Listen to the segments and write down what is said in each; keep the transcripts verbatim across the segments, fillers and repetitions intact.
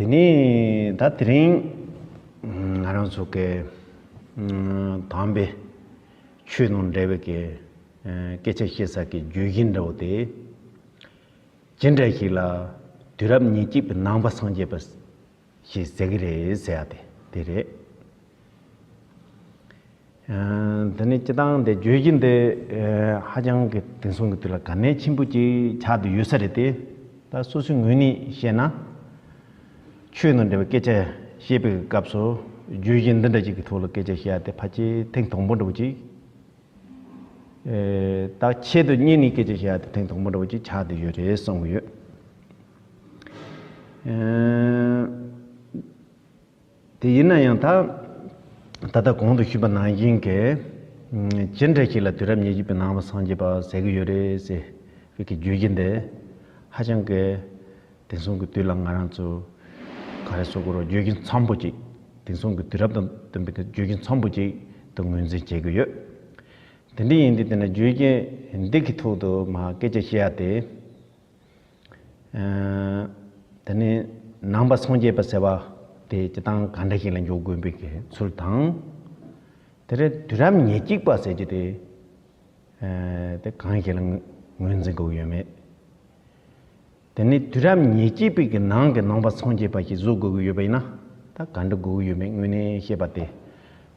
དེ་ནས་ད་དེ་རིང་ང་རང་ཚོ་གི་དམ་པའི་ཆོས་དང་འབྲེལ་བའི་གི་སྐད་ཆ་བཤད་ས་གི་བརྗོད་གཞི་འདྲ་བོ་དེ། ཇི་འདྲ་ཞིག་ལ་དུས་རབས་ཉེར་གཅིག་པའི་ནང་པ་སངས་རྒྱས་པ་ཞེས་ཟེར་གི་རེད་ཟེར་ཡ་དེ་དེ་རེད། ཨ། དེ་ནས་སྤྱིར་བཏང་དེ་བརྗོད་གཞི་འདི་ཨ་ཧ་ཅང་གི་དེང་སང་གི་དུས་ལ་གལ་གནད་ཆེན་པོ་ཅིག་ཆགས་བསྡད་ཡོད་ས་རེད་དེ། ད་སོ་སོའི་ངོས་ནས་བཤད་ན། ཆོས་དང་འབྲེལ་བའི་སྐད་ཆ་བཤད་པའི་སྐབས་སུ་བརྗོད་གཞི་འདི་འདྲ་ཅིག་གི་ཐོག་ལ་སྐད་ཆ་བཤད་ཡ་དེ་ཕལ་ཆེར་ཐེངས་དང་པོ་འདྲ་བོ་ཅིག་ཨེ། ད་ཆེད་དུ་གཉེར་ནས་སྐད་ཆ་བཤད་ཡ་དེ་ཐེངས་དང་པོ་འདྲ་བོ་ཅིག་ཆགས་བསྡད་ཡོད་རེད་བསམ་གྱི་ཡོད། ཨེ། དེ་ཡིན་ན་ཡང་ད་ད་ལྟ་གོང་དུ་ཞུས་པ་ནང་བཞིན་གྱི་ཇི་འདྲ་ཞིག་ལ་དུས་རབས་ཉེར་གཅིག་པའི་ནང་པ་སངས་རྒྱས་པ་ཟེར་གྱི་ཡོད་རེད་ཟེར་བའི་གི་བརྗོད་གཞི་འདི་ཧ་ཅང་གི་དེང་སང་གི་དུས་ལ་ང་རང་ཚོ་ག་རེ་ཟེར་དགོས་རེད། བརྗོད་གཞི་འཚམ་པོ་ཅིག་དེང་སང་གི་དུས་རབས་དང་བསྟུན་པའི་གི་བརྗོད་གཞི་འཚམ་པོ་ཅིག་ཏུ་ངོས་འཛིན་བྱེད་ཀྱི་ཡོད། དེ་འདྲ་ཡིན་དུས་དེ་ནི་བརྗོད་གཞི་འདི་གི་ཐོག་ཏུ་མར་སྐད་ཆ་བཤད་ཡ་དེ། ཨ། དེ་ནས་ནང་པ་སངས་རྒྱས་པ་ཟེར་བ་དེ་སྤྱིར་བཏང་ག་འདྲ་ཞིག་ལ་འཇོག་དགོས་པའི་གི་ཚུལ་དང་། དེ་རེད། དུས་རབས་ཉེར་གཅིག་པ་ཟེར་རྒྱུ་དེ་ཨ་དེ་གང་ཞིག་ལ་ངོས་འཛིན་དགོས་ཀྱི་ཡོད་མེད། དེ་ནས་དུས་རབས་ཉེར་གཅིག་པའི་གི་ནང་གི་ནང་པ་སངས་རྒྱས་པ་ཞིག་བཟོ་དགོས་ཀྱི་ཡོད་པ་ཡིན་ན་ད་ག་འདྲ་དགོས་ཀྱི་ཡོད་མེད་དངོས་གནས་བཤད་པ་དེ་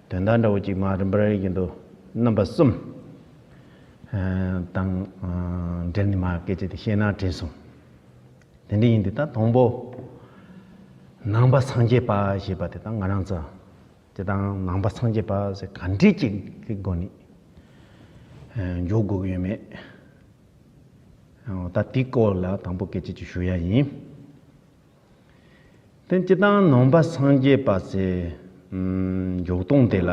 དོན་དག་འདྲ་བོ་ཅིག་མར་རིམ་པ་རེ་བཞིན་དུ་རྣམ་པ་གསུམ་དང་འབྲེལ་ནས་མར་སྐད་ཆ་དེ་བཤད་ན་དྲན་སོང་། དེ་འདྲ་ཡིན་དུས་ད་དང་པོ་ནང་པ་སངས་རྒྱས་པ་ཞེས་པ་དེ་ད་ང་རང་ཚོ་སྤྱིར་བཏང་ནང་པ་སངས་རྒྱས་པ་ཟེར་ག་འདྲ་ཅིག་གི་སྒོ་ནས་འཇོག་དགོས་ཀྱི་ཡོད་མེད། ད་དེའི་སྐོར་ལ་དང་པོ་སྐད་ཆ་ཅིག་ཞུ་ཡ་ཡིན། དེ་སྤྱིར་བཏང་ནང་པ་སངས་རྒྱས་པ་ཟེར་འཇོག་སྟངས་དེ་ལ་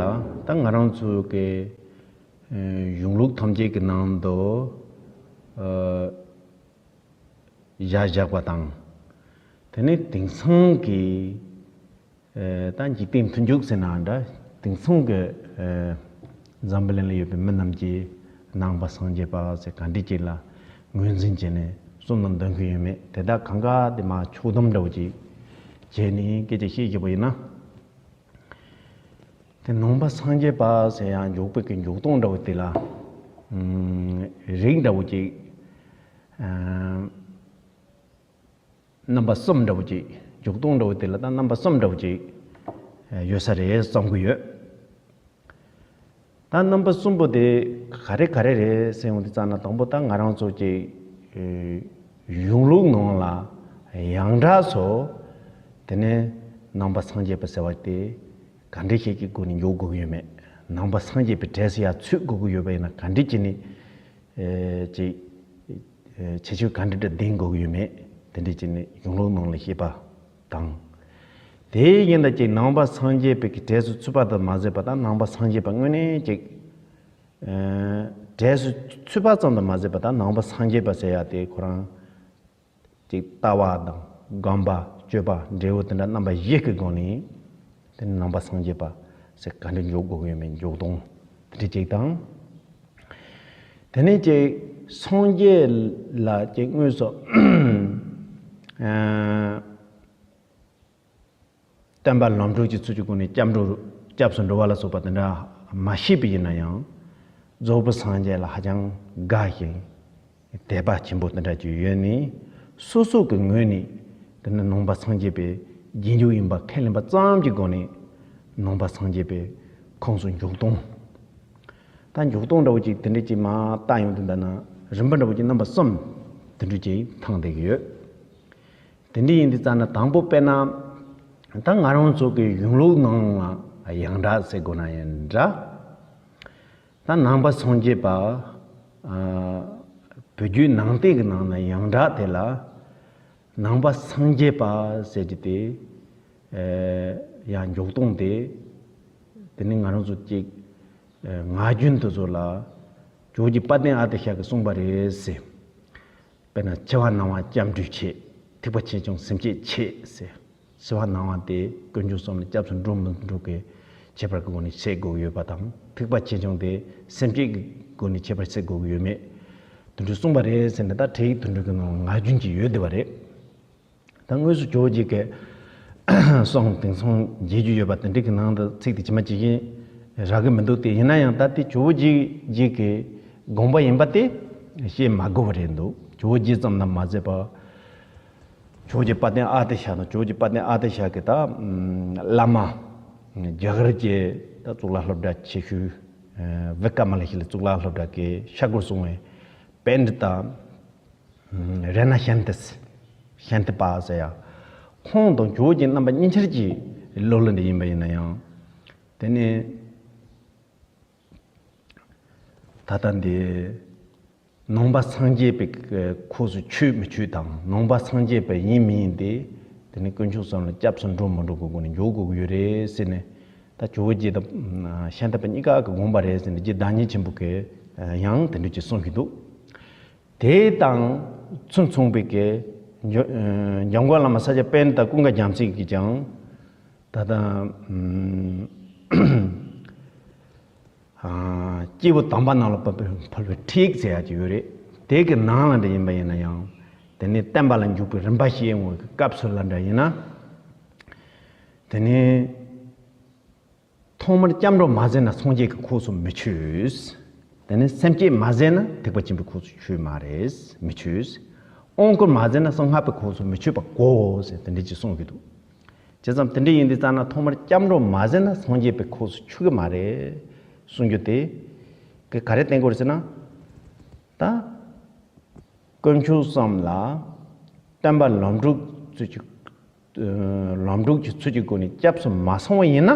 ད་ང་རང་ཚོ་གི་གཞུང་ལུགས་ཐམས་ཅད་ཀྱི་ནང་དུ་བཞག་བཞག་པ་དང་། དེ་ནས་དེང་སང་གི་ད་འཇིག་རྟེན་མཐུན་འཇུག་ཟེར་ན་འདྲ། དེང་སང་གི་འཛམ་བུ་གླིང་ལ་ཡོད་པའི་མི་རྣམས་ཀྱིས་ནང་པ་སངས་རྒྱས་པ་ཟེར་ག་འདྲ་ཅིག་ལ་ངོས་འཛིན་བྱས་ནས་གསུང་དང་འདོན་གྱི་ཡོད་མེད་དེ་དག་གང་ག་དེ་མར་ཕྱོགས་བསྡོམས་འདྲ་བོ་ཅིག་བྱས་ནས་སྐད་ཆ་བཤད་བཞག་པ་ཡིན་ན། དེ་ནང་པ་སངས་རྒྱས་པ་ཟེར་ཡང་འཇོག་པའི་གི་འཇོག་སྟངས་འདྲ་བོ་དེ་ལ་རིགས་འདྲ་བོ་ཅིག་རྣམ་པ་གསུམ་འདྲ་བོ་ཅིག་འཇོག་སྟངས་འདྲ་བོ་དེ་ལ་ད་རྣམ་པ་གསུམ་འདྲ་བོ་ཅིག་ཡོད་ས་རེད་བསམ་གྱི་ཡོད། ད་རྣམ་པ་གསུམ་པོ་དེ་ག་རེ་ག་རེ་རེད་ཟེར་ཡོང་དུས་ཙམ་ན་དང་པོ་ད་ང་རང་ཚོ་གི་གཞུང་ལུགས་ནང་ལ་ཡང་སྒྲ་སོགས་དེ་ནས་ནང་པ་སངས་རྒྱས་པ་ཟེར་བ་དེ་ག་འདྲ་ཞིག་གི་སྒོ་ནས་འཇོག་དགོས་ཀྱི་ཡོད་མེད། ནང་པ་སངས་རྒྱས་པའི་གྲས་སུ་ཡང་ཚུད་དགོས་ཀྱི་ཡོད་པ་ཡིན་ན་ག་འདྲ་བྱས་ནས་ཅིག་ཁྱད་ཆོས་ག་འདྲ་འདྲ་ལྡན་དགོས་ཀྱི་ཡོད་མེད་དེ་འདྲ་བྱས་ནས་གཞུང་ལུགས་ནང་ལ་བཤད་པ་དང་། དེ་ཡིན་ད་ཅིག་ནང་པ་སངས་རྒྱས་པའི་གི་གྲས་སུ་ཚུད་པ་དང་མ་ཟད་པ་དང་ནང་པ་སངས་རྒྱས་པ་དངོས་གནས་ཅིག་གྲས་སུ་ཚུད་པ་ཙམ་དུ་མ་ཟད་པ་དང་ནང་པ་སངས་རྒྱས་པ་ཟེར་ཡ་དེ་ཁོ་རང་ཅིག་ལྟ་བ་དང་སྒོམ་པ་སྤྱོད་པ་འབྲས་བུ་དེ་འདྲ་རྣམ་པ་བཞི་གི་སྒོ་ནས་དེ་ནི་ནང་པ་སངས་རྒྱས་པ་ཟེར་ག་འདྲ་འཇོག་དགོས་ཀྱི་ཡོད་མེད་འཇོག་སྟངས་དེ་འདྲ་ཅིག་དང་། དེ་ནས་ཅིག་སངས་རྒྱས་ལ་ཅིག་དངོས་སུ་ཨ། བསྟན་པ་ལམ་གྲོལ་གྱི་ཚུལ་གྱི་སྒོ་ནས་སྐྱབས་འགྲོ་སྐྱབས་སུ་འགྲོ་བ་ལ་སོགས་པ་དེ་འདྲ་མ་ཤེས་པ་ཡིན་ན་ཡང་རྫོགས་པའི་སངས་རྒྱས་ལ་ཧ་ཅང་དགའ་ཞིང་དད་པ་ཆེན་པོ་དེ་འདྲ་ཅིག་ཡོད་ནས་སོ་སོ་གི་ངོས་ནས་དེ་ནི་ནང་པ་སངས་རྒྱས་པའི་རྗེས་འཇུག་ཡིན་པ་ཁས་ལེན་པ་ཙམ་གྱི་སྒོ་ནས་ནང་པ་སངས་རྒྱས་པའི་ཁོངས་སུ་འཇོག་སྟངས། ད་འཇོག་སྟངས་འདྲ་བོ་ཅིག་དེ་འདྲ་ཅིག་མར་བལྟ་ཡོང་དུས་འདི་ན་རིམ་པ་འདྲ་བོ་ཅིག་རྣམ་པ་གསུམ་དེ་འདྲ་ཅིག་ཐང་བསྡད་ཀྱི་ཡོད། དེ་འདྲ་ཡིན་དུས་ཙམ་ན་དང་པོ་དཔེར་ན། ད་ང་རང་ཚོ་གི་གཞུང་ལུགས་ནང་ལ་ཡང་སྒྲ་ཟེར་དགོས་ན་ཡང་འདྲ། ད་ནང་པ་སངས་རྒྱས་པ། ཨ། བོད་བརྒྱུད་ནང་བསྟན་གྱི་ནང་ན་ཡང་སྒྲ་དེ་ལ། ནང་པ་སངས་རྒྱས་པ་ཟེར་གྱི་དེ། ཨ། ཡང་འཇོག་སྟངས་དེ། དེ་ནི་ང་རང་ཚོ་གཅིག་ཨ། ངག་རྒྱུན་དུ་ཚོ་ལ། ཇོ་བོ་རྗེ་དཔལ་ལྡན་ཨ་ཏི་ཤ་གིས་གསུངས་པ་རེད་ཟེར། དཔེར་ན་འཆི་བ་སྣང་བ་སྐྱབས་འགྲོའི་ཆེད། ཐེག་པ་ཆེ་ཆུང་སེམས་བསྐྱེད་ཆེད་ཟེར། འཆི་བ་སྣང་བ་དེ་དཀོན་མཆོག་གསུམ་ལ་སྐྱབས་སུ་འགྲོ་མི་འགྲོ་གི་ཁྱད་པར་གྱི་སྒོ་ནས་བཤད་དགོས་ཀྱི་ཡོད་པ་དང་། ཐེག་པ་ཆེ་ཆུང་དེ་སེམས་བསྐྱེད་ཀྱི་སྒོ་ནས་ཁྱད་པར་བཤད་དགོས་ཀྱི་ཡོད་མེད། དེ་འདྲ་གསུངས་པ་རེད་ཟེར་ནས་ད་འཕྲིན་ཡིག་དོན་གྲུབ་ཀྱི་ནང་ལ་ངག་རྒྱུན་གྱི་ཡོད་བསྡད་པ་རེད། ད་དངོས་སུ་ཇོ་བོ་རྗེ་གིས་ གསུང་དེང་སང་མཇལ་རྒྱུ་ཡོད་པ་དེ་འདྲ་གི་ནང་དུ་ཚིག་དེ་ཇི་མ་ཇི་བཞིན་རག་གི་མི་འདུག་སྟེ། ཡིན་ན་ཡང་ད་དེ་ཇོ་བོ་རྗེ་རྗེ་གི་དགོངས་པ་ཡིན་པ་དེ་བཤད་མ་དགོས་པ་རེད་འདུག་ཇོ་བོ་རྗེ་ཙམ་ལ་མ་ཟད་པ། ཇོ་བོ་རྗེ་དཔལ་ལྡན་ཨ་ཏི་ཤ་དང་ཇོ་བོ་རྗེ་དཔལ་ལྡན་ཨ་ཏི་ཤ་གི་ད་བླ་མ། རྒྱ་གར་གྱི་ད་གཙུག་ལག་སློབ་གྲྭ་ཆེ་ཤོས། བི་ཀ་མ་ལ་ཤི་ལ་གཙུག་ལག་སློབ་གྲྭ་གི་ཤ་སྐོར་སོང་བའི་པཎྜི་ཏ། རེ་ན་ཤཱན་ཏི། ཤཱན་ཏི་པ་ཟེར་ཡ། ཁོང་དང་ཇོ་བོ་རྗེ་རྣམ་པ་གཉིས་ཆར་གྱི་ལོ་ལ་འདི་ཡིན་པ་ཡིན་ན་ཡང་། དེ་ནས་ད་ལྟ་འདི་ནང་པ་སངས་རྒྱས་པའི་ཁོངས་སུ་ཆུད་མི་ཆུད་དང་། ནང་པ་སངས་རྒྱས་པ་ཡིན་མི་ཡིན་དེ། དེ་ནི་དཀོན་མཆོག་གསུམ་ལ་སྐྱབས་སུ་འགྲོ་མི་འགྲོ་གི་སྒོ་ནས་འཇོག་དགོས་ཀྱི་ཡོད་རེད་ཟེར་ནས། ད་ཇོ་བོ་རྗེ་དང་ཤཱན་ཏི་པ་གཉིས་ཀ་གི་དགོངས་པ་རེད་ཟེར་ནས། རྗེ་བདག་ཉིད་ཆེན་པོ་གིས་ཡང་དེ་འདྲ་ཅིག་གསུངས་ཀྱི་འདུག་དེ་དང་ཚུན་མཚུངས་པའི་གི་འཇམ་མགོན་བླ་མ་ས་སྐྱ་པཎྜི་ཏ་ཀུན་དགའ་རྒྱལ་མཚན་གྱིས་ཀྱང་། ད་ལྟ་སྐྱེས་བུ་དམ་པ་རྣམས་ལ་ཕུལ་བའི་ཁྲིད་ཟེར་ཡག་ཅིག་ཡོད་རེད། དེ་གི་ནང་ལ་འདྲ་ཡིན་པ་ཡིན་ན་ཡང་། དེ་ནས་བསྟན་པ་ལ་འཇུག་པའི་རིམ་པ་བཤད་ཡོང་བའི་སྐབས་སུ་ལ་འདྲ་ཡིན་ན། དེ་ནས། ཐོག་མར་སྐྱབས་འགྲོ་མ་ཟིན་ན་སངས་རྒྱས་ཀྱི་ཁོངས་སུ་མི་ཆུད། དེ་ནས་སེམས་བསྐྱེད་མ་ཟིན་ན་ཐེག་པ་ཆེན་པོའི་ཁོངས་སུ་ཆུད་མ་རེད། མི་ཆུད། དབང་བསྐུར་མ་ཟིན་ན་གསང་སྔགས་པའི་ཁོངས་སུ་མི་ཆུད་པ་དགོས་ཟེར་དེ་འདྲ་ཅིག་གསུངས་ཀྱི་འདུག་བྱས་ཙང་དེ་འདྲ་ཡིན་དུས་ཙ་ན་ཐོག་མར་སྐྱབས་འགྲོ་མ་ཟིན་ན་སངས་རྒྱས་པའི་ཁོངས་སུ་ཆུད་ཀྱི་མ་རེད་གསུང་རྒྱུ་དེ། ག་ག་རེ་བསྟན་དགོས་རེད་ཟེར་ན། ད། དཀོན་མཆོག་གསུམ་ལ་སྟོན་པ་ལམ་སྒྲོན་ཚུལ་གྱི། ལམ་སྒྲོན་གྱི་ཚུལ་གྱི་སྒོ་ནས་སྐྱབས་སུ་མ་སོང་བ་ཡིན་ན།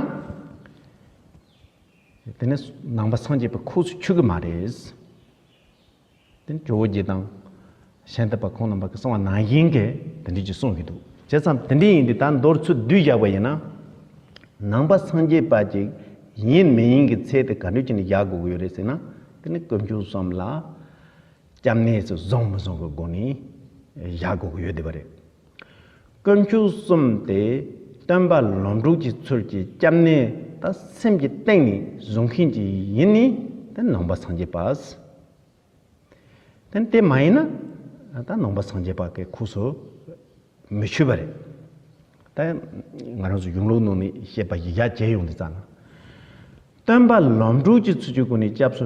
དེ་ནི་ནང་པ་སངས་རྒྱས་པའི་ཁོངས་སུ་ཆུད་ཀྱི་མ་རེད། དེ་ནི་ཇོ་བོ་རྗེ་དང་ཤཱན་ཏི་པ་ཁོང་རྣམ་པ་གིས་གསུངས་པ་ནང་བཞིན་གྱི་དེ་འདྲ་ཅིག་གསུངས་ཀྱི་འདུག་བྱས་ཙང་དེ་འདྲ་ཡིན་དུས་ད་མདོར་ཚུར་བསྡུས་བཞག་པ་ཡིན་ན། ནང་པ་སངས་རྒྱས་པ་ཅིག་ཡིན་མི་ཡིན་གྱི་ཚད་དེ་ག་འདྲ་ཅིག་ནས་བཞག་དགོས་ཀྱི་ཡོད་རེད་ཟེར་ན། དེ་ནི་དཀོན་མཆོག་གསུམ་ལ། སྐྱབས་གནས་སུ་བཟུང་མི་བཟུང་གི་སྒོ་ནས་བཞག་དགོས་ཀྱི་ཡོད་བསྡད་པ་རེད། དཀོན་མཆོག་གསུམ་དེ་སྟོན་པ་ལམ་སྒྲོན་གྱི་ཚུལ་གྱི་སྐྱབས་གནས་ད་སེམས་ཀྱི་གཏིང་ནས་བཟུང་མཁན་གྱི་ཡིན་ནི་དེ་ནང་པ་སངས་རྒྱས་པ། དེ་དེ་མ་ཡིན་ན་ད་ནང་པ་སངས་རྒྱས་པ་གི་ཁོངས་སུ་མི་ཆུད་པ་རེད། ད་ང་རང་ཚོ་གཞུང་ལུགས་ནང་ནས་བཤད་པ་ཡིག་ཡག་བྱས་ཡོང་དུས་ཙ་ན། སྟོན་པ་ལམ་སྒྲོན་གྱི་ཚུལ་གྱི་སྒོ་ནས་སྐྱབས་སུ་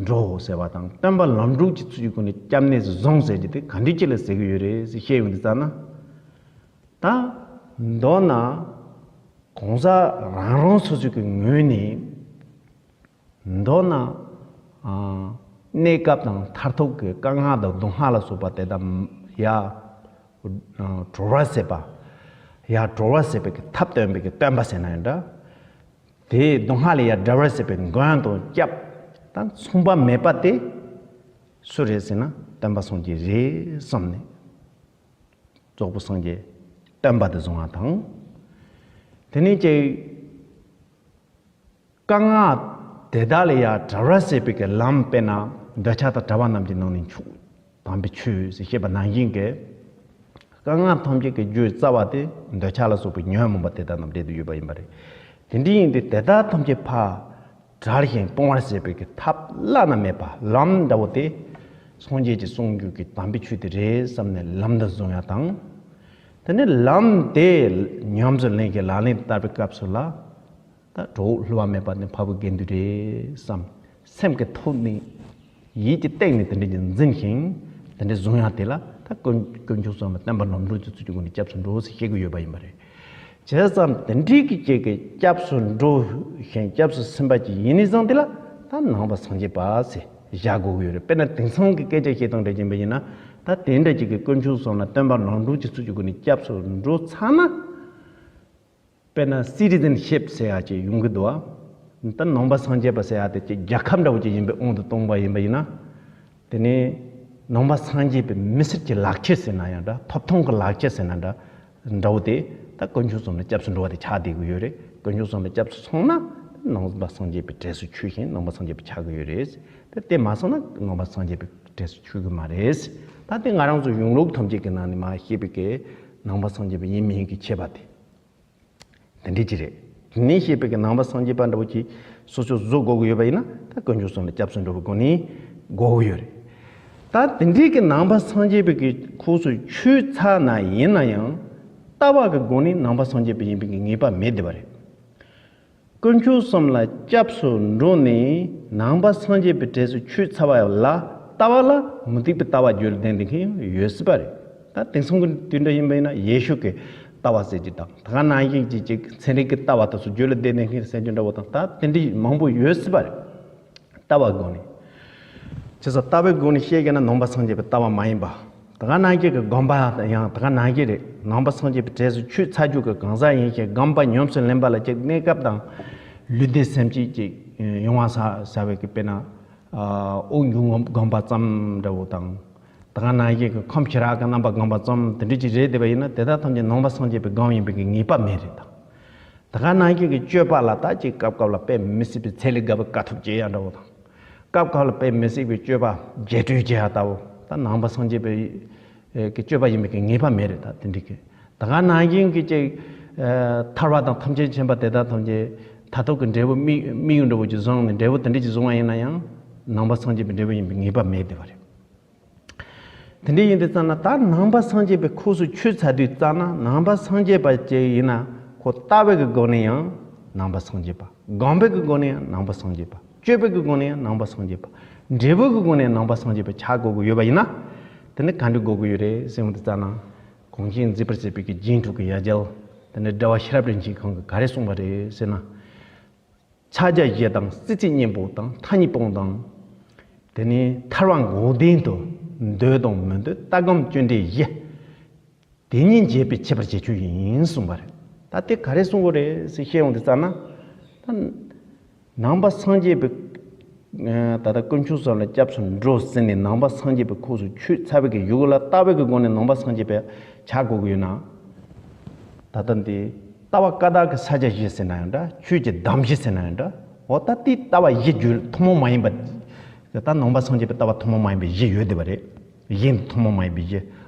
འགྲོ་ཟེར་བ་དང་། སྟོན་པ་ལམ་སྒྲོན་གྱི་ཚུལ་གྱི་སྒོ་ནས་སྐྱབས་གནས་སུ་བཟུང་ཟེར་གྱི་དེ་ག་འདྲ་ཅིག་ལ་ཟེར་གྱི་ཡོད་རེད་ཟེར་བཤད་ཡོང་དུས་ཙ་ན། ད་མདོར་ན་གང་ཟག་རང་རང་སོ་སོ་གི་ངོས་ནས། མདོར་ན། ཨ། གནས་སྐབས་དང་མཐར་ཐུག་གི་དཀའ་ངལ་དང་སྡུག་བསྔལ་ལ་སོགས་པ་དེ་དག་ཡར་གྲོལ་བར་བྱེད་པ། ཡར་གྲོལ་བར་བྱེད་པའི་གི་ཐབས་སྟོན་པའི་གི་སྟོན་པ་ཟེར་ན་ཡང་འདྲ། དེའི་སྡུག་བསྔལ་ལས་ཡར་བསྒྲལ་བར་བྱེད་པའི་མགོན་དང་སྐྱབས་དང་མཚུངས་པ་མེད་པ་དེ་སུ་རེད་ཟེར་ན། སྟོན་པ་སངས་རྒྱས་རེད་བསམ་ནས། རྫོགས་པའི་སངས་རྒྱས་སྟོན་པ་དེ་བཟུང་བ་དང་། དེ་ནས་ཀྱི། དཀའ་ངལ་དེ་དག་ལས་ཡར་བྲལ་བར་བྱེད་པའི་གི་ལམ། དཔེར་ན་འདོད་ཆགས་དང་བྲལ་བ་རྣམས་ཀྱི་ནང་ནས་མཆོག་དམ་པའི་ཆོས་ཟེར་བཤད་པ་ནང་བཞིན་གྱི། དཀའ་ངལ་ཐམས་ཅད་ཀྱི་རྒྱུ་རྩ་བ་དེ་འདོད་ཆགས་ལ་སོགས་པའི་ཉོན་མོངས་པ་དེ་དག་རྣམས་འབྲེལ་དུ་ཡོད་པ་ཡིན་པ་རེད། དེ་འདྲ་ཡིན་དུས་དེ་དག་ཐམས་ཅད་ཕར་བྲལ་ཞིང་སྤོང་བར་བྱེད་པའི་གི་ཐབས་བླ་ན་མེད་པ་ལམ་འདྲ་བོ་དེ། སངས་རྒྱས་ཀྱི་གསུང་རྒྱུད་ཀྱི་དམ་པའི་ཆོས་དེ་རེད་བསམ་ནས་ལམ་དུ་བཟུང་ཡ་དང་། དེ་ནས་ལམ་དེ་ཉམས་སུ་ལེན་གྱི་ལག་ལེན་དུ་བསྟར་བའི་སྐབས་སུ་ལ། ད་གྲོགས་བསླུ་བ་མེད་པ་ནི་འཕགས་པའི་དགེ་འདུན་རེད་བསམ། སེམས་ཀྱི་ཐོག་ནས་ཡིད་ཀྱི་གཏིང་ནས་དེ་འདྲ་ཅིག་འཛིན་ཞིང་དེ་འདྲ་བཟུང་ཡ་དེ་ལ། ད་དཀོན་དཀོན་མཆོག་གསུམ་ལ་སྟོན་པ་ལམ་སྒྲོན་གྱི་ཚུལ་གྱི་སྒོ་ནས་སྐྱབས་སུ་འགྲོ་ཟེར་བཤད་ཀྱི་ཡོད་པ་ཡིན་པ་རེད། བྱས་ཙང་དེ་འདྲའི་གི་ཅིག་གི་སྐྱབས་སུ་འགྲོ་ཞིང་སྐྱབས་སུ་ཟིན་པ་ཅིག་ཡིན་ནི་ཙང་དེ་ལ་ད་ནང་པ་སངས་རྒྱས་པ་ཟེར་བཞག་དགོས་ཀྱི་ཡོད་རེད། དཔེར་ན་དེང་སང་གི་སྐད་ཆ་བཤད་སྟངས་འདྲ་ཅིག་ཡིན་པ་ཡིན་ན། ད་དེ་འདྲ་ཅིག་གི་དཀོན་མཆོག་གསུམ་ལ་སྟོན་པ་ལམ་སྒྲོན་གྱི་ཚུལ་གྱི་སྒོ་ནས་སྐྱབས་སུ་འགྲོ་ཚར་ན། དཔེར་ན་སི་ཊི་ཛེན་ཤིབ་ཟེར་ཡ་ཅིག་ཡོང་གི་འདུག་ཨ། ད་ནང་པ་སངས་རྒྱས་པ་ཟེར་ཡ་དེ་ཅིག་རྒྱལ་ཁབ་འདྲ་བོ་ཅིག་ཡིན་པའི་དབང་དུ་བཏང་བ་ཡིན་པ་ཡིན་ན། དེ་ནས་ནང་པ་སངས་རྒྱས་པའི་མི་སེར་གྱི་ལག་ཁྱེར་ཟེར་ན་ཡང་འདྲ། ཐོབ་ཐང་གི་ལག་ཁྱེར་ཟེར་ན་འདྲ། འདྲ་བོ་དེ་ད་དཀོན་མཆོག་གསུམ་ལ་སྐྱབས་སུ་འགྲོ་བ་དེ་ཆགས་བསྡད་ཀྱི་ཡོད་རེད། དཀོན་མཆོག་གསུམ་ལ་སྐྱབས་སུ་སོང་ན་ནང་པ་སངས་རྒྱས་པའི་གྲས་སུ་ཆུད་ཞིང་ནང་པ་སངས་རྒྱས་པ་ཆགས་ཀྱི་ཡོད་རེད། དེ་དེ་མ་སོང་ན་ནང་པ་སངས་རྒྱས་པའི་གྲས་སུ་ཆུད་ཀྱི་མ་རེད། ད་དེ་ང་རང་ཚོ་གཞུང་ལུགས་ཐམས་ཅད་ཀྱི་ནང་ནས་མར་བཤད་པའི་གི་ནང་པ་སངས་རྒྱས་པ་ཡིན་མི་ཡིན་གྱི་ཁྱད་པར་དེ། དེ་འདྲ་ཅིག་རེད། དེ་ནས་བཤད་པའི་གི་ནང་པ་སངས་རྒྱས་པ་འདྲ་བོ་ཅིག་སོ་སོ་བཟོ་དགོས་ཀྱི་ཡོད་པ་ཡིན་ན། ད་དཀོན་མཆོག་གསུམ་ལ་སྐྱབས་སུ་འགྲོ་བའི་སྒོ་ནས་དགོས་ཀྱི་ཡོད་རེད། ད་དེ་འདྲའི་གི་ནང་པ་སངས་རྒྱས་པའི་གི་ཁོངས་སུ་ཆུད་ཚར་ན་ཡིན་ན་ཡང་། ལྟ་བ་གི་སྒོ་ནས་ནང་པ་སངས་རྒྱས་པ་ཡིན་པའི་ངེས་པ་མེད་བསྡད་པ་རེད། དཀོན་མཆོག་གསུམ་ལ་སྐྱབས་སུ་འགྲོ་ནས་ནང་པ་སངས་རྒྱས་པའི་གྲས་སུ་ཆུད་ཚར་བ་ལ་ལྟ་བ་ལ་མུ་སྟེགས་པའི་ལྟ་བ་རྒྱུད་ལ་ལྡན་བསྡད་མཁན་ཡང་ཡོད་སྲིད་པ་རེད། ད་དེང་སང་གི་དུས་འདྲ་ཡིན་པ་ཡིན་ན་ཡེ་ཤུ་གི་ལྟ་བ་ཟེར་རྒྱུ་དང་། ད་ག་ནང་བཞིན་གྱི་ཅིག་ཚན་རིག་གི་ལྟ་བ་དེ་ཚོ་རྒྱུད་ལ་ལྡན་བསྡད་མཁན་ཟེར་རྒྱུ་འདྲ་བོ་དང་། ད་དེ་འདྲ་མང་པོ་ཡོད་སྲིད་པ་རེད། ལྟ་བ་སྒོ་ནས། བྱས་ཙང་ལྟ་བའི་སྒོ་ནས་བཤད་ཀྱི་ན་ནང་པ་སངས་རྒྱས་པའི་ལྟ་བ་མ་ཡིན་པ། ད་ག་ནང་བཞིན་གྱི་སྒོམ་པ་ཡང་ད་ག་ནང་བཞིན་རེད། ནང་པ་སངས་རྒྱས་པའི་གྲས་སུ་ཆུད་ཚར་རྒྱུ་གི་གང་ཟག་ཡིན་ཞིང་། སྒོམ་པ་ཉམས་སུ་ལེན་པ་ལ་ཅིག་གནས་སྐབས་དང་ལུས་བདེ་སེམས་སྐྱིད་ཅིག་ཡོང་བ་ཟ་ཟ་བའི་གི་དཔེར་ན། ཨ་དབུགས་འབྱུང་སྒོམ་པ་ཙམ་འདྲ་བོ་དང་། ད་ག་ནང་བཞིན་གྱི་ཁམས་ཞི་རགས་ཀྱི་རྣམ་པ་སྒོམ་པ་ཙམ་དེ་འདྲ་ཅིག་རེད་བསྡད་པ་ཡིན་ན། དེ་དག་ཐམས་ཅད་ནང་པ་སངས་རྒྱས་པའི་སྒོམ་ཡིན་པའི་གི་ངེས་པ་མེད་རེད་ད། ད་ག་ནང་བཞིན་གྱི་སྤྱོད་པ་ལ་ད་ཅིག་སྐབས་སྐབས་ལ་དཔེ་མི་སྲིད་པའི་ཚད་ལས་བརྒལ་བའི་དཀའ་ཐུབ་སྐྱེ་ཡ་འདྲ་བོ་དང་། སྐབས་སྐབས་ལ་དཔེ་མི་སྲིད་པའི་སྤྱོད་པ་རྒྱས་སྤྲོས་བྱེད་ཡ་ལྟ་བུ། ད་ནང་པ་སངས་རྒྱས་པའི་ཨེ་གི་སྤྱོད་པ་ཡིན་པའི་གི་ངེས་པ་མེད་རེད་ད། དེ་འདྲ་གི་ད་ག་ནང་བཞིན་གྱི་ཅིག་ཨེ་ཐར་པ་དང་ཐམས་ཅད་མཁྱེན་པ་དེ་དག་ཐམས་ཅད་མཐར་ཐུག་གི་འབྲས་བུ་དམིགས་དམིགས་ཡུལ་འདྲ་བོ་ཅིག་བཟུང་ནས་འབྲས་བུ་དེ་འདྲ་ཅིག་བཟུང་བ་ཡིན་ན་ཡང་ནང་པ་སངས་རྒྱས་པའི་འབྲས་བུ་ཡིན་པའི་ངེས་པ་མེད་བསྡད་པ་རེད། དེ་འདྲ་ཡིན་དུས་ཙམ་ན་ད་ནང་པ་སངས་རྒྱས་པའི་ཁོངས་སུ་ཆུད་ཚར་དུས་ཙམ་ན། ནང་པ་སངས་རྒྱས་པ་ཅིག་ཡིན་ན་ཁོ་ལྟ་བའི་གི་སྒོ་ནས་ཡང་ནང་པ་སངས་རྒྱས་པ། སྒོམ་པའི་གི་སྒོ་ནས་ཡང་ནང་པ་སངས་རྒྱས་པ། སྤྱོད་པའི་གི་སྒོ་ནས་ཡང་ནང་པ་སངས་རྒྱས་པ། འབྲས་བུ་གི་སྒོ་ནས་ཡང་ནང་པ་སངས་རྒྱས་པ་ཆགས་དགོས་ཀྱི་ཡོད་པ་ཡིན་ན། དེ་ནི་ག་འདྲ་དགོས་ཀྱི་ཡོད་རེད་ཟེར་ཡོང་དུས་ཙམ་ན། གོང་ཞིང་མཛེས་པར་བྱེད་པའི་གི་རྒྱན་དྲུག་གི་ཡ་གྱལ། དེ་ནི་གྲྭ་པ་ཤེས་རབ་རིན་ཆེན་ཁོང་གིས་ག་རེ་གསུངས་པ་རེད་ཟེར་ན། ཕྱག་རྒྱ་བཞི་དང་སྲིད་རྩེ་གཉེན་པོ་དང་མཐའ་གཉིས་སྤོང་དང་། དེ་ནས་ཐར་པ་འགོག་བདེན་དུ་འདོད་དང་མི་འདོད་ལྟ་སྒོམ་སྤྱོད་འབྲས་བཞི། དེ་ཉིད་འབྱེད་པའི་ཁྱད་པར་བྱེད་ཆོས་ཡིན་གསུངས་པ་རེད། ད་དེ་ག་རེ་གསུང་གི་རེད་ཟེར་བཤད་ཡོང་དུས་ཙམ་ན། ད་ནང་པ་སངས་རྒྱས་པའི་ད་ལྟ་དཀོན་མཆོག་གསུམ་ལ་སྐྱབས་སུ་འགྲོ་ཟེར་ནས་ནང་པ་སངས་རྒྱས་པའི་ཁོངས་སུ་ཆུད་ཚར་བའི་གི་ཡུལ་ལ་ལྟ་བའི་གི་སྒོ་ནས་ནང་པ་སངས་རྒྱས་པའི་ཆགས་དགོས་ཀྱི་ཡོད་ན། ད་ལྟ་འདི་ལྟ་བ་ཀ་དག་གི་ས་བཅད་བཞི་ཟེར་ན་ཡང་འདྲ། ཆོས་ཀྱི་བདག་བཞི་ཟེར་ན་ཡང་འདྲ། འོ་ད་དེའི་ལྟ་བ་བཞི་རྒྱུད་ཐུན་མོང་མ་ཡིན་པ། ད་ནང་པ་སངས་རྒྱས་པའི་ལྟ་བ་ཐུན་མོང་མ་ཡིན་པའི་བཞི་ཡོད་བསྡད་པ་རེད། བཞི་འདི་ཐུན་མོང་མ་ཡིན་པའི་བཞི།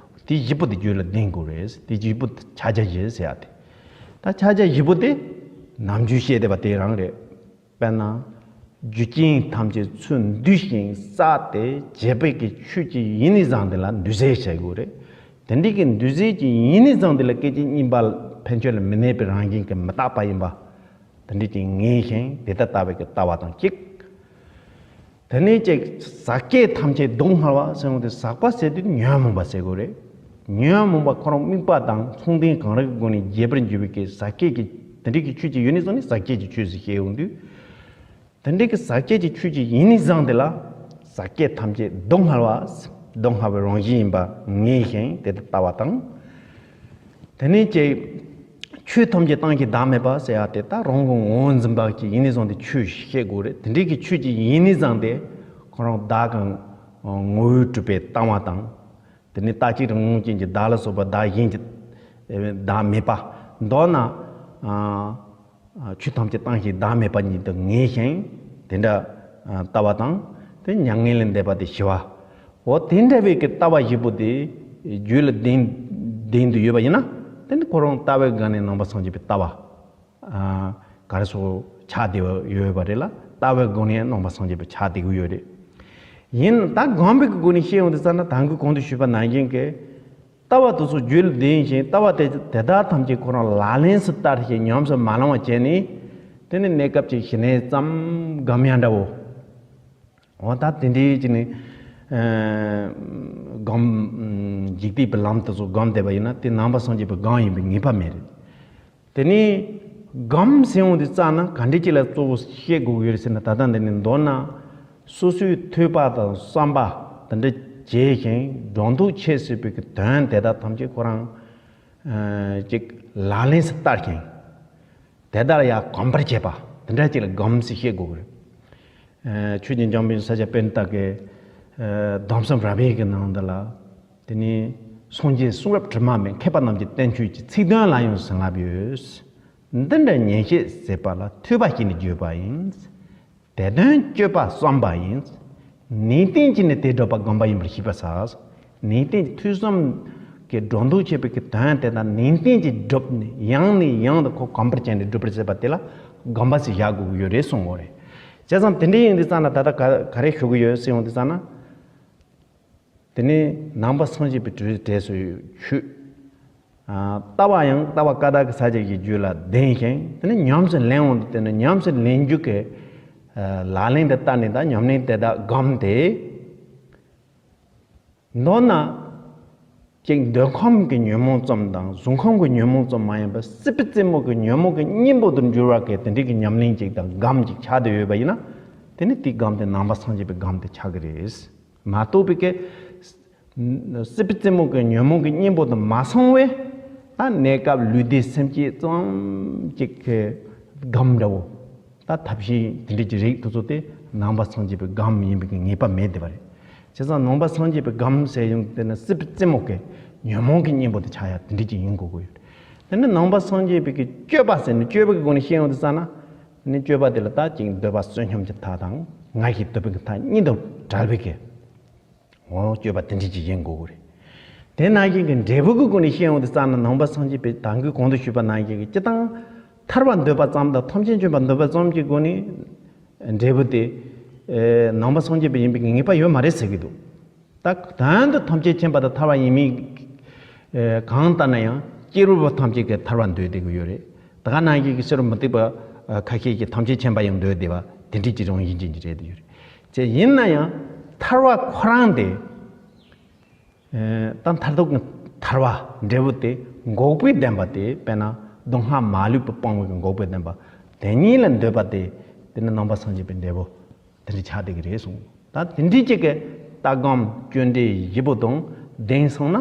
དེ་བཞི་པོ་དེ་རྒྱུད་ལ་ལྡན་དགོས་རེད། དེ་བཞི་པོ་ཕྱག་རྒྱ་བཞི་ཟེར་ཡ་དེ། ད་ཕྱག་རྒྱ་བཞི་པོ་དེ་ནམ་རྒྱུན་བཤད་བསྡད་པ་དེ་རང་རེད། དཔེར་ན། རྒྱུ་རྐྱེན་ཐམས་ཅད་ཚུར་འདུས་ཤིང་བསགས་ཏེ་བྱས་པའི་གི་ཆོས་ཀྱི་ཡུལ་ནི་བཟང་དེ་ལ་འདུས་བྱས་བྱེད་དགོས་རེད། དེ་འདྲའི་གི་འདུས་བྱས་ཀྱི་ཡུལ་ནི་བཟང་དེ་ལ་སྐད་ཅིག་གཉིས་པ་ཕན་ཆད་ལ་མི་གནས་པའི་རང་བཞིན་གྱིས་མི་རྟག་པ་ཡིན་པ། དེ་འདྲའི་གི་ངེས་ཤིང་དེ་ལྟར་ལྟ་བའི་གི་ལྟ་བ་དང་གཅིག་དེ་ནས་ཅིག་ཟག་བཅས་ཐམས་ཅད་སྡུག་བསྔལ་བ་ཟེར་ཡོང་དུས་ཟག་པ་ཟེར་དུས་ཉོན་མོངས་པ་ཟེར་དགོས་རེད། ཉོན་མོངས་པ་ཁོ་རང་དམིགས་པ་དང་མཚུངས་ལྡན་གང་རུང་གི་སྒོ་ནས་རྒྱས་པར་འགྱུར་བའི་གི་ཟག་བཅས་ཀྱི་དེ་འདྲའི་གི་ཆོས་ཀྱི་ཡུལ་ནི་བཟང་ནི་ཟག་བཅས་ཀྱི་ཆོས་ཟེར་བཤད་ཡོང་དུས། དེ་འདྲའི་གི་ཟག་བཅས་ཀྱི་ཆོས་ཀྱི་ཡུལ་ནི་བཟང་དེ་ལ་ཟག་བཅས་ཐམས་ཅད་སྡུག་བསྔལ་བ། སྡུག་བསྔལ་བའི་རང་བཞིན་ཡིན་པ་ངེས་ཤིང་དེ་ལྟར་ལྟ་བ་དང་། དེ་ནས་ཀྱི་ཆོས་ཐམས་ཅད་བཏང་ཞིང་བདག་མེད་པ་ཟེར་ཡ་དེ་ད་རང་གི་ངོ་བོ་འཛིན་པ་གི་ཡུལ་ནི་བཟང་དེ་ཆོས་ཤེས་དགོས་རེད། དེ་འདྲའི་གི་ཆོས་ཀྱི་ཡུལ་ནི་བཟང་དེ་ཁོ་རང་བདག་གི་ངོ་བོས་གྲུབ་པའི་བཏང་བ་དང་། དེ་ནས་རྟག་གཅིག་རང་ངོས་ཅན་གྱི་བདག་ལ་སོགས་པ་བདག་གཞན་གྱི་བདག་མེད་པ། མདོར་ན། ཆོས་ཐམས་ཅད་བཏང་ཞིང་བདག་མེད་པ་ཉིད་དུ་ངེས་ཤིང་དེ་འདྲ་ལྟ་བ་དང་། དེ་མྱ་ངན་ལས་འདས་པ་དེ་ཞི་བ། འོ་དེ་འདྲ་བའི་གི་ལྟ་བ་བཞི་པོ་དེ་རྒྱུད་ལ་ལྡན་ལྡན་དུ་ཡོད་པ་ཡིན་ན། དེ་ནི་ཁོ་རང་ལྟ་བའི་སྒང་ནས་ནང་པ་སངས་རྒྱས་པའི་ལྟ་བ་ག་རེ་སོགས་ཆགས་བསྡད་ཡོད་པ་རེད་ལ། ལྟ་བའི་སྒོ་ནས་ནང་པ་སངས་རྒྱས་པའི་ཆགས་བསྡད་ཀྱི་ཡོད་རེད། ཡིན་ད་སྒོམ་པའི་གི་སྒོ་ནས་བཤད་ཡོང་དུས་ཙམ་ན་ད་གིན་གོང་དུ་ཞུས་པ་ནང་བཞིན་གྱི། ལྟ་བ་དེ་ཚོ་རྒྱུད་ལ་ལྡན་ཞིང་ལྟ་བ་དེ་དེ་དག་ཐམས་ཅད་ཁོ་རང་ལག་ལེན་སུ་བསྟར་ཞིང་ཉམས་སུ་མ་བླང་བ་བྱས་ནས། དེ་ནི་གནས་སྐབས་ཀྱི་ཞི་གནས་ཙམ་སྒོམ་ཡ་འདྲ་བོ། འོ་ད་དེ་འདྲའི་ཅིག་ནི་སྒོམ། འཇིག་རྟེན་པའི་ལམ་དེ་ཚོ་སྒོམ་བསྡད་པ་ཡིན་ན་དེ་ནང་པ་སངས་རྒྱས་པའི་སྒོམ་ཡིན་པའི་ངེས་པ་མེད་རེད། དེ་ནས་སྒོམ་ཟེར་ཡོང་དུས་ཙམ་ན་ག་འདྲ་ཅིག་ལ་གཙོ་བོ་བཤད་དགོས་ཀྱི་ཡོད་རེད་ཟེར་ན། ད་ལྟ་འདི་ནས་མདོར་ན་སོ་སོའི་ཐོས་པ་དང་བསམ་པ་དེ་འདྲ་བྱས་ཤིང་སྒྲོ་འདོགས་ཆད་སྲིད་པའི་གི་དོན་དེ་དག་ཐམས་ཅད་ཁོ་རང་ཅིག་ལག་ལེན་སུ་བསྟར་ཞིང་དེ་དག་ལ་ཡང་གོམས་པར་བྱེད་པ་དེ་འདྲ་ཅིག་ལ་སྒོམ་ཟེར་བཤད་དགོས་ཀྱི་རེད། ཆོས་ཀྱི་འཇམ་དཔལ་ས་སྐྱ་པཎྜི་ཏ་གི་སྡོམ་གསུམ་རབ་དབྱེ་གི་ནང་དུ་ལ། དེ་ནས་སངས་རྒྱས་གསུང་རབ་དྲི་མ་མེད་མཁས་པ་རྣམས་ཀྱི་བསྟན་བཅོས་ཀྱི་ཚིག་དོན་ལ་ཡང་བྱིན་རླབས་ཡོད། འདི་འདྲ་ཉན་བཤད་ཟད་པ་ལ་ཐོས་པ་བྱས་ནས་བརྗོད་པ་ཡིན། དེ་དོན་སྤྱོད་པ་བསམ་པ་ཡིན། ནན་ཏན་གྱིས་ནི་དེ་བསྒྲུབ་པ་སྒོམ་པ་ཡིན་པར་ཤེས་པར་བྱ། ནན་ཏན་གྱིས་ཐོས་བསམ་གྱི་སྒྲོ་འདོགས་ཆད་པའི་གི་དོན་དེ་དག་ནན་ཏན་གྱིས་བསྒྲུབས་ནས་ཡང་ནས་ཡང་དུ་ཁོ་གོམས་པར་བྱས་ནས་བསྒྲུབ་པར་བྱེད་པ་དེ་ལ་སྒོམ་པ་ཟེར་བཞག་དགོས་ཀྱི་ཡོད་རེད་གསུང་གི་ཡོད་རེད། བྱས་ཙང་དེ་འདྲ་ཡིན་དུས་ཙམ་ན་ད་ལྟ་ག་ག་རེ་ཞུ་གི་ཡོད་ཟེར་ཡོང་དུས་ཙམ་ན། དེ་ནས་ནང་པ་སངས་རྒྱས་པའི་གྲས་གྲས་སུ་ཆུད། ལྟ་བ་ཡང་ལྟ་བ་ཀ་དག་གི་ས་བཅད་ཀྱི་རྒྱུད་ལ་ལྡན་ཞིང་། དེ་ནས་ཉམས་སུ་ལེན་འོང་དུས་དེ་ནི་ཉམས་སུ་ལེན་རྒྱུ་གི་ལག་ལེན་དེ་བསྟར་ནས་ད་ཉམས་ལེན་དེ་དག་བསྒོམས་ཏེ། མདོར་ན། ཅིག་འདོད་ཁམས་ཀྱི་ཉོན་མོངས་ཙམ་དང་གཟུགས་ཁམས་ཀྱི་ཉོན་མོངས་ཙམ་མ་ཡིན་པར་སྲིད་པའི་རྩེ་མོ་གི་ཉོན་མོངས་ཀྱི་གཉེན་པོ་དུ་འགྱུར་བ་གི་དེ་འདྲའི་གི་ཉམས་ལེན་ཅིག་དང་སྒོམ་ཅིག་ཆགས་བསྡད་ཡོད་པ་ཡིན་ན། དེ་ནི་དེའི་སྒོམ་དེ་ནང་པ་སངས་རྒྱས་པའི་སྒོམ་དེ་ཆགས་ཀྱི་རེད། མ་གཏོགས་པའི་གི་སྲིད་པའི་རྩེ་མོ་གི་ཉོན་མོངས་ཀྱི་གཉེན་པོ་དུ་མ་སོང་བས། ད་གནས་སྐབས་ལུས་འདས་སེམས་བསྐྱེད་ཙམ་ཅིག་གི་སྒོམ་འདྲ་བོ། ད་ཐབས་ཤེས་དེ་འདྲ་ཅིག་རིགས་དེ་ཚོ་དེ་ནང་པ་སངས་རྒྱས་པའི་སྒོམ་ཡིན་པའི་ངེས་པ་མེད་བསྡད་པ་རེད། བྱས་ཙང་ནང་པ་སངས་རྒྱས་པའི་སྒོམ་ཟེར་ཡོང་དེ་ནི་སྲིད་པའི་རྩེ་མོ་གི་ཉོན་མོངས་ཀྱི་གཉེན་པོ་དེ་ཆགས་ཡ་དེ་འདྲ་ཅིག་ཡིན་དགོས་ཀྱི་ཡོད། དེ་ནི་ནང་པ་སངས་རྒྱས་པའི་གི་སྤྱོད་པ་ཟེར་ནས་སྤྱོད་པ་གི་སྒོ་ནས་བཤད་ཡོང་དུས་ཙ་ན། དེ་ནི་སྤྱོད་པ་དེ་ལ་ད་ཅིག་འདོད་པ་བསོད་སྙོམས་ཀྱི་མཐའ་དང་ང་ཞིག་འདོད་པའི་གི་མཐའ་གཉིས་དང་བྲལ་བའི་གི་འོ་སྤྱོད་པ་དེ་འདྲ་ཅིག་ཡིན་དགོས་ཀྱི་རེད། དེ་ནང་བཞིན་གྱི་འབྲས་བུ་གི་སྒོ་ནས་བཤད་ཡོང་དུས་ཙ་ན་ནང་པ་སངས་རྒྱས་པའི་ད་གིན་གོང་དུ་ཞུས་པ་ནང་བཞིན་གྱི་སྤྱིར་བཏང་ཐར་པ་འདོད་པ་ཙམ་དང་ཐམས་ཅད་མཁྱེན་པ་འདོད་པ་ཙམ་གྱི་སྒོ་ནས་འབྲས་བུ་དེ་ནང་པ་སངས་རྒྱས་པའི་ཡིན་པའི་ངེས་པ་ཡོད་མ་རེད་ཟེར་གྱི་འདུག་ད་དོན་དུ་ཐམས་ཅད་མཁྱེན་པ་དང་ཐར་པ་ཡིན་མིན་གང་ལྟར་ན་ཡང་སྐྱེས་བུ་ཐམས་ཅད་ཀྱིས་ཐར་པ་འདོད་བསྡད་ཀྱི་ཡོད་རེད། ད་ག་ནང་བཞིན་གྱི་ཕྱི་རོལ་མུ་སྟེགས་པ་ཁ་ཤས་ཀྱིས་ཐམས་ཅད་མཁྱེན་པ་ཡང་འདོད་བསྡད་པ་དེ་འདྲ་ཅིག་རང་བཞིན་ཅན་གྱི་རེད་ཡོད་རེད། ཅེས་ཡིན་ན་ཡང་ཐར་པ་ཁོ་རང་དེ། ད་མཐར་ཐུག་གི་ཐར་པ་འབྲས་བུ་དེ་འགོག་པའི་བདེན་པ་དེ་དཔེར་ན་སྡུག་བསྔལ་མ་ལུས་པ་སྤོང་བའི་འགོག་པའི་བདེན་པ་དེ་ཉིད་ལ་འདོད་པ་དེ་དེ་ནི་ནང་པ་སངས་རྒྱས་པའི་འབྲས་བུ་དེ་འདྲ་ཆགས་བསྡད་ཀྱི་རེད་གསུངས། ད་དེ་འདྲའི་ཅིག་གི་ལྟ་སྒོམ་སྤྱོད་འབྲས་བཞི་པོ་དང་ལྡན་སོང་ན།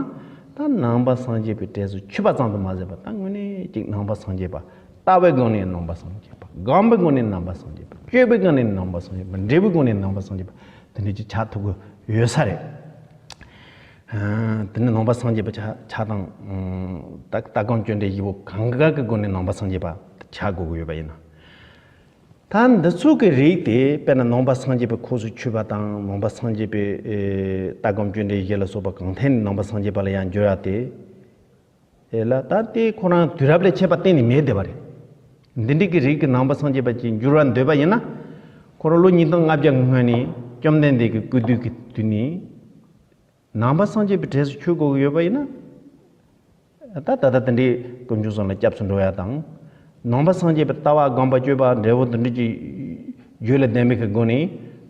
ད་ནང་པ་སངས་རྒྱས་པའི་གྲས་སུ་ཆུད་པ་ཙམ་དུ་མ་ཟད་པ་ད་དངོས་གནས་ཅིག་ནང་པ་སངས་རྒྱས་པ། ལྟ་བའི་སྒོ་ནས་ནང་པ་སངས་རྒྱས་པ། སྒོམ་པའི་སྒོ་ནས་ནང་པ་སངས་རྒྱས་པ། སྤྱོད་པའི་སྒོ་ནས་ནང་པ་སངས་རྒྱས་པ། འབྲས་བུའི་སྒོ་ནས་ནང་པ་སངས་རྒྱས་པ། དེ་འདྲ་ཅིག་ཆགས་ཐུབ་ཀྱི་ཡོད་ས་རེད། དེ་ནི་ནང་པ་སངས་རྒྱས་པ་ཆགས་ཆགས་དང་། ད་ལྟ་སྒོམ་སྤྱོད་འབྲས་བཞི་པོ་གང་ག་གི་སྒོ་ནས་ནང་པ་སངས་རྒྱས་པ་ཆགས་དགོས་ཀྱི་ཡོད་པ་ཡིན་ན། ད་འདི་ཚོ་གི་རིགས་དེ་དཔེར་ན་ནང་པ་སངས་རྒྱས་པའི་ཁོངས་སུ་ཆུད་པ་དང་ནང་པ་སངས་རྒྱས་པའི་ལྟ་སྒོམ་སྤྱོད་འབྲས་བཞི་ལ་སོགས་པ་གང་ཐད་ནས་ནང་པ་སངས་རྒྱས་པ་ལ་ཡང་འགྱུར་བ་དེ། དེ་ལ་ད་ལྟའི་ཁོ་རང་དུས་རབས་ལ་ཁྱད་པར་གཏན་ནས་མེད་བསྡད་པ་རེད། འདི་འདྲའི་གི་རིགས་ཀྱི་ནང་པ་སངས་རྒྱས་པ་ཅིག་འགྱུར་བར་འདོད་པ་ཡིན་ན། ཁོ་རང་ལོ་ཉིས་སྟོང་ལྔ་བརྒྱ་གི་སྔོན་ནས་བཅོམ་ལྡན་འདས་ཀྱི་སྐུ་དུས་ཀྱི་དུས་ནས་ནང་པ་སངས་རྒྱས་པའི་གྲས་སུ་ཆུད་དགོས་ཀྱི་ཡོད་པ་ཡིན་ན། ད་ད་ལྟ་དེ་འདྲའི་དཀོན་མཆོག་གསུམ་ལ་སྐྱབས་སུ་འགྲོ་ཡ་དང་། ནང་པ་སངས་རྒྱས་པའི་ལྟ་བ་སྒོམ་པ་སྤྱོད་པ་འབྲས་བུ་དེ་འདྲ་ཅིག་རྒྱུད་ལ་ལྡན་པའི་གི་སྒོ་ནས་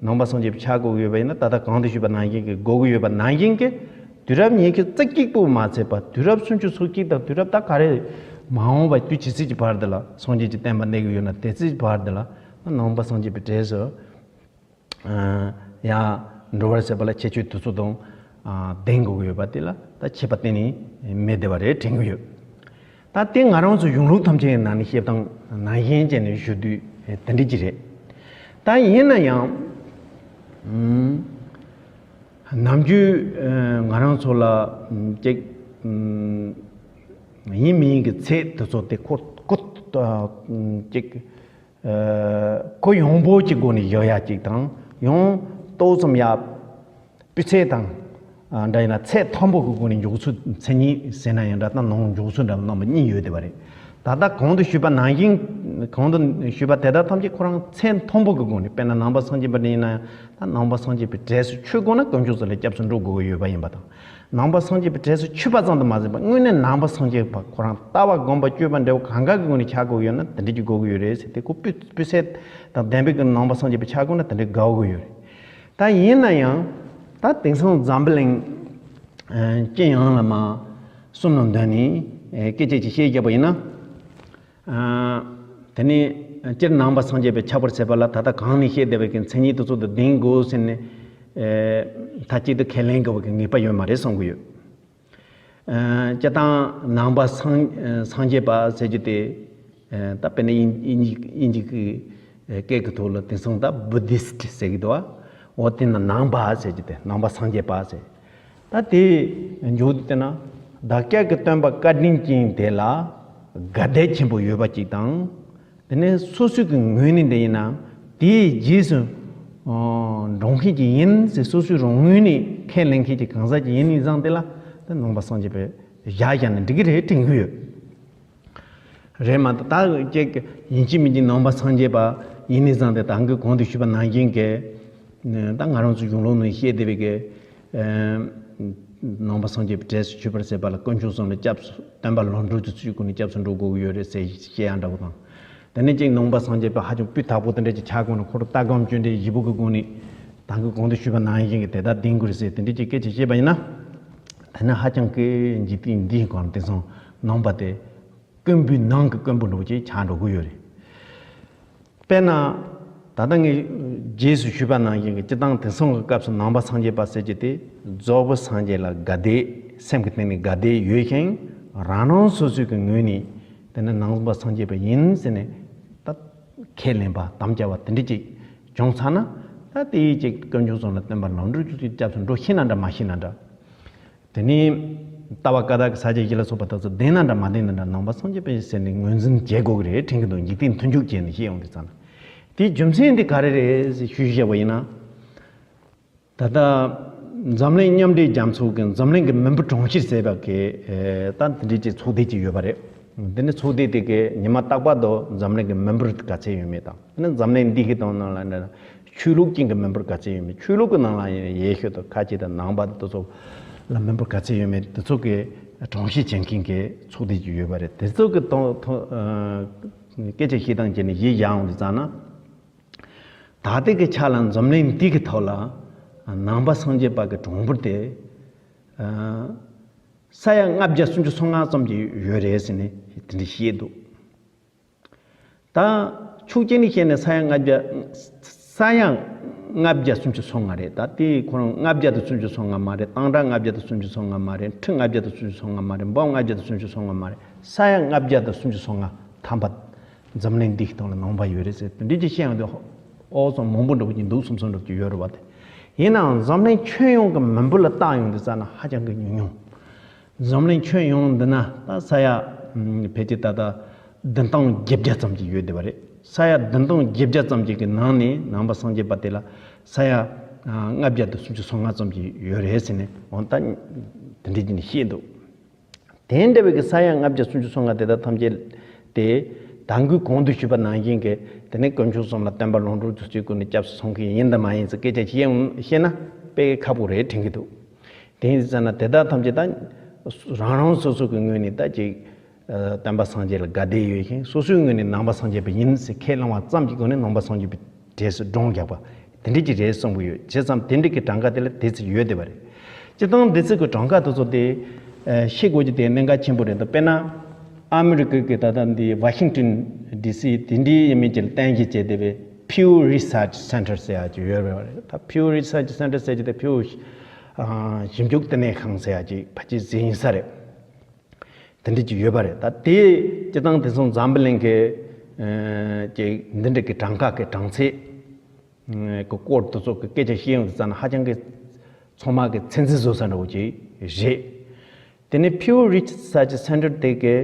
ནང་པ་སངས་རྒྱས་པ་ཆགས་དགོས་ཀྱི་ཡོད་པ་ཡིན་ན། ད་ལྟ་གོང་དུ་ཞུས་པ་ནང་བཞིན་གྱི་དགོས་ཀྱི་ཡོད་པ་ནང་བཞིན་གྱི་དུས་རབས་ཉི་ཤུ་རྩ་གཅིག་པོ་མ་ཚད་པ་དུས་རབས་སུམ་ཅུ་སོ་གཅིག་དང་དུས་རབས་ད་ག་རེ་མ་འོངས་པ་དུས་ཇི་སྲིད་ཀྱི་བར་དུ་ལ་སངས་རྒྱས་ཀྱི་བསྟན་པ་གནས་ཀྱི་ཡོད་ན་དེ་སྲིད་ཀྱི་བར་དུ་ལ་ནང་པ་སངས་རྒྱས་པའི་གྲས་སུ། ཡང་འགྲོ་བར་ཟད་པ་ལ་ཁྱད་ཆོས་དེ་ཚོ་དང་ལྡན་དགོས་ཀྱི་ཡོད་པ་དེ་ལ་ད་ཁྱད་པར་གཏན་ནས་མེད་བསྡད་པ་རེད་དྲན་གྱི་ཡོད། ད་དེ་ང་རང་ཚོ་གཞུང་ལུགས་ཐམས་ཅད་ནང་ནས་བཤད་སྟངས་ནང་བཞིན་བྱས་ནས་ཞུ་དུས་དེ་འདྲ་ཅིག་རེད། ད་ཡིན་ན་ཡང་ནམ་རྒྱུན་ང་རང་ཚོ་ལ་ཅིག་ཡིན་མིན་གྱི་ཚད་དེ་ཚོ་དེ་ཁོ་ཁོ་ཅིག་ཁོ་ཡོང་འབོར་གྱི་སྒོ་ནས་བཞག་ཡ་གཅིག་དང་ཡང་ཏོག་ཙམ་ཡ་སྤུས་ཚད་དང་འདྲ་ཡིན་ན་ཚད་མཐོན་པོ་གི་སྒོ་ནས་འཇོག་ཚུལ་མཚན་ཉིད་ཟེར་ན་ཡང་འདྲ་ད་ནང་འཇོག་ཚུལ་འདྲ་རྣམ་པ་གཉིས་ཡོད་བསྡད་པ་རེད། ད་ལྟ་གོང་དུ་ཞུས་པ་ནང་བཞིན་གོང་དུ་ཞུས་པ་དེ་དག་ཐམས་ཅད་ཁོ་རང་ཚད་མཐོན་པོ་གི་སྒོ་ནས་དཔེར་ན་ནང་པ་སངས་རྒྱས་པ་འདྲ་ཡིན་ན་ཡང་ད་ནང་པ་སངས་རྒྱས་པའི་གྲས་སུ་ཆུད་དགོས་ན་དཀོན་མཆོག་གསུམ་ལ་སྐྱབས་སུ་འགྲོ་དགོས་ཀྱི་ཡོད་པ་ཡིན་པ་དང་། ནང་པ་སངས་རྒྱས་པའི་གྲས་སུ་ཆུད་པ་ཙམ་དུ་མ་ཟད་པར་དངོས་གནས་ནང་པ་སངས་རྒྱས་པ་ཁོ་རང་ལྟ་བ་སྒོམ་པ་སྤྱོད་པ་འབྲས་བུ་གང་ག་གི་སྒོ་ནས་ཆགས་དགོས་ཡོད་ན་དེ་འདྲ་ཅིག་དགོས་ཀྱི་ཡོད་རེད་ཟེར་ཏེ་ཁོ་སྤུས་སྤུས་ཚད་དང་ལྡན་པའི་གི་ནང་པ་སངས་རྒྱས་པ་ཆགས་དགོས་ན་དེ་འདྲ་དགའ་དགོས་ཀྱི་ཡོད་རེད། ད་ཡིན་ན་ཡང་ད་དེང་སང་འཛམ་བུ་གླིང་སྤྱི་ཡོངས་ལ་མ་གསུམ་ལ་འདོན་ནས་སྐད་ཆ་ཅིག་བཤད་རྒྱབ་པ་ཡིན་ན། དེ་ནས་སྤྱིར་ནང་པ་སངས་རྒྱས་པའི་ཁྱད་པར་ཟེར་བ་ལ་ད་ལྟ་གང་ནས་བཤད་བསྡད་པའི་གི་མཚན་ཉིད་དེ་ཚོ་དང་ལྡན་དགོས་ཟེར་ནས་མཐའ་གཅིག་ཏུ་ཁས་ལེན་དགོས་པའི་གི་ངེས་པ་ཡོད་མ་རེད་བསམ་གི་ཡོད། སྤྱིར་བཏང་ནང་པ་སངས་སངས་རྒྱས་པ་ཟེར་རྒྱུ་དེ་ད་དཔེར་ན་དབྱིན་དབྱིན་ཇི་དབྱིན་ཇི་གི་སྐད་ཀྱི་ཐོག་ལ་དེང་སང་ད་བུ་དིསྟ་ཟེར་གི་འདུག་བ། འོ་དེ་ན་ནང་པ་ཟེར་རྒྱུ་དེ་ནང་པ་སངས་རྒྱས་པ་ཟེར། ད་དེ་མཇུག་ཏུ་བལྟས་ན་བདག་ཅག་གི་སྟོན་པ་བཀའ་དྲིན་ཅན་དེ་ལ་དགའ་དད་ཆེན་པོ་ཡོད་པ་གཅིག་དང་། དེ་ནས་སོ་སོའི་གི་ངོས་ནས་འདི་ཡིན་ན་དེའི་རྗེས་སུ་འགྲོ་མཁན་གྱི་ཡིན་ཟེར་སོ་སོའི་རང་ངོས་ནས་ཁས་ལེན་མཁན་གྱི་གང་ཟག་ཅིག་ཡིན་ནི་བཟང་དེ་ལ་དེ་ནང་པ་སངས་རྒྱས་པའི་བཞག་བཞག་ན་འགྲིག་གི་རེད་དྲན་གི་ཡོད། རེད་མ་གཏོགས་ད་ཅིག་ཡིན་གཅིག་མིན་གཅིག་ནང་པ་སངས་རྒྱས་པ་ཡིན་ནི་བཟང་སྟེ་ད་གིན་གོང་དུ་ཞུས་པ་ནང་བཞིན་གྱི་ད་ང་རང་ཚོ་གཞུང་ལུགས་ནང་བཤད་བསྡད་པའི་གི་ ནང་པ་སངས་རྒྱས་པའི་གྲས་སུ་ཆུད་པར་ཟད་པ་ལ་དཀོན་མཆོག་གསུམ་ལ་སྐྱབས་སུ་སྟོན་པ་ལམ་འགྲོ་དེ་ཚོའི་སྒོ་ནས་སྐྱབས་སུ་འགྲོ་དགོས་ཀྱི་ཡོད་རེད་ཟེར་བཤད་ཡ་འདྲ་བོ་དང་། དེ་ནས་ཅིག་ནང་པ་སངས་རྒྱས་པ་ཧ་ཅང་སྤུས་དག་པོ་དེ་འདྲ་ཅིག་ཆགས་དགོས་ན་ཁོ་རང་ལྟ་སྒོམ་སྤྱོད་འབྲས་བཞི་པོ་གི་སྒོ་ནས་ད་གིན་གོང་དུ་ཞུས་པ་ནང་བཞིན་གྱི་དེ་དག་ལྡན་དགོས་རེད་ཟེར་དེ་འདྲ་ཅིག་སྐད་ཆ་བཤད་པ་ཡིན་ན། དེ་ནི་ཧ་ཅང་གི་འཇིག་རྟེན་འདིའི་སྒང་དེང་སང་ནང་པ་དེ་དཀོན་པོའི་ནང་གི་དཀོན་པོ་འདྲ་བོ་ཅིག་ཆགས་འགྲོ་གི་ཡོད་རེད། དཔེར་ན། ད་ལྟ་ངས་རྗེས་སུ་ཞུས་པ་ནང་བཞིན་གྱི་སྤྱིར་བཏང་དེང་སང་གི་སྐབས་སུ་ནང་པ་སངས་རྒྱས་པ་ཟེར་གྱི་དེ་རྫོགས་པའི་སངས་རྒྱས་ལ་དགའ་དད་སེམས་ཀྱི་སྟེང་ནས་དགའ་དད་ཡོད་ཞིང་རང་རང་སོ་སོའི་གི་ངོས་ནས་དེ་ནི་ནང་པ་སངས་རྒྱས་པ་ཡིན་ཟེར་ནས་ད་ཁས་ལེན་པ་དམ་བཅའ་བ་དེ་འདྲ་ཅིག་བྱུང་ཚར་ན་ད་དེའི་ཅིག་དཀོན་མཆོག་གསུམ་ལ་སྟོན་པ་ལམ་འགྲོ་ཚོའི་སྐྱབས་སུ་འགྲོ་ཤེས་ན་འདྲ་མ་ཤེས་ན་འདྲ། དེ་ནས་ལྟ་བ་ཀ་དག་གི་ས་བཅད་བཞི་ལ་སོགས་པ་དག་ཚོ་ལྡན་ན་འདྲ་མ་ལྡན་ན་འདྲ་ནང་པ་སངས་རྒྱས་པའི་ཟེར་ནས་ངོས་འཛིན་བྱེད་དགོས་ཀྱི་རེད་དྲན་གྱི་འདུག་འཇིག་རྟེན་མཐུན་འཇུག་བྱས་ནས་བཤད་ཡོང་དུས་ཙང་ན། དེའི་རྒྱུ་མཚན་དེ་ག་རེ་རེད་ཞུས་བཤད་པ་ཡིན་ན། ད་ལྟ་འཛམ་གླིང་མཉམ་འབྲེལ་རྒྱལ་ཚོགས་ཀྱི་འཛམ་གླིང་གི་མི་འབོར་གྲངས་བཤེར་ཟེར་བ་གི་ད་འདི་འདྲའི་ཅིག་ཚོགས་སྡེ་ཅིག་ཡོད་པ་རེད། འདི་ནི་ཚོགས་སྡེ་དེ་གི་ཉི་མ་རྟག་པར་དུ་འཛམ་གླིང་གི་མི་འབོར་ག་ཚད་ཡོད་མེད་དང་ནི་འཛམ་གླིང་འདི་གི་དང་ནང་ལ་འདྲ། ཆོས་ལུགས་ཀྱི་གི་མི་འབོར་ག་ཚད་ཡོད་མེད། ཆོས་ལུགས་ཀྱི་ནང་ལ་ཡང་ཡེ་ཤུ་དང་ཁ་ཆེ་དང་ནང་པ་དེ་ཚོ་ལ་མི་འབོར་ག་ཚད་ཡོད་མེད་དེ་ཚོ་གི་གྲངས་བཤེར་བྱེད་མཁན་གྱི་ཚོགས་སྡེ་ཅིག་ཡོད་པ་རེད། དེ་ཚོ་གི་ཐོག་ཐོག་སྐད་ཆ་བཤད་སྟངས་བྱས་ནས་གཞི་བཞག་འོང་དུས་ཙང་ན། ད་ལྟའི་གི་ཆ་ལ་འཛམ་གླིང་འདི་གི་ཐོག་ལ་ནང་པ་སངས་རྒྱས་པ་གི་གྲངས་འབོར་དེ་ས་ཡ་ལྔ་བརྒྱ་སུམ་ཅུ་སོ་ལྔ་ཙམ་གྱི་ཡོད་རེད་ཟེར་ནས་དེ་འདྲ་བཤད་འདུག་ད་ཕྱོགས་གཅིག་ནས་བཤད་ན་ས་ཡ་ལྔ་བརྒྱ། ས་ཡ་ལྔ་བརྒྱ་སུམ་ཅུ་སོ་ལྔ་རེད། ད་དེ་ཁོ་རང་ལྔ་བརྒྱ་དང་སུམ་ཅུ་སོ་ལྔ་མ་རེད། སྟངས་སྒྲ་ལྔ་བརྒྱ་དང་སུམ་ཅུ་སོ་ལྔ་མ་རེད། ཁྲི་ལྔ་བརྒྱ་དང་སུམ་ཅུ་སོ་ལྔ་མ་རེད། འབུམ་ལྔ་བརྒྱ་དང་སུམ་ཅུ་སོ་ལྔ་མ་རེད། ས་ཡ་ལྔ་བརྒྱ་དང་སུམ་ཅུ་སོ་ལྔ་ཐམ་པ་འཛམ་གླིང་འདིའི་སྟེང་ལ་ནང་པ་ཡོད་རེད་ཟེར་དེ་འདྲ་ཅིག་བཤད་ཡོང་དུས་ཨོ་ཙམ་མང་པོ་འདྲ་པོ་ཅིག་འདུག་བསམ་བསམ་འདྲ་པོ་ཅིག་ཡོད་རེད་བ། དེ་ཡིན་ནའང་འཛམ་གླིང་ཁྱོན་ཡོངས་ཀྱི་མི་འབོར་ལ་བལྟ་ཡོང་དུས་ཙ་ན་ཧ་ཅང་གི་ཉུང་ཉུང་། འཛམ་གླིང་ཁྱོན་ཡོངས་འདི་ན་ད་ས་ཡ་ཕལ་ཆེར་ད་ལྟ་བདུན་སྟོང་བརྒྱད་བརྒྱ་ཙམ་ཅིག་ཡོད་བསྡད་པ་རེད། ས་ཡ་བདུན་སྟོང་བརྒྱད་བརྒྱ་ཙམ་ཅིག་གི་ནང་ནས་ནང་པ་སངས་རྒྱས་པ་དེ་ལ་ས་ཡ་ལྔ་བརྒྱ་དང་སུམ་ཅུ་སོ་ལྔ་ཙམ་ཅིག་ཡོད་རེད་ཟེར་ནས་འོ་ད་དེ་འདྲ་ཅིག་ནས་བཤད་འདུག་དེ་འདྲ་བའི་གི་ས་ཡ་ལྔ་བརྒྱ་སུམ་ཅུ་སོ་ལྔ་དེ་དག་ཐམས་ཅད་དེ་ད་གིན་གོང་དུ་ཞུས་པ་ནང་བཞིན་གྱི་དེ་ནས་དཀོན་མཆོག་གསུམ་ལ་སྟོན་པ་ལམ་འགྲོ་དེ་ཚོའི་སྒོ་ནས་སྐྱབས་སུ་སོང་མཁན་ཡིན་དང་མ་ཡིན་ཟེར་སྐད་ཆ་བཤད་བཤད་ན་དཔེ་ཁག་པོ་རེད་དྲན་གྱི་འདུག་དེ་ཡིན་ཙང་ན་དེ་དག་ཐམས་ཅད་ད་རང་རང་སོ་སོ་གི་ངོས་ནས་ད་ཅིག་སྟོན་པ་སངས་རྒྱས་ལ་དགའ་དད་ཡོད་ཅིང་སོ་སོའི་ངོས་ནས་ནང་པ་སངས་རྒྱས་པ་ཡིན་ཟེར་ཁས་བླངས་པ་ཙམ་གྱི་སྒོ་ནས་ནང་པ་སངས་རྒྱས་པའི་གྲས་སུ་བགྲངས་རྒྱག་པ་དེ་འདྲ་ཅིག་རེད་གསུང་གི་ཡོད། བྱས་ཙང་དེ་འདྲ་གི་གྲངས་ཀ་དེ་ལ་དེ་ཚོ་ཡོད་བསྡད་པ་རེད། སྤྱིར་བཏང་དེ་ཚོ་གི་གྲངས་ཀ་དེ་ཚོ་དེ་ཤེས་དགོས་ཀྱི་དེ་གནད་འགག་ཆེན་པོ་རེད་འདུག་དཔེར་ན་ཨ་མི་རི་ཀ་གི་ད་ལྟ་འདི་ཝ་ཤིང་ཏོན་ཌི་སི་དེ་འདྲའི་ཡིན་མིན་གྱི་ལ་བརྟེན་གྱི་བྱས་བསྡད་པའི་Pew Research Center ཟེར་ཡག་ཅིག་ཡོད་རེད་བ་རེད། ད་Pew Research Center ཟེར་གྱི་དེ་ཕིའུ་ཞིབ་འཇུག་ལྟེ་གནས་ཁང་ཟེར་ཡག་ཅིག་ཕལ་ཆེར་ཟིན་ཡིན་ས་རེད། དེ་འདྲ་ཅིག་ཡོད་པ་རེད། ད་དེ་སྤྱིར་བཏང་དེང་སང་འཛམ་བུ་གླིང་གི་ཅིག་འདི་འདྲ་གི་གྲངས་ཀ་གི་གྲངས་ཚད་གི་སྐོར་དེ་ཚོ་གི་སྐད་ཆ་བཤད་ཡོང་དུས་ཙ་ན་ཧ་ཅང་གི་ཚང་མ་གི་ཚད་འཛིན་བཟོ་ས་འདྲ་བོ་ཅིག་རེད། དེ་ནས་Pew Research Center དེ་གི་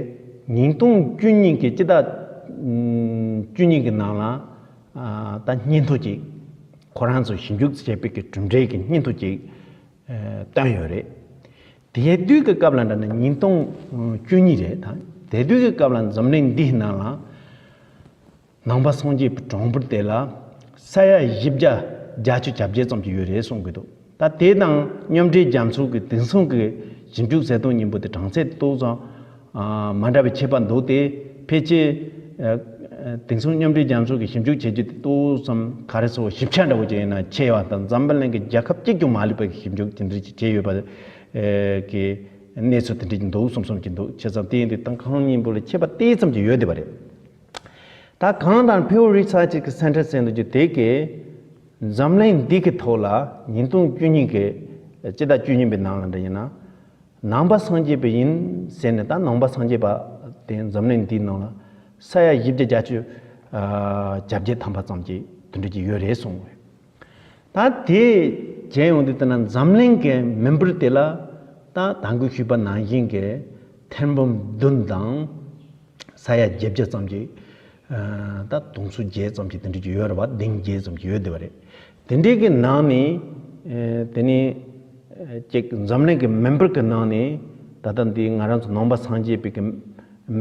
ཉིས་སྟོང་བཅུ་གཉིས་གི་སྤྱི་ཟླ་བཅུ་གཉིས་གི་ནང་ལ་ད་སྙན་ཐོ་ཅིག་ཁོ་རང་ཚོ་ཞིབ་འཇུག་བྱས་པའི་གི་གྲུབ་འབྲས་ཀྱི་སྙན་ཐོ་ཅིག་བཏོན་ཡོད་རེད། དེ་དུས་ཀྱི་སྐབས་ལ་འདྲ་ན་ཉིས་སྟོང་བཅུ་གཉིས་རེད་ད། དེ་དུས་ཀྱི་སྐབས་ལ་འཛམ་གླིང་འདིའི་ནང་ལ་ནང་པ་སངས་རྒྱས་པའི་གྲངས་འབོར་དེ་ལ་ས་ཡ་བཞི་བརྒྱ་བརྒྱད་ཅུ་གྱ་བརྒྱད་ཙམ་ཅིག་ཡོད་རེད་གསུང་གི་འདུག་ད་དེ་དང་མཉམ་འབྲེལ་རྒྱལ་ཚོགས་ཀྱི་དེང་སང་གི་ཞིབ་འཇུག་གསལ་སྟོན་སྙིང་པོ་དེ་གྲངས་ཚད་ཏོག་ཙམ་མ་འདྲ་བའི་ཁྱད་པར་འདུག་སྟེ། ཕལ་ཆེར་དེང་སང་མཉམ་འབྲེལ་རྒྱལ་ཚོགས་ཀྱི་ཞིབ་འཇུག་བྱེད་རྒྱུ་དེ་ཏོག་ཙམ་ག་རེ་ཟེར་ཞིབ་ཆ་འདྲ་བོ་ཅིག་ཡིན་ན་ཆེ་བ་དང་འཛམ་བུ་གླིང་གི་རྒྱལ་ཁབ་གཅིག་ཀྱང་མ་ལུས་པའི་ཞིབ་འཇུག་དེ་འདྲ་ཅིག་བྱས་ཡོད་པ་གི་གནས་ཚུལ་དེ་འདྲ་ཅིག་འདུག་གསུང་གསུང་གི་འདུག་བྱས་ཙང་དེ་ཡིན་དུས་ད་གང་སྙིང་པོ་ལ་ཁྱད་པར་ཏོག་ཙམ་ཅིག་ཡོད་བསྡད་པ་རེད། ད་གང་ལྟར་Pew Research གི་Center ཟེར་འདུག་རྒྱུ་དེ་གིས་འཛམ་གླིང་འདི་གི་ཐོག་ལ་ཉིས་སྟོང་བཅུ་གཉིས་ཀྱི་སྤྱི་ཟླ་བཅུ་གཉིས་པའི་ནང་ལ་འདྲ་ཡིན་ན། ནང་པ་སངས་རྒྱས་པ་ཡིན་ཟེར་ནས་ད་ནང་པ་སངས་རྒྱས་པ་དེ་འཛམ་གླིང་འདིའི་ནང་ལ་ས་ཡ་བཞི་བརྒྱ་བརྒྱད་ཅུ་གྱ་བརྒྱད་ཐམ་པ་ཙམ་གྱི་དེ་འདྲ་ཅིག་ཡོད་རེད་གསུངས་པ་རེད། ད་དེ་བྱས་ཡོང་དུས་ད་ན་འཛམ་གླིང་གི་མི་འབོར་དེ་ལ་ད་ད་གིན་ཞུས་པ་ནང་བཞིན་གྱི་ཐེར་འབུམ་བདུན་དང་ས་ཡ་བརྒྱད་བརྒྱ་ཙམ་གྱི་ད་དུང་སོ་བརྒྱད་ཙམ་གྱི་དེ་འདྲ་ཅིག་ཡོད་རེད་བ། བདུན་བརྒྱད་ཙམ་གྱི་ཡོད་བསྡད་པ་རེད། དེ་འདྲའི་གི་ནང་ནས་དེ་ནས་ཅིག་འཛམ་གླིང་གི་མི་འབོར་གི་ནང་ནས་ད་ལྟ་འདི་ང་རང་ཚོ་ནང་པ་སངས་རྒྱས་པའི་གི་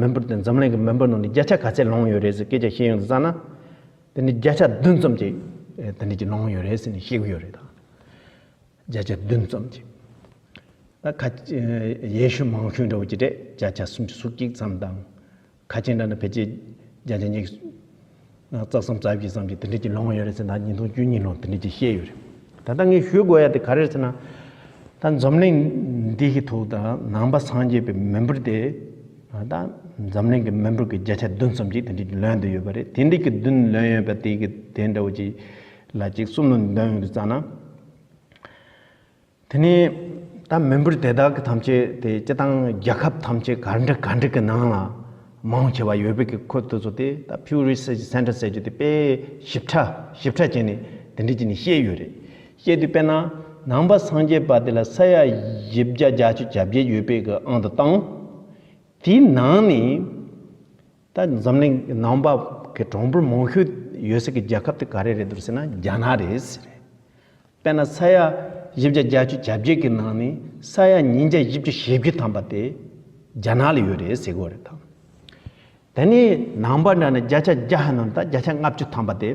མི་འབོར་དེ་འཛམ་གླིང་གི་མི་འབོར་ནང་ནས་བརྒྱ་ཆ་ག་ཚད་ལོངས་ཡོད་རེད་ཟེར་སྐད་ཆ་བཤད་ཡོང་དུས་ཙ་ན། དེ་ནས་བརྒྱ་ཆ་བདུན་ཙམ་ཅིག་དེ་འདྲ་ཅིག་ལོངས་ཡོད་རེད་ཟེར་ནས་བཤད་གི་ཡོད་རེད་ད། བརྒྱ་ཆ་བདུན་ཙམ་ཅིག་ད་ཁ་ཡེ་ཤུ་མང་ཤོས་འདྲ་བོ་ཅིག་རེད། བརྒྱ་ཆ་སུམ་ཅུ་སོ་གཅིག་ཙམ་དང་། ཁ་ཆེ་འདྲ་ན་ཕལ་ཆེར་བརྒྱ་ཆ་ཉི་ཤུ་རྩ་གསུམ་རྩ་བཞི་ཙམ་ཅིག་དེ་འདྲ་ཅིག་ལོངས་ཡོད་རེད་ཟེར། ད་ཉིས་སྟོང་བཅུ་གཉིས་ལོ་དེ་འདྲ་ཅིག་བཤད་ཡོད་རེད། ད་ལྟ་ངས་ཞུ་དགོས་ཡ་དེ་ག་རེ་རེད་ཟེར་ན། ད་འཛམ་གླིང་འདི་གི་ཐོག་ད་ནང་པ་སངས་རྒྱས་པའི་མི་འབོར་དེ། ད་འཛམ་གླིང་གི་མི་འབོར་གྱི་བརྒྱ་ཆ་བདུན་ཙམ་ཅིག་དེ་འདྲ་ཅིག་ལོན་བསྡད་ཡོད་པ་རེད། དེ་འདྲ་གི་བདུན་ལོན་ཡོད་པ་དེ་གི་དེ་འདྲ་བོ་ཅིག་ལ་ཅིག་གསུམ་ལ་འདོན་ཡོང་དུས་ཙ་ན། དེ་ནས་ད་མི་འབོར་དེ་དག་གི་ཐམས་ཅད་དེ་སྤྱི་བཏང་རྒྱལ་ཁབ་ཐམས་ཅད་ག་འདྲ་ག་འདྲ་གི་ནང་ལ་མང་ཆེ་བ་ཡོད་པའི་གི་ཁོ་དེ་ཚོ་དེ་ད་Pew Research Center ཟེར་རྒྱུ་དེ་དཔེ་ཞིབ་ཕྲ་ཞིབ་ཕྲ་བྱས་ནས་དེ་འདྲ་བྱས་ནས་བཤད་ཡོད་རེད། བཤད་དུས་དཔེར་ན་ནང་པ་སངས་རྒྱས་པ་དེ་ལ་ས་ཡ་བཞི་བརྒྱ་བརྒྱད་ཅུ་གྱ་བརྒྱད་ཡོད་པའི་གི་ཨང་དུ་བཏང་། དེའི་ནང་ནས། ད་འཛམ་གླིང་ནང་པ་གི་གྲངས་འབོར་མང་ཤོས་ཡོད་སའི་གི་རྒྱལ་ཁབ་དེ་ག་རེ་རེད་འདུག་ཟེར་ན་རྒྱ་ནག་རེད་ཟེར། དཔེར་ན་ས་ཡ་བཞི་བརྒྱ་བརྒྱད་ཅུ་གྱ་བརྒྱད་ཀྱི་ནང་ནས་ས་ཡ་ཉིས་བརྒྱ་བཞི་བཅུ་ཞེ་བརྒྱད་ཐམ་པ་དེ་རྒྱ་ནག་ལ་ཡོད་རེད་ཟེར་གོ་རེད་ད། དེ་ནས་ནང་པ་འདྲ་ན་བརྒྱ་ཆ་བརྒྱ་ནང་ད་བརྒྱ་ཆ་ལྔ་བཅུ་ཐམ་པ་དེ་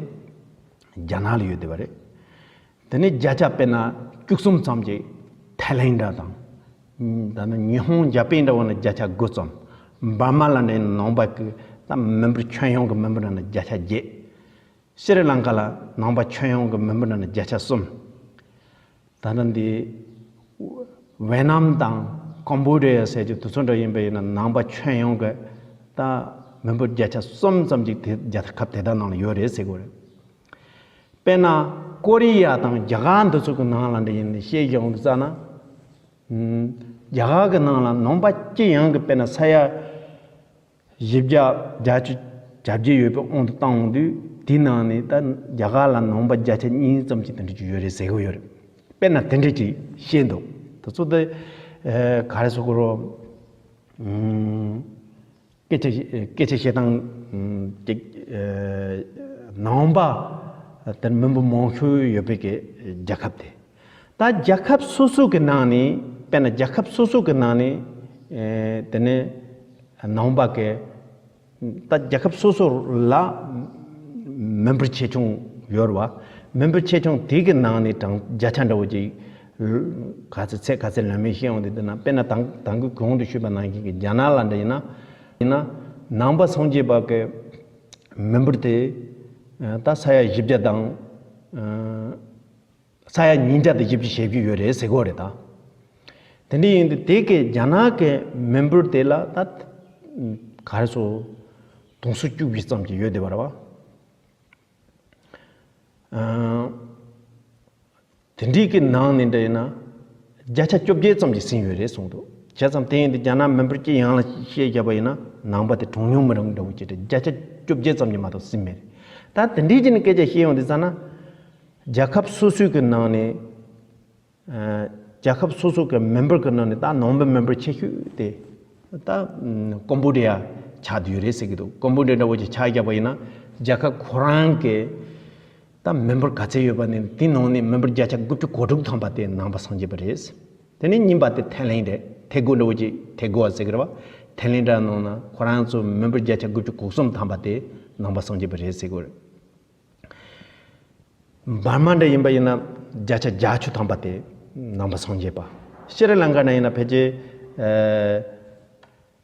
རྒྱ་ནག་ལ་ཡོད་བསྡད་པ་རེད། དེ་ནས་བརྒྱ་ཆ་དཔེར་ན་བཅུ་གསུམ་ཙམ་གྱིས་ཐའི་ལེན་འདྲ་དང་། ད་ནི་ཉི་ཧོང་འཇར་པན་འདྲ་བོ་ནི་བརྒྱ་ཆ་དགུ་ཙམ། འབར་མ་ལ་ནི་ནང་པ་གི་ད་མི་འབོར་ཁྱོན་ཡོངས་ཀྱི་མི་འབོར་ནང་ནས་བརྒྱ་ཆ་བརྒྱད། ཤྲི་ལང་ཀ་ལ་ནང་པ་ཁྱོན་ཡོངས་ཀྱི་མི་འབོར་ནང་ནས་བརྒྱ་ཆ་གསུམ། ད་ནི་འདི་ཝེ་ནམ་དང་ཀམ་བོ་ཌི་ཡ་ཟེར་རྒྱུ་དེ་ཚོ་འདྲ་ཡིན་པ་ཡིན་ན་ནང་པ་ཁྱོན་ཡོངས་ཀྱི་ད་མི་འབོར་བརྒྱ་ཆ་གསུམ་ཙམ་ཅིག་དེ་རྒྱལ་ཁབ་དེ་དག་ནང་ལ་ཡོད་རེད་ཟེར་གོ་རེད། དཔེར་ན་ཀོ་རི་ཡ་དང་རྒྱ་གར་འདི་ཚོ་གི་ནང་ལ་འདྲ་ཡིན་ནས་བཤད་ཡོང་དུས་ཙ་ན། ཨམ། རྒྱ་གར་གི་ནང་ལ་ནང་པ་སྤྱི་ཡོངས་ཀྱི་དཔེར་ན་ས་ཡ་བཞི་བརྒྱ་བརྒྱད་ཅུ་གྱ་བརྒྱད་ཡོད་པའི་དབང་དུ་བཏང་ཡོང་དུས་དེའི་ནང་ནས་ད་རྒྱ་གར་ལ་ནང་པ་བརྒྱ་ཆ་གཉིས་ཙམ་ཅིག་དེ་འདྲ་ཅིག་ཡོད་རེད་ཟེར་གི་ཡོད་རེད། དཔེར་ན་དེ་འདྲ་ཅིག་བཤད་འདུག་དེ་ཚོ་དེ་ཨ་ག་རེ་ཟེར་དགོས་རེད། ཨམ། སྐད་ཆ་སྐད་ཆ་བཤད་སྟངས་ཅིག་ནང་པ་དེར་མི་འབོར་མང་ཤོས་ཡོད་པའི་གི་རྒྱལ་ཁབ་དེ། ད་རྒྱལ་ཁབ་སོ་སོ་གི་ནང་ནས་དཔེར་ན་རྒྱལ་ཁབ་སོ་སོ་གི་ནང་ནས་དེ་ནས་ནང་པ་གི་ད་རྒྱལ་ཁབ་སོ་སོ་ལ་མི་འབོར་ཆེ་ཆུང་ཡོད་རེད་བ། མི་འབོར་ཆེ་ཆུང་དེ་གི་ནང་ནས་གྲངས་བརྒྱ་ཆ་འདྲ་བོ་ཅིག་ག་ཚད་ཚད་ག་ཚད་ལོན་མིན་ཤེས་ཡོང་དུས་དེ་ན་དཔེར་ན་དང་དང་གི་གོང་དུ་ཞུས་པ་ནང་བཞིན་གྱི་རྒྱ་ནག་ལ་འདྲ་ཡིན་ན། ཡིན་ན། ནང་པ་སངས་རྒྱས་པ་གི་མི་འབོར་དེ་ད་ས་ཡ་བཞི་བརྒྱ་དང་ས་ཡ་ཉིས་བརྒྱ་དང་བཞི་བཅུ་ཞེ་བརྒྱད་ཡོད་རེད་ཟེར་གོ་རེད་ད། དེ་འདྲ་ཡིན་དུས་དེ་གི་རྒྱ་ནག་གི་མི་འབོར་དེ་ལ་ད་ག་རེ་ཟེར་དུང་སོ་བཅུ་བཞི་ཙམ་གྱི་ཡོད་བསྡད་པ་རེད་བ། དེ་འདྲའི་གི་ནང་ནས་འདྲ་ཡིན་ན་བརྒྱ་ཆ་བཅོ་བརྒྱད་ཙམ་གྱིས་ཟིན་ཡོད་རེད་གསུངས་འདུག་བྱས་ཙང་དེ་ཡིན་དུས་རྒྱ་ནག་མི་འབོར་སྤྱི་ཡོངས་ལ་བཤད་བཞག་པ་ཡིན་ན་ནང་པ་དེ་གྲངས་ཉུང་མི་རིགས་འདྲ་བོ་ཅིག་རེད། བརྒྱ་ཆ་བཅོ་བརྒྱད་ཙམ་གྱིས་མ་གཏོགས་ཟིན་མེད་རེད། ད་དེ་འདྲའི་གི་ནི་སྐད་ཆ་བཤད་ཡོང་དུས་ཙ་ན། རྒྱལ་ཁབ་སོ་སོའི་གི་ནང་ནས། རྒྱལ་ཁབ་སོ་སོ་གི་མི་འབོར་གི་ནང་ནས་ད་ནང་པའི་མི་འབོར་ཆེ་ཤོས་དེ་ད་ཀོམ་བྷོ་ཌི་ཡ་ཆགས་བསྡད་ཡོད་རེད་ཟེར་གི་འདུག་ཀོམ་བྷོ་ཌི་ཡ་འདྲ་བོ་ཅིག་ཆགས་བཞག་པ་ཡིན་ན་རྒྱལ་ཁབ་ཁོ་རང་གི་ད་མི་འབོར་ག་ཚད་ཡོད་པ་ནི་དེའི་ནང་ནས་མི་འབོར་བརྒྱ་ཆ་དགུ་བཅུ་གོ་དྲུག་ཐམ་པ་དེ་ནང་པ་སངས་རྒྱས་པ་རེད། དེ་ནས་གཉིས་པ་དེ་ཐའི་ལེན་རེད། ཐའི་གོ་འདྲ་བོ་ཅིག་ཐའི་གོ་ཟེར་གི་རེད་བ། ཐའི་ལེན་འདྲ་ནང་ན་ཁོ་རང་ཚོ་མི་འབོར་བརྒྱ་ཆ་དགུ་བཅུ་གོ་གསུམ་ཐམ་པ་དེ་ནང་པ་སངས་རྒྱས་པ་རེད་ཟེར་གི་རེད། འབར་མ་འདྲ་ཡིན་པ་ཡིན་ན་བརྒྱ་ཆ་བརྒྱད་ཅུ་ཐམ་པ་དེ་ནང་པ་སངས་རྒྱས་པ། ཤྲི་ལང་ཀ་ན་ཡིན་ན་ཕལ་ཆེར་ཨ་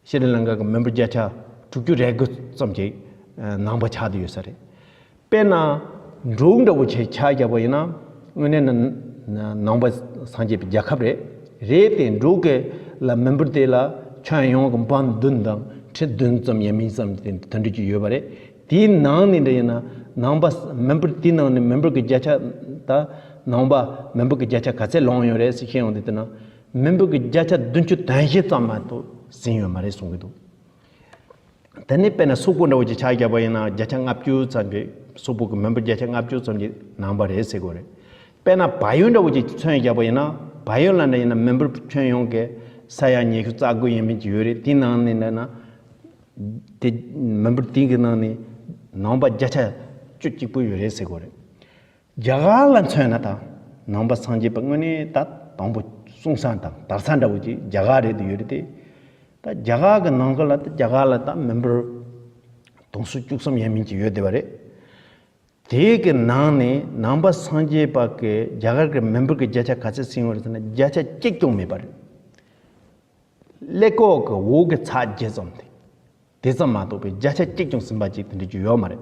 ཤྲི་ལང་ཀ་གི་མི་འབོར་བརྒྱ་ཆ་དྲུག་ཅུ་རེ་དགུ་ཙམ་ཅིག་ཨ་ནང་པ་ཆགས་བསྡད་ཡོད་ས་རེད། དཔེར་ན་འབྲུག་འདྲ་བོ་ཆེ་ཆ་བཞག་པ་ཡིན་ན་དངོས་གནས་ན་ནང་པ་སངས་རྒྱས་པའི་རྒྱལ་ཁབ་རེད། རེད་དེ་འབྲུག་གི་ལ་མི་འབོར་དེ་ལ་ཁྱོན་ཡོངས་ཀྱི་འབུམ་བདུན་དང་ཁྲི་བདུན་ཙམ་ཡས་མས་ཙམ་དེ་འདྲ་ཅིག་ཡོད་པ་རེད། དེའི་ནང་ནས་འདྲ་ཡིན་ན་ནང་པ་མི་འབོར་དེའི་ནང་ནས་མི་འབོར་གྱི་བརྒྱ་ཆ་ད་ནང་པ་མི་འབོར་གྱི་བརྒྱ་ཆ་ག་ཚད་ལོངས་ཡོད་རེད་ཟེར་བཤད་ཡོང་དུས་དེ་ན་མི་འབོར་གྱི་བརྒྱ་ཆ་བདུན་ཅུ་དོན་བཞི་ཙམ་མ་གཏོགས་ཟིན་ཡོད་མ་རེད་གསུང་གི་འདུག་དེ་ནས་དཔེར་ན་སོག་པོ་འདྲ་བོ་ཅིག་ཆ་བཞག་པ་ཡིན་ན་བརྒྱ་ཆ་ལྔ་བཅུ་ཙམ་གྱི་སོག་པོ་གི་མི་འབོར་བརྒྱ་ཆ་ལྔ་བཅུ་ཙམ་གྱི་ནང་པ་རེད་ཟེར་དགོས་རེད། དཔེར་ན་བལ་ཡུལ་འདྲ་བོ་ཅིག་མཚོན་བཞག་པ་ཡིན་ན་བལ་ཡུལ་ལ་འདྲ་ཡིན་ན་མི་འབོར་ཁྱོན་ཡོངས་ཀྱི་ས་ཡ་ཉི་ཤུ་རྩ་དགུ་ཡས་མས་ཅིག་ཡོད་རེད། དེའི་ནང་ནས་འདྲ་ན་དེ་མི་འབོར་དེའི་གི་ནང་ནས་ནང་པ་བརྒྱ་ཆ་བཅུ་གཅིག་པོ་ཡོད་རེད་ཟེར་དགོས་རེད། རྒྱ་གར་ལ་མཚོན་ན་ད་ནང་པ་སངས་རྒྱས་པ་དངོས་གནས་ད་དང་པོ་གསུང་ས་དང་དར་ས་འདྲ་བོ་ཅིག་རྒྱ་གར་རེད་དུ་ཡོད་རེད་དེ། ད་རྒྱ་གར་གི་ནང་ཁུལ་ལ་ད་རྒྱ་གར་ལ་ད་མི་འབོར་དུང་སོ་བཅུ་གསུམ་ཡས་མས་ཅིག་ཡོད་བསྡད་པ་རེད། དེའི་གི་ནང་ནས་ནང་པ་སངས་རྒྱས་པ་གི་རྒྱ་གར་གི་མི་འབོར་གི་བརྒྱ་ཆ་ག་ཚད་ཟིན་ཡོད་རེད་ཟེར་ན་བརྒྱ་ཆ་གཅིག་ཀྱང་མེད་པ་རེད། ཀླད་ཀོར་གྱི་འོག་གི་ཚགས་བརྒྱད་ཙམ་དེ། དེ་ཙམ་མ་གཏོགས་པའི་བརྒྱ་ཆ་གཅིག་ཀྱང་ཟིན་པ་ཅིག་དེ་འདྲ་ཅིག་ཡོད་མ་རེད།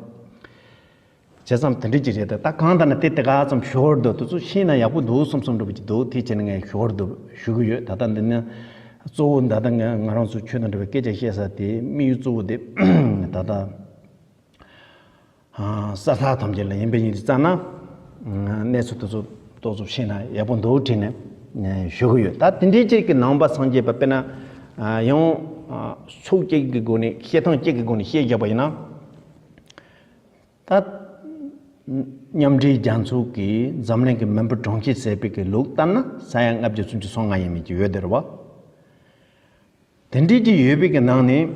བྱས་ཙང་དེ་འདྲ་ཅིག་རེད། ད་ད་གང་ལྟར་ན་དེ་དེ་ག་ཙམ་ཞོར་དུ་དེ་ཚོ་ཤེས་ན་ཡག་པོ་འདུག་བསམ་བསམ་འདྲ་པོ་ཅིག་འདུག་དེ་བྱས་ནས་ངས་ཞོར་དུ་ཞུ་གི་ཡོད། ད་ལྟ་འདི་ནི་གཙོ་བོ་ད་ལྟ་ང་ང་རང་ཚོ་ཆོས་དང་འབྲེལ་བའི་སྐད་ཆ་བཤད་ས་དེ་དམིགས་ཡུལ་གཙོ་བོ་དེ་ད་ལྟ། ས་ཐག་ཐམས་ཅད་ལ་ཡིན་པའི་ཡིན་དུས་ཙང་ན། གནས་ཚུལ་དེ་ཚོ་ཏོག་ཙམ་ཤེས་ན་ཡག་པོ་འདུག་དྲན་ནས་ཞུ་གི་ཡོད། ད་དེ་འདྲའི་ཅིག་གི་ནང་པ་སངས་རྒྱས་པ་དཔེར་ན་ཡང་ཕྱོགས་གཅིག་གི་སྒོ་ནས་བཤད་སྟངས་གཅིག་གི་སྒོ་ནས་བཤད་བཞག་པ་ཡིན་ན། ད་མཉམ་འབྲེལ་རྒྱལ་ཚོགས་ཀྱིས་འཛམ་གླིང་གི་མི་འབོར་གྲངས་ཀྱིས་ཟད་པའི་གི་ལུགས་ལྟར་ན་ས་ཡ་ལྔ་བརྒྱ་སུམ་ཅུ་སོ་ལྔ་ཡས་མས་ཅིག་ཡོད་དེ་རེད་བ། དེ་འདྲའི་ཅིག་ཡོད་པའི་གི་ནང་ནས།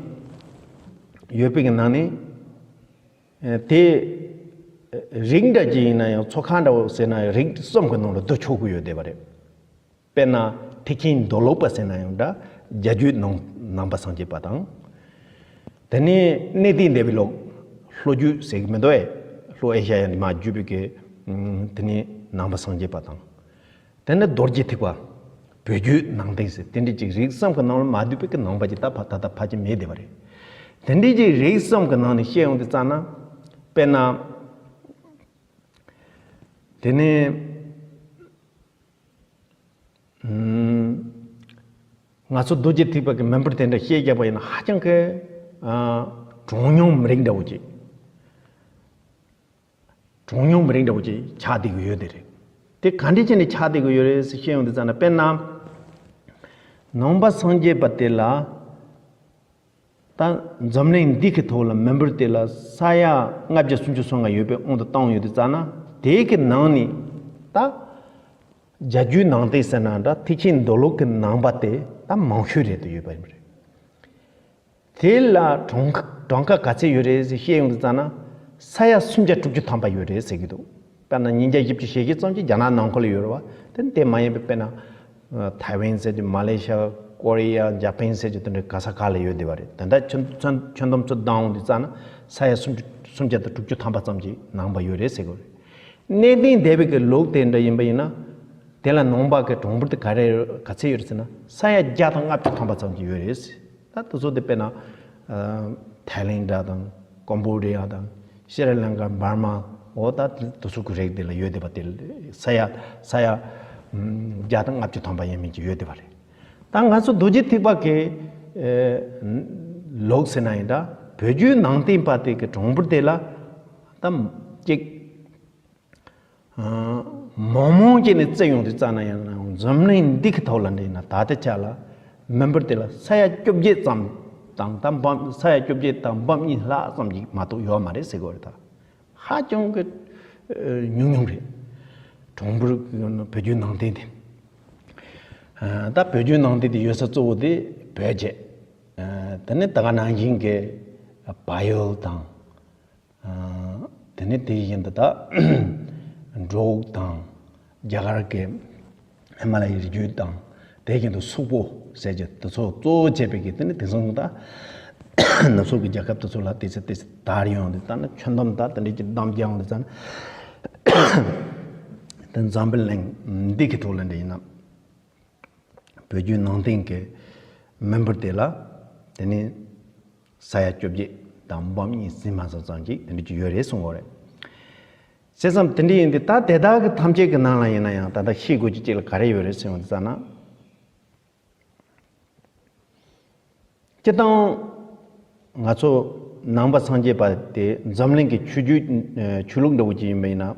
ཡོད་པའི་གི་ནང་ནས། དེ་རིགས་འདྲ་ཅིག་ཡིན་ན་ཡང་ཚོགས་ཁག་འདྲ་བོ་ཟེར་ན་ཡང་རིགས་གསུམ་གི་ནང་ལ་བསྡུ་ཆོག་གི་ཡོད་བསྡད་པ་རེད། དཔེར་ན་ཐེག་ཆེན་མདོ་ལུགས་པ་ཟེར་ན་ཡང་འདྲ། རྒྱ་བརྒྱུད་ནང་ནང་པ་སངས་རྒྱས་པ་དང་། དེ་ནས་གནས་བརྟན་སྡེ་པའི་ལུགས། ལྷོ་བརྒྱུད་ཟེར་གི་མི་འདུག་ཨེ། ལྷོ་ཨེ་ཤ་ཡ་ནས་མར་བརྒྱུད་པའི་གི། དེ་ནས་ནང་པ་སངས་རྒྱས་པ་དང་། དེ་ནས་རྡོ་རྗེ་ཐེག་པ། བོད་བརྒྱུད་ནང་བསྟན་ཟེར་དེ་འདྲའི་ཅིག་རིགས་གསུམ་གི་ནང་ལ་མ་འདུས་པའི་གི་ནང་པ་ཅིག་ད་ཕ་ད་ལྟ་ཕལ་ཆེར་མེད་བསྡད་པ་རེད། དེ་འདྲའི་ཅིག་རིགས་གསུམ་གི་ནང་ནས་བཤད་ཡོང་དུས་ཙང་ན། དཔེར་ན། དེ་ནས་ང་ཚོ་རྡོ་རྗེ་ཐེག་པ་གི་མི་འབོར་དེ་འདྲ་བཤད་བཞག་པ་ཡིན་ན་ཧ་ཅང་གི་གྲངས་ཉུང་མི་རིགས་འདྲ་བོ་ཅིག་གྲངས་ཉུང་མི་རིགས་འདྲ་བོ་ཅིག་ཆགས་བསྡད་ཀྱི་ཡོད་དེ་རེད། དེ་ག་འདྲས་བྱས་ནས་ཆགས་བསྡད་ཀྱི་ཡོད་རེད་ཟེར་བཤད་ཡོང་དུས་ཙང་ན། དཔེར་ན། ནང་པ་སངས་རྒྱས་པ་དེ་ལ། ད་འཛམ་གླིང་འདི་གི་ཐོག་ལ་མི་འབོར་དེ་ལ་ས་ཡ་ལྔ་བརྒྱ་སུམ་ཅུ་སོ་ལྔ་ཡོད་པའི་དབང་དུ་བཏང་ཡོད་དུས་ཙང་ན། དེ་གི་ནང་ནས་ད་རྒྱ་བརྒྱུད་ནང་བསྟན་ཟེར་ན་འདྲ། ཐེག་ཆེན་མདོ་ལུགས་ཀྱི་ནང་པ་དེ་ད་མང་ཤོས་རེད་དུ་ཡོད་པ་ཡིན་པ་རེད། དེ་ལ་གྲངས་གྲངས་ཀ་ག་ཚད་ཡོད་རེད་ཟེར་བཤད་ཡོང་དུས་ཙང་ན། ས་ཡ་སུམ་བརྒྱ་དྲུག་ཅུ་ཐམ་པ་ཡོད་རེད་ཟེར་གྱི་འདུག་དཔེར་ན་ཉིས་བརྒྱ་བཞི་བཅུ་ཞེ་བཞི་ཙམ་གྱིས་རྒྱ་ནག་ནང་ཁུལ་ལ་ཡོད་རེད་བ། དེ་དེ་མ་ཡིན་པའི་དཔེར་ན། ཐའེ་ཝན་ཟེར་གྱི། མ་ལེ་ཤ། ཀོ་རི་ཡ། ཇ་པན་ཟེར་གྱི་དེ་འདྲའི་ག་ས་ག་ལ་ཡོད་བསྡད་པ་རེད། དེ་འདྲ་ཁྱོན་ཁྱོན་ཁྱོན་བསྡོམས་ཚོ་བཏང་ཡོང་དུས་ཙང་ན་ས་ཡ་སུམ་ཅུ་སུམ་བརྒྱ་དང་དྲུག་ཅུ་ཐམ་པ་ཙམ་གྱི་ནང་པ་ཡོད་རེད་ཟེར་གྱི་རེད། གནས་བརྟན་སྡེ་པའི་གི་ལུགས་དེ་འདྲ་ཡིན་པ་ཡིན་ན། དེ་ལ་ནང་པ་གི་གྲངས་འབོར་དེ་ག་རེ་ག་ཚད་ཡོད་རེད་ཟེར་ན། ས་ཡ་བརྒྱ་དང་ལྔ་བཅུ་ཐམ་པ་ཙམ་གྱི་ཡོད་རེད། ད་དེ་ཚོ་དེ་དཔེར་ན། ཐའི་ལེན་ཌ་དང་ཀོམ་བོ་ཌི་ཡ་དང་ཤྲི་ལང་ཀ། འབར་མ། འོ་ད་དེ་ཚོ་གི་རིགས་དེ་ལ་ཡོད་བསྡད་པ་དེ་ས་ཡ་ས་ཡ་བརྒྱ་དང་ལྔ་བཅུ་ཐམ་པ་ཡས་མས་ཅིག་ཡོད་བསྡད་པ་རེད། ད་ང་ཚོ་རྡོ་རྗེ་ཐེག་པ་གི་ལུགས་ཟེར་ན་ཡིན་ད། བོད་བརྒྱུད་ནང་བསྟན་པ་དེ་གི་གྲངས་འབོར་དེ་ལ་ད་ཅིག་མང་མང་བྱས་ནས་བརྩི་ཡོང་དུས་ཙ་ན་ཡང་ན་འཛམ་གླིང་འདི་གི་ཐོག་ལ་འདྲ་ཡིན་ན་ད་ལྟའི་ཆ་ལ་མི་འབོར་དེ་ལ་ས་ཡ་བཅོ་བརྒྱད་ཙམ་དང་ད་འབུམ་ས་ཡ་བཅོ་བརྒྱད་དང་འབུམ་གཉིས་ལྷག་ཙམ་ཞིག་མ་གཏོགས་ཡོད་མ་རེད་ཟེར་གྱི་ཡོད་རེད་ད། ཧ་ཅང་གི་ཉུང་ཉུང་རེད། གྲངས་འབོར་བོད་བརྒྱུད་ནང་བསྟན་དེ། ད་བོད་བརྒྱུད་ནང་བསྟན་དེ་ཡོད་ས་གཙོ་བོ་དེ་བོད་བྱས། དེ་ནས་ད་ག་ནང་བཞིན་གྱི་བལ་ཡུལ་དང་། དེ་ནས་དེ་བཞིན་དུ་ད་འབྲུག་དང་རྒྱ་གར་གྱི་ཧི་མ་ལ་ཡའི་རི་རྒྱུད་དང་། དེ་བཞིན་དུ་སུག་པོ་ཟེར་གྱི་དེ་ཚོ་གཙོ་བོ་བྱས་པའི་གི་དེ་ནི་དེང་སང་ད་ནུབ་ཕྱོགས་ཀྱི་རྒྱལ་ཁབ་དེ་ཚོ་ལ་དེ་ཚེ་དེ་ཚེ་དར་ཡོང་དུས་ད་ནི་ཁྱོན་བསྡོམས་ད་དེ་འདྲའི་ཅིག་བསྡོམས་རྒྱག་ཡོང་དུས་ཙང་ནི་དེ་འཛམ་བུ་གླིང་འདི་གི་ཐོག་ལ་འདྲ་ཡིན་ན། བོད་བརྒྱུད་ནང་བསྟན་གྱི་མི་འབོར་དེ་ལ་དེ་ནི་ས་ཡ་བཅོ་བརྒྱད་དང་འབུམ་གཉིས་ཟིན་མ་སོང་ཙམ་ཅིག་དེ་འདྲ་ཅིག་ཡོད་རེད་གསུང་གི་རེད། བྱས་ཙང་དེ་འདྲ་ཡིན་དུས་ད་དེ་དག་གི་ཐམས་ཅད་ཀྱི་ནང་ལ་ཡིན་ན་ཡང་ད་ལྟ་ཤེས་དགོས་ཀྱི་ཅིག་ལ་ག་རེ་ཡོད་རེད་ཟེར་ཡོང་དུས་ཙ་ན། སྤྱིར་བཏང་ང་ཚོ་ནང་པ་སངས་རྒྱས་པ་དེ་འཛམ་གླིང་གི་ཆོས་བརྒྱུད་ཆོས་ལུགས་འདྲ་བོ་ཅིག་ཡིན་པ་ཡིན་ན།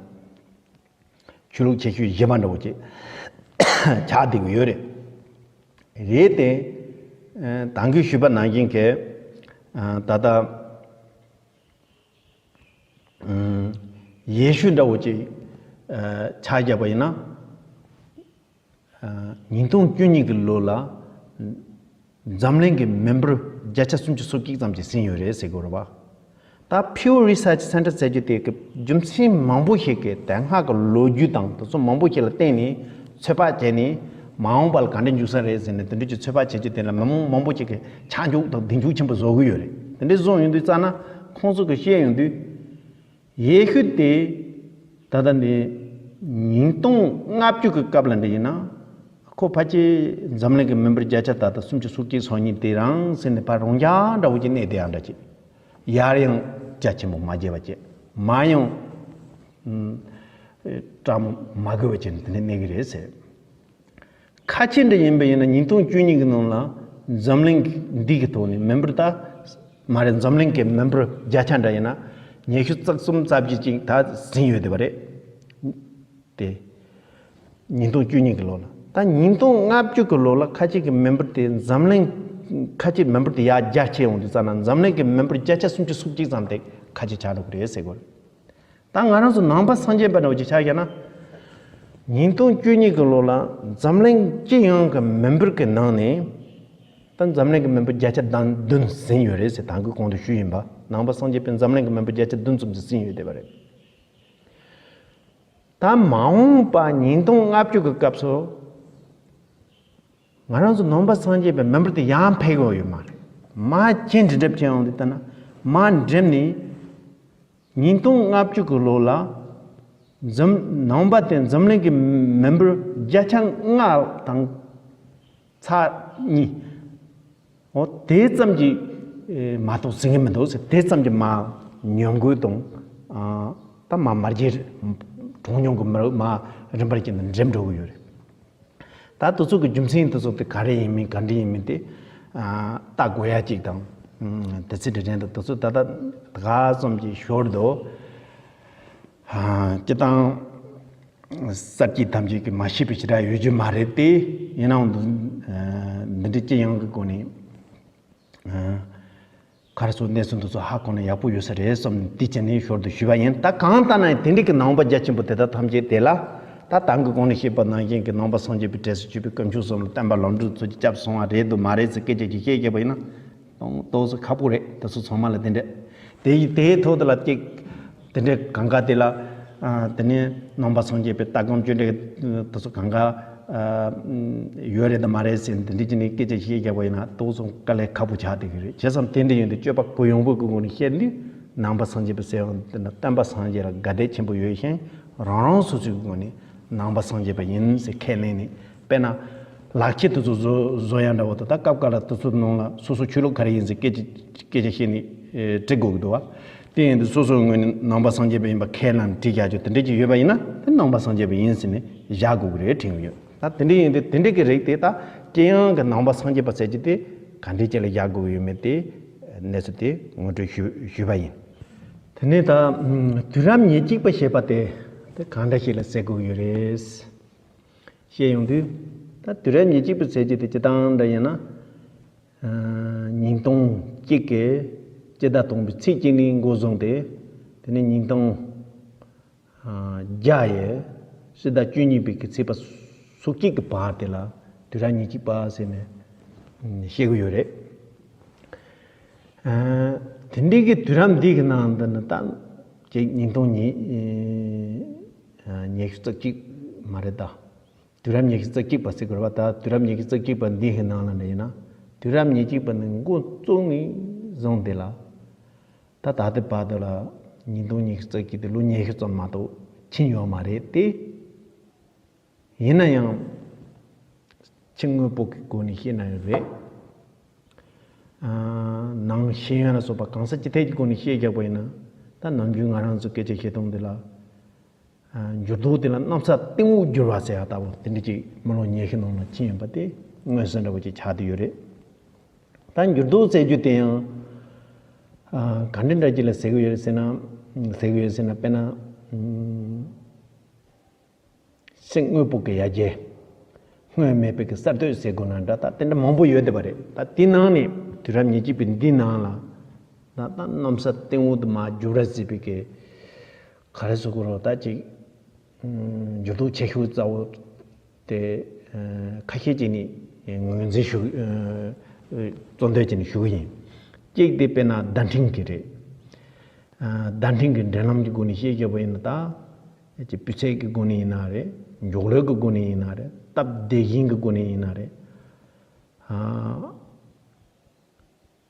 ཆོས་ལུགས་ཆེ་ཤོས་བཞི་པ་འདྲ་བོ་ཅིག་ཆགས་བསྡད་ཀྱི་ཡོད་རེད། རེད་དེ། ད་གིན་ཞུས་པ་ནང་བཞིན་གྱི་ད་ལྟ་ཡེ་ཤུ་འདྲ་བོ་ཅིག་ཆ་བཞག་པ་ཡིན་ན། ཉིས་སྟོང་བཅུ་གཉིས་ཀྱི་ལོ་ལ་འཛམ་གླིང་གི་མི་འབོར་བརྒྱ་ཆ་སུམ་ཅུ་སོ་གཅིག་ཙམ་ཞིག་ཟིན་ཡོད་རེད་ཟེར་གྱི་ཡོད་རེད་པ། ད་Pew Research Center ཟེར་རྒྱུ་དེ་གི་རྒྱུ་མཚན་མང་པོ་ཞིག་གིས་དེ་སྔ་གི་ལོ་རྒྱུས་དང་དེ་ཚོ་མང་པོ་ཞིག་ལ་བརྟེན་ནས་ཚོད་དཔག་བྱས་ནས་མ་འོངས་པ་ལ་ག་འདྲ་འགྱུར་ས་རེད་ཟེར་ནས་དེ་འདྲ་ཅིག་ཚོད་དཔག་བྱེད་རྒྱུ་དེ་ལ་མི་མང་མང་པོ་ཞིག་གིས་ཆ་འཇོག་དང་གདེང་འཇོག་ཆེན་པོ་བཟོ་གི་ཡོད་རེད། དེ་འདྲ་བཟོ་ཡོང་དུས་ཙ་ན་ཁོང་ཚོ་གིས་བཤད་ཡོང་དུས། ཡེ་ཤུ་དེ་ད་ལྟ་འདི་ཉིས་སྟོང་ལྔ་བཅུ་གི་སྐབས་ལ་འདྲ་ཡིན་ན་ ཁོ་ཕལ་ཆེར་འཛམ་གླིང་གི་མི་འབོར་བརྒྱ་ཆ་ད་ལྟ་སུམ་ཅུ་སོ་གཅིག་སོ་གཉིས་དེ་རང་ཟེར་ནས་ཕར་རོང་རྒྱ་འདྲ་བོ་ཅིག་གནས་བསྡད་ཡག་འདྲ་ཅིག་ཡར་ཡང་རྒྱ་ཆེན་པོ་མ་བརྒྱབ་པ་བྱས། མར་ཡང་ཨུམ་སྐྲག་མ་དགོས་པ་བྱས་ནས་དེ་འདྲ་གནས་ཀྱི་རེད་ཟེར། ཁ་ཆེ་འདྲ་ཡིན་པ་ཡིན་ན་ཉིས་སྟོང་བཅུ་གཉིས་ཀྱི་ནང་ལ་འཛམ་གླིང་འདི་གི་ཐོག་ནས་མི་འབོར་ད་མ་རེད། འཛམ་གླིང་གི་མི་འབོར་བརྒྱ་ཆ་འདྲ་ཡིན་ན་ཉི་ཤུ་རྩ་གསུམ་རྩ་བཞི་ཅིག་ད་ཟིན་ཡོད་བསྡད་པ་རེད། དེ། ཉིས་སྟོང་བཅུ་གཉིས་ཀྱི་ལོ་ལ། ད་ཉིས་སྟོང་ལྔ་བཅུ་གི་ལོ་ལ་ཁ་ཆེ་གི་མི་འབོར་དེ་འཛམ་གླིང་། ཁ་ཆེ་མི་འབོར་དེ་ཡར་རྒྱ་ཆེ་ཡོང་དུས་ཙམ་ན་འཛམ་གླིང་གི་མི་འབོར་བརྒྱ་ཆ་སུམ་ཅུ་སོ་གཅིག་ཙམ་དེ་ཁ་ཆེ་ཆགས་འགྲོ་གི་རེད་ཟེར་གོ། ད་ང་རང་ཚོ་ནང་པ་སངས་རྒྱས་པ་འདྲ་བོ་ཅིག་ཆགས་ཀྱང་ན། ཉིས་སྟོང་བཅུ་གཉིས་ཀྱི་ལོ་ལ་འཛམ་གླིང་སྤྱི་ཡོངས་ཀྱི་མི་འབོར་གྱི་ནང་ནས། ད་འཛམ་གླིང་གི་མི་འབོར་བརྒྱ་ཆ་དང་བདུན་ཟིན་ཡོད་རེད་ཟེར་དང་གི་གོང་དུ་ཞུས་ཡིན་པ། ནང་པ་སངས་རྒྱས་པའི་འཛམ་གླིང་གི་མི་འབོར་བརྒྱ་ཆ་བདུན་ཙམ་ཟིན་ཡོད་བསྡད་པ་རེད། ད་མ་འོངས་པ་ཉིས་སྟོང་ལྔ་བཅུ་གི་སྐབས་སུ། ང་རང་ཚོ་ནང་པ་སངས་རྒྱས་པའི་མི་འབོར་དེ་ཡང་འཕེལ་གི་ཡོད་མ་རེད། མར་ཅི་འདྲ་འགྲིབ་ཅི་ཡོང་དུས་ལྟ་ན། མར་འགྲིབ་ནས་ཉིས་སྟོང་ལྔ་བཅུ་གི་ལོ་ལ་འཛམ། ནང་པ་དེ་འཛམ་གླིང་གི་མི་འབོར་བརྒྱ་ཆ་ལྔ་དང་ཚེག་གཉིས། འོ་དེ་ཙམ་གྱི་མ་གཏོགས་ཟིན་གྱི་མི་འདུག་ཟེར། དེ་ཙམ་གྱི་མར་ཉམས་རྒུད་དང་། ད་མར་མར་རྒྱས་གྲོངས་མྱོང་གི་མི་རབས་མར་རིམ་པར་བྱས་ནས་འགྲིབ་འགྲོ་གི་ཡོད་རེད། ད་དེ་ཚོ་གི་རྒྱུ་མཚན་དེ་ཚོ་དེ་ག་རེ་ཡིན་མིན་ག་འདྲ་ཡིན་མིན་དེ་ལྟ་དགོས་ཡ་གཅིག་དང་། དེ་ཚོ་དེ་འདྲ་དེ་ཚོ་ད་ལྟ་ད་ག་ཙམ་གྱི་ཞོར་དུ། སྤྱིར་བཏང་། གསར་སྐྱེས་ཐམས་ཅད་ཀྱིས་མ་ཤེས་པའི་ཞེ་དྲག་ཡོད་རྒྱུ་མ་རེད་དེ། ཡིན་ནའང་འདི་འདི་འདྲའི་སྤྱི་ཡོངས་ཀྱི་སྒོ་ནས། ག་རེ་ཟེར། གནས་ཚུལ་འདི་ཚོ་ཧ་གོ་ན་ཡག་པོ་ཡོད་ས་རེད་བསམ་ནས་དེ་བྱས་ནས་ཞོར་དུ་ཞུས་པ་ཡིན། ད་གང་ལྟར་ན་ཡང་དེ་འདྲའི་གི་ནང་པ་རྒྱ་ཆེན་པོ་དེ་དག་ཐམས་ཅད་དེ་ལ། ད་དང་གི་གོང་ནས་བཤད་པ་ནང་བཞིན་གྱི་ནང་པ་སངས་རྒྱས་པའི་གྲས་སུ་གྱུར་པའི་དཀོན་མཆོག་གསུམ་ལ་བསྟན་པ་ལམ་འགྲོ་ཚོ་ཅིག་སྐྱབས་སོང་བ་རེད་འདུག་མ་རེད་ཟེར་སྐད་ཆ་ཅིག་བཤད་བསྡད་པ་ཡིན་ན། ཏོག་ཏོག་ཙམ་ཁག་པོ་རེད། དེ་ཚོ་ཚང་མ་ལ་དེ་འདྲ། དེ་ཡི་དེའི་ཐོག་དེ་ལ་ཅིག་དེ་འདྲའི་གང་ག་དེ་ལ། ཨ། དེ་ནས་ནང་པ་སངས་རྒྱས་པའི་ལྟ་སྒོམ་སྤྱོད་འབྲས་དེ་ཚོ་གང་ག་ཨ། ཡོད་རེད་དམ་མ་རེད་ཟེར་འདི་འདྲ་བྱས་ནས་སྐད་ཆ་བཤད་བསྡད་པ་ཡིན་ན་ཏོག་ཙམ་དཀའ་ལས་ཁག་པོ་ཆགས་བསྡད་ཀྱི་རེད། བྱས་ཙང་དེ་འདྲ་ཡིན་དུས་སྤྱོད་པ་གུ་ཡངས་པོ་གི་སྒོ་ནས་བཤད་དུས་ནང་པ་སངས་རྒྱས་པ་ཟེར་བ་འདི་ན་བསྟན་པ་སངས་རྒྱས་ལ་དགའ་དད་ཆེན་པོ་ཡོད་ཞིང་རང་རང་སོ་སོའི་སྒོ་ནས་ནང་པ་སངས་རྒྱས་པ་ཡིན་ཟེར་ཁས་ལེན་ནས། དཔེར་ན། ལག་ཁྱེར་དེ་ཚོ་བཟོ་བཟོ་ཡ་འདྲ་བོ་དང་། ད་སྐབས་འགའ་ལ་དེ་ཚོ་ནང་ལ་སོ་སོ་ཆོས་ལུགས་ག་རེ་ཡིན་ཟེར་སྐད་ཆ་སྐད་ཆ་བཤད་ནས་ཨེ་འབྲི་དགོས་ཀྱི་འདུག་བ། དེ་ཡིན་དུས་སོ་སོའི་ངོས་ནས་ནང་པ་སངས་རྒྱས་པ་ཡིན་པ་ཁས་ལེན་བྲིས་བཞག་རྒྱུ་དེ་འདྲ་ཅིག་ཡོད་པ་ཡིན་ན། དེ་ནང་པ་སངས་རྒྱས་པ་ཡིན་ཟེར་ནས་བཞག་དགོས་ཀྱི་རེད་དྲན་གྱི་ཡོད། ད་དེ་འདྲ་ཡིན་དུས་དེ་འདྲ་གི་རིགས་དེ་ད་སྤྱི་ཡོངས་ཀྱི་ནང་པ་སངས་རྒྱས་པ་ཟེར་རྒྱུ་དེ་ག་འདྲའི་ཅིག་ལ་བཞག་དགོས་ཀྱི་ཡོད་མེད་དེ་གནས་ཚུལ་དེ་ངོ་སྤྲོད་ཞུ་ཞུས་པ་ཡིན། དེ་ནས་ད་དུས་རབས་ཉེར་གཅིག་པ་ཞེས་པ་དེ་དེ་གང་འདྲ་ཞིག་ལ་ཟེར་དགོས་ཀྱི་ཡོད་རེད། བཤད་ཡོང་དུས། ད་དུས་རབས་ཉེར་གཅིག་པའི་ཚད་ཀྱི་དེ་སྤྱི་བཏང་འདྲ་ཡིན་ན། ཨ། ཉིས་སྟོང་གཅིག་གི་སྤྱི་ཟླ་དང་པོའི་ཚེས་གཅིག་ནས་འགོ་བཟུང་སྟེ། དེ་ནས་ཉིས་སྟོང་བརྒྱ་ཡི་སྤྱི་ཟླ་བཅུ་གཉིས་པའི་གི་ཚེས་པ་སོ་གཅིག་གི་བར་དེ་ལ་དུས་རབས་ཉེར་གཅིག་པ་ཟེར་ནས་བཤད་ཀྱི་ཡོད་རེད། ཨ། དེ་འདྲའི་གི་དུས་རབས་འདི་གི་ནང་དུ་ནི་ད་ཅིག་ཉིས་སྟོང་ཉི་ཉི་ཤུ་རྩ་གཅིག་མ་རེད་ད། དུས་རབས་ཉི་ཤུ་རྩ་གཅིག་པ་ཟེར་དགོས་རེད་པ། ད་དུས་རབས་ཉི་ཤུ་རྩ་གཅིག་པ་འདི་གི་ནང་ལ་འདྲ་ཡིན་ན། དུས་རབས་ཉེར་གཅིག་པ་ནི་འགོ་བཙུགས་ནས་བཟུང་སྟེ་ལ། ད་ད་ལྟའི་བར་དུ་ལ་ཉིས་སྟོང་ཉི་ཤུ་རྩ་གཅིག་དེ་ལོ་ཉི་ཤུ་ཙམ་མ་གཏོགས་ཕྱིན་ཡོད་མ་རེད་དེ། ཡིན་ན་ཡང་ཕྱི་དངོས་པོ་གི་སྒོ་ནས་བཤད་ན་ཡང་རེད། ཨ། ནང་ཤེས་ཡོན་ལ་སོགས་པ་གང་ས་ཅི་ཐད་ཀྱི་སྒོ་ནས་བཤད་རྒྱག་པ་ཡིན་ན། ད་ནམ་རྒྱུན་ང་རང་ཚོ་སྐད་ཆ་བཤད་སྟངས་འདི་ལ། ཨ། འགྱུར་ལྡོག་དེ་ལ་གནམ་ས་སྟེང་འོག་འགྱུར་བ་ཟེར་ཡ་ལྟ་བུ་དེ་འདྲ་ཅིག་མི་ལོ་ཉི་ཤུ་ནང་ལ་ཕྱིན་ཡོད་པ་དེ་མངོན་གསལ་འདྲ་བོ་ཅིག་ཆགས་བསྡད་ཡོད་རེད། ད་འགྱུར་ལྡོག་ཟེར་རྒྱུ་དེ་ཡང་། ཨ། ག་འདྲ་འདྲ་ཅིག་ལ་ཟེར་གི་ཡོད་རེད་ཟེར་ན། ཟེར་གི་ཡོད་ཟེར་ན་དཔེར་ན། ཨུམ། ཕྱི་དངོས་པོ་གི་ཡར་རྒྱས། སྔོན་མེད་པའི་གི་གསར་གཏོད་ཟེར་དགོས་ན་འདྲ། ད་དེ་འདྲ་མང་པོ་ཡོད་བསྡད་པ་རེད། ད་དེ་ནང་ནས་དུས་རབས་ཉེར་གཅིག་པའི་འདི་ནང་ལ། ད་ད་གནམ་ས་སྟེང་འོག་ཏུ་མར་འགྱུར་བ་ཟེར་བའི་གི། ག་རེ་ཟེར་དགོས་རེད། ད་ཅིག་ཨུམ། འགྱུར་ལྡོག་ཆེ་ཤོས་གཙོ་བོ་དེ། ཨ། ཁ་ཤས་ཅིག་ནས་ངོས་འཛིན་ཞུ། ཨ། གཙོ་འདོན་བྱས་ནས་ཞུ་གི་ཡིན། གཅིག་དེ་དཔེར་ན་བརྡ་འཕྲིན་གྱི་རེད། ཨ། བརྡ་འཕྲིན་གྱི་འབྲེལ་ལམ་གྱི་སྒོ་ནས་བཤད་རྒྱག་པ་ཡིན་ན། ད་ཅིག་སྤུས་ཚད་ཀྱི་སྒོ་ནས་ཡིན་ན་རེད། མགྱོགས་ལོས་ཀྱི་སྒོ་ནས་ཡིན་ན་རེད། སྟབས་བདེ་ཞིང་གི་སྒོ་ནས་ཡིན་ན་རེད། ཨ།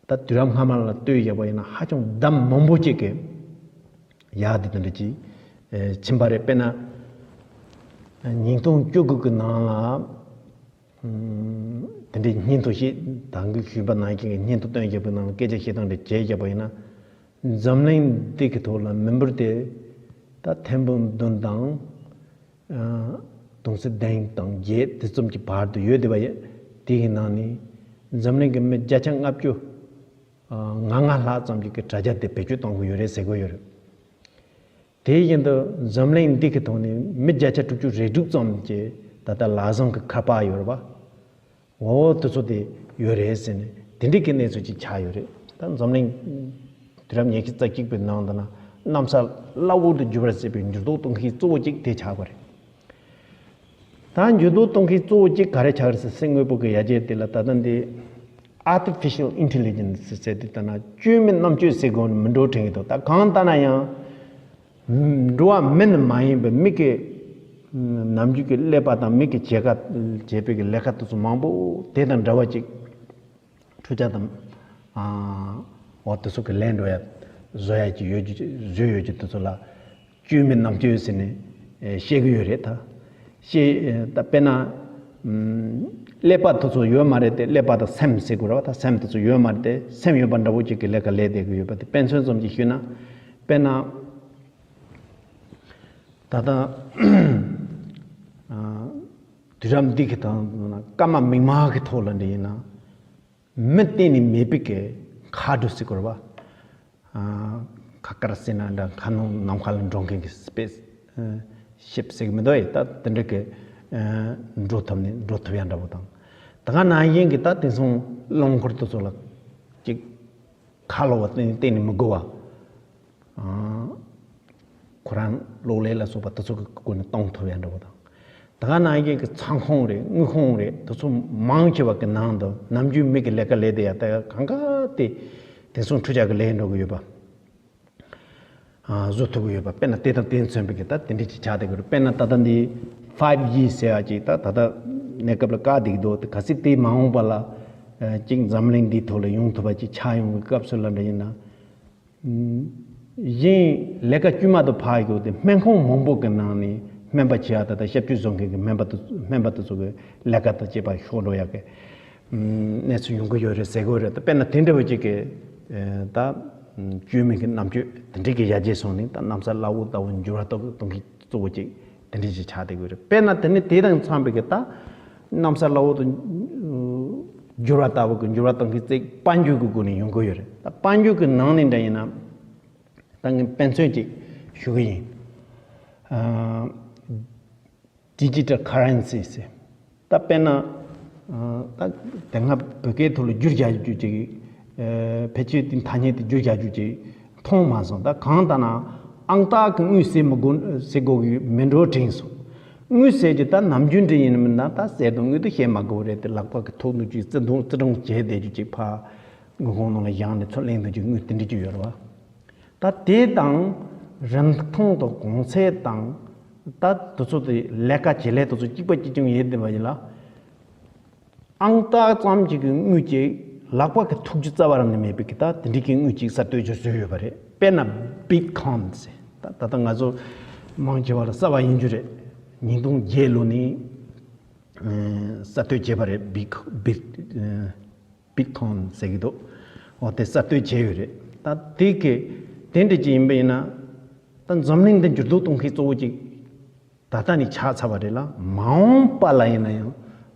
ད་དུས་རབས་སྔ་མ་ལ་ལྟོས་བྱས་པ་ཡིན་ན་ཧ་ཅང་ལྡབ་མང་པོ་ཅིག་གི་ཡར་དེ་དེ་འདྲ་ཅིག་ཕྱིན་པ་རེད། དཔེར་ན། ཉིས་སྟོང་བཅུ་དགུ་གི་ནང་ལ་ དེ་འདྲའི་སྙན་ཐོ་ཞིག་ད་གིན་ཞུས་པ་ནང་བཞིན་གྱི་སྙན་ཐོ་བཏོན་བཞག་པའི་ནང་ལ་སྐད་ཆ་བཤད་སྟངས་དེ་བྱས་བཞག་པ་ཡིན་ན། འཛམ་གླིང་འདི་གི་ཐོག་ལ་མི་འབོར་དེ་ད་ཐེར་འབུམ་བདུན་དང་། ཨ། དུང་སོ་བདུན་དང་བརྒྱད་དེ་ཙམ་གྱི་བར་དུ་ཡོད་བསྡད་པ་ཡིན། དེ་གི་ནང་ནས་འཛམ་གླིང་གི་མི་བརྒྱ་ཆ་ལྔ་བཅུ་ང་ལྔ་ལྷག་ཙམ་ཅིག་གི་དྲ་རྒྱ་དེ་བེད་སྤྱོད་གཏོང་གི་ཡོད་རེད་ཟེར་གྱི་ཡོད་རེད། དེ་བཞིན་དུ་འཛམ་གླིང་འདི་གི་ཐོག་ནས་མི་བརྒྱ་ཆ་དྲུག་ཅུ་རེ་དྲུག་ཙམ་གྱི་ད་ལྟ་ལག་བཟང་གི་ཁ་པར་ཡོད་རེད་པ། འོ་དེ་ཚོ་དེ་ཡོད་རེད་ཟེར་ནས་དེ་འདྲའི་གི་གནས་ཚུལ་ཅིག་ཆགས་ཡོད་རེད། ད་འཛམ་གླིང་དུས་རབས་ཉི་ཤུ་རྩ་གཅིག་པའི་ནང་དུ་ན་གནམ་ས་བླ་འོག་ཏུ་འགྱུར་བར་བྱེད་པའི་འགྱུར་ལྡོག་གཏོང་མཁན་གཙོ་བོ་གཅིག་དེ་ཆགས་པ་རེད། ད་འགྱུར་ལྡོག་གཏོང་མཁན་གཙོ་བོ་གཅིག་ག་རེ་ཆགས་རེད་ཟེར་སེམས་དངོས་པོ་གི་ཡར་རྒྱས་དེ་ལ་ད་ལྟ་འདི་Artificial Intelligence ཟེར་དེ་ལྟ་ན་བཅོས་མའི་རྣམ་དཔྱོད་ཟེར་དགོས་ནི་མི་འགྲོ་དྲན་གྱི་འདུག་ད་གང་ལྟར་ན་ཡང་འགྲོ་བ་མི་ནི་མ་ཡིན་པའི་མི་གི་ནམ་རྒྱུན་གྱི་ཀླད་པ་དང་མི་གི་བྱེད་ཀ་བྱེད་པའི་གི་ལས་ཀ་དེ་ཚོ་མང་པོ་དེ་དང་འདྲ་བ་ཅིག་འཕྲུལ་ཆས་དང་། ཨ། འོ་དེ་ཚོ་གི་ལན་འགྲོ་ཡ་བཟོ་ཡ་ཅིག་ཡོད་རྒྱུ་བཟོས་ཡོད་རྒྱུ་དེ་ཚོ་ལ་བཅོས་མའི་རྣམ་དཔྱོད་ཟེར་ནས་ཨེ་བཤད་གི་ཡོད་རེད་ད། བཤད་ཨེ་ད་དཔེར་ན་ཨམ་ཀླད་པ་དེ་ཚོ་ཡོད་མ་རེད་དེ། ཀླད་པ་དང་སེམས་ཟེར་དགོས་རེད་བ། ད་སེམས་དེ་ཚོ་ཡོད་མ་རེད་དེ། སེམས་ཡོད་པ་འདྲ་བོ་ཅིག་གི་ལས་ཀ་ལས་བསྡད་གི་ཡོད་པ་དེ་དཔེ་མཚོན་ཙམ་ཅིག་ཞུས་ན། དཔེར་ན་ད་ལྟ་ཨ་དུས་རབས་འདི་གི་དང་སྐར་མ་མིག་དམར་གི་ཐོག་ལ་འདྲ་ཡིན་ན། མི་གཏན་ནས་མེད་པའི་གི་མཁའ་འགྲོ་ཟེར་དགོས་རེད་བ། ཨ། མཁའ་དཀར་ཟེར་ན་འདྲ། མཁའ་ནང་ནམ་མཁའ་ལ་འགྲོ་མཁན་གྱི་སྤེས་ཤིབ་ཟེར་གི་མི་འདུག་ཨེ། ད་དེ་འདྲ་གི་ཨ་འགྲོ་ཐུབ་ནས་འགྲོ་ཐུབ་ཡ་འདྲ་བོ་དང་། ད་ག་ནང་བཞིན་གྱི་ད་དེང་སང་རླངས་འཁོར་དེ་ཚོ་ལ་ཅིག་ཁ་ལོ་བ་གཏན་གཏན་ནས་མི་དགོས་བ། ཨ། ཁོ་རང་གློག་ཀླད་ལ་སོགས་པ་དེ་ཚོ་གི་སྒོ་ནས་གཏོང་ཐུབ་ཡ་འདྲ་བོ་དང་། ད་ག་ནང་བཞིན་གྱི་ཚོང་ཁང་རེད། དངུལ་ཁང་རེད། དེ་ཚོ་མང་ཆེ་བ་གི་ནང་དུ་ནམ་རྒྱུན་མི་གི་ལས་ཀ་ལས་དེ་ཡ་ད་གང་ག་དེ་དེང་སང་འཕྲུལ་ཆས་གི་ལས་འགྲོ་གི་ཡོད་པ། ཨ། བཟོ་ཐུབ་ཀྱི་ཡོད་པ། དཔེར་ན་དེ་དང་དེ་མཚོན་པའི་གི་ད་དེ་འདྲ་ཅིག་ཆགས་བསྡད་ཀྱི་རེད། དཔེར་ན་ད་ལྟ་འདི་ཕའིབ་ཇི་ཟེར་བ་ཅིག་ད་ད་ལྟ་གནས་སྐབས་ལ་བཀག་བསྡད་ཀྱི་འདུག་དེ་གལ་སྲིད་དེ་མ་འོངས་པ་ལ་ཨ་ཅིག་འཛམ་གླིང་འདིའི་ཐོག་ལ་ཡོང་ཐུབ་པ་ཅིག་ཆགས་ཡོང་གི་སྐབས་སུ་ལ་འདྲ་ཡིན་ན། གཞན་ལས་ཀ་དཀྱུས་མ་དུ་ཕར་ཡོད་དེ། སྨན་ཁང་མང་པོ་གི་ནང་ནས་སྨན་པ་བྱེད་ཡ་ད་ལྟ་ཞབས་ཞུ་བཟོ་མཁན་གྱི་སྨན་པ་དུ་སྨན་པ་དེ་ཚོ་གི་ལས་ཀ་དང་བཅས་པ་ཤོར་འགྲོ་ཡ་གི་གནས་ཚུལ་ཡོང་གི་ཡོད་རེད་ཟེར་གི་ཡོད་རེད། ད་དཔེར་ན་དེ་འདྲ་བོ་ཅིག་གི་ད་བཅོས་མིན་གྱི་རྣམ་དཔྱོད་དེ་འདྲའི་གི་ཡར་རྒྱས་སོང་ནས་ད་གནམ་ས་བླ་འོག་ལྟ་བུ་འགྱུར་བ་གཏོང་གི་གཙོ་བོ་གཅིག་དེ་འདྲ་ཞིག་ཆགས་བསྡད་ཀྱི་ཡོད་རེད། དཔེར་ན་དེ་ནི་དེ་དང་འཚམས་པའི་གི་ད་གནམ་ས་བླ་འོག་ཏུ་འགྱུར་བ་ལྟ་བུ་གི་འགྱུར་བ་གཏོང་གི་རྩིག་དཔལ་འབྱོར་གྱི་སྒོ་ནས་ཡོང་གི་ཡོད་རེད། ད་དཔལ་འབྱོར་གྱི་ནང་ནས་འདྲ་ཡིན་ན་ད་ངས་དཔེ་མཚོན་ཅིག་ཞུ་གི་ཡིན། ཨ། ཌི་ཇི་ཊལ་ཁ་རན་སི་ཟེར། ད་དཔེར་ན་ཨ་ད་དེ་སྔ་བོད་སྐད་ཐོག་ལ་བསྒྱུར་བྱ་རྒྱུ་ཅིག་ཨ་ཕལ་ཆེར་དེ་ཐ་སྙད་དེ་བསྒྱུར་བྱ་རྒྱུ་ཅིག་མཐོང་མ་སོང་། ད་གང་ལྟར་ན་ཨང་རྟགས་ཀྱི་དངུལ་ཟེར་མི་དགོས་ཟེར་དགོས་ཀྱི་མེད་འགྲོ་དྲན་སོང་། དངུལ་ཟེར་གྱི་ད་ནམ་རྒྱུན་འདྲ་ཡིན་ན་མིན་ན་ད་ཟེར་དང་དངུལ་དེ་བཤད་མ་དགོས་རེད་དེ། ལག་པ་གི་ཐོག་ནས་ཅིག་རྩི་འདོང་རྩི་སྒྲུང་བྱས་བསྡད་རྒྱུ་ཅིག་ཕར་དངུལ་ཁང་ནང་ལ་བཞག་ནས་ཚུར་ལེན་འདུག་ཅིག་དངུལ་དེ་འདྲ་ཅིག་ཡོད་རེད་བ། ད་དེ་དང་རིན་ཐང་དང་གོང་ཚད་དང་ད་དེ་ཚོ་དེ་ལས་ཀ་བྱེད་ལས་དེ་ཚོ་གཅིག་པ་གཅིག་རྐྱང་ཡིན་བསྡད་པ་ཡིན་ལ། ཨང་རྟགས་ཙམ་གཅིག་གི་དངུལ་གཅིག་ལག་པ་གི་ཐུག་རྒྱུ་རྩ་བ་རང་ནས་མེད་པའི་གི་ད་དེ་འདྲའི་གི་དངུལ་གཅིག་གསར་གཏོད་བྱས་བཟོས་ཡོད་པ་རེད། དཔེར་ན་བིཊ་ཁོའིན་ཟེར། ད་ད་ལྟ་ང་ཚོ་མང་ཆེ་བ་ལ་གསར་བ་ཡིན་རྒྱུ་རེད། ཉིས་སྟོང་བརྒྱད་ལོ་ནས་ཨ་གསར་གཏོད་བྱས་པ་རེད། བིཊ་ཁོ་བིཊ་ཨ་བིཊ་ཁོའིན་ཟེར་གི་འདུག་འོ་དེ་གསར་གཏོད་བྱས་ཡོད་རེད། ད་དེ་གི་དེ་འདྲ་ཅིག་ཡིན་པ་ཡིན་ན་ད་འཛམ་གླིང་འདི་འགྱུར་ལྡོག་གཏོང་མཁན་གཙོ་བོ་ཅིག་ད་ལྟ་ནས་ཆགས་ཚར་བ་རེད་ལ། མ་འོངས་པ་ལ་ཡིན་ན་ཡང་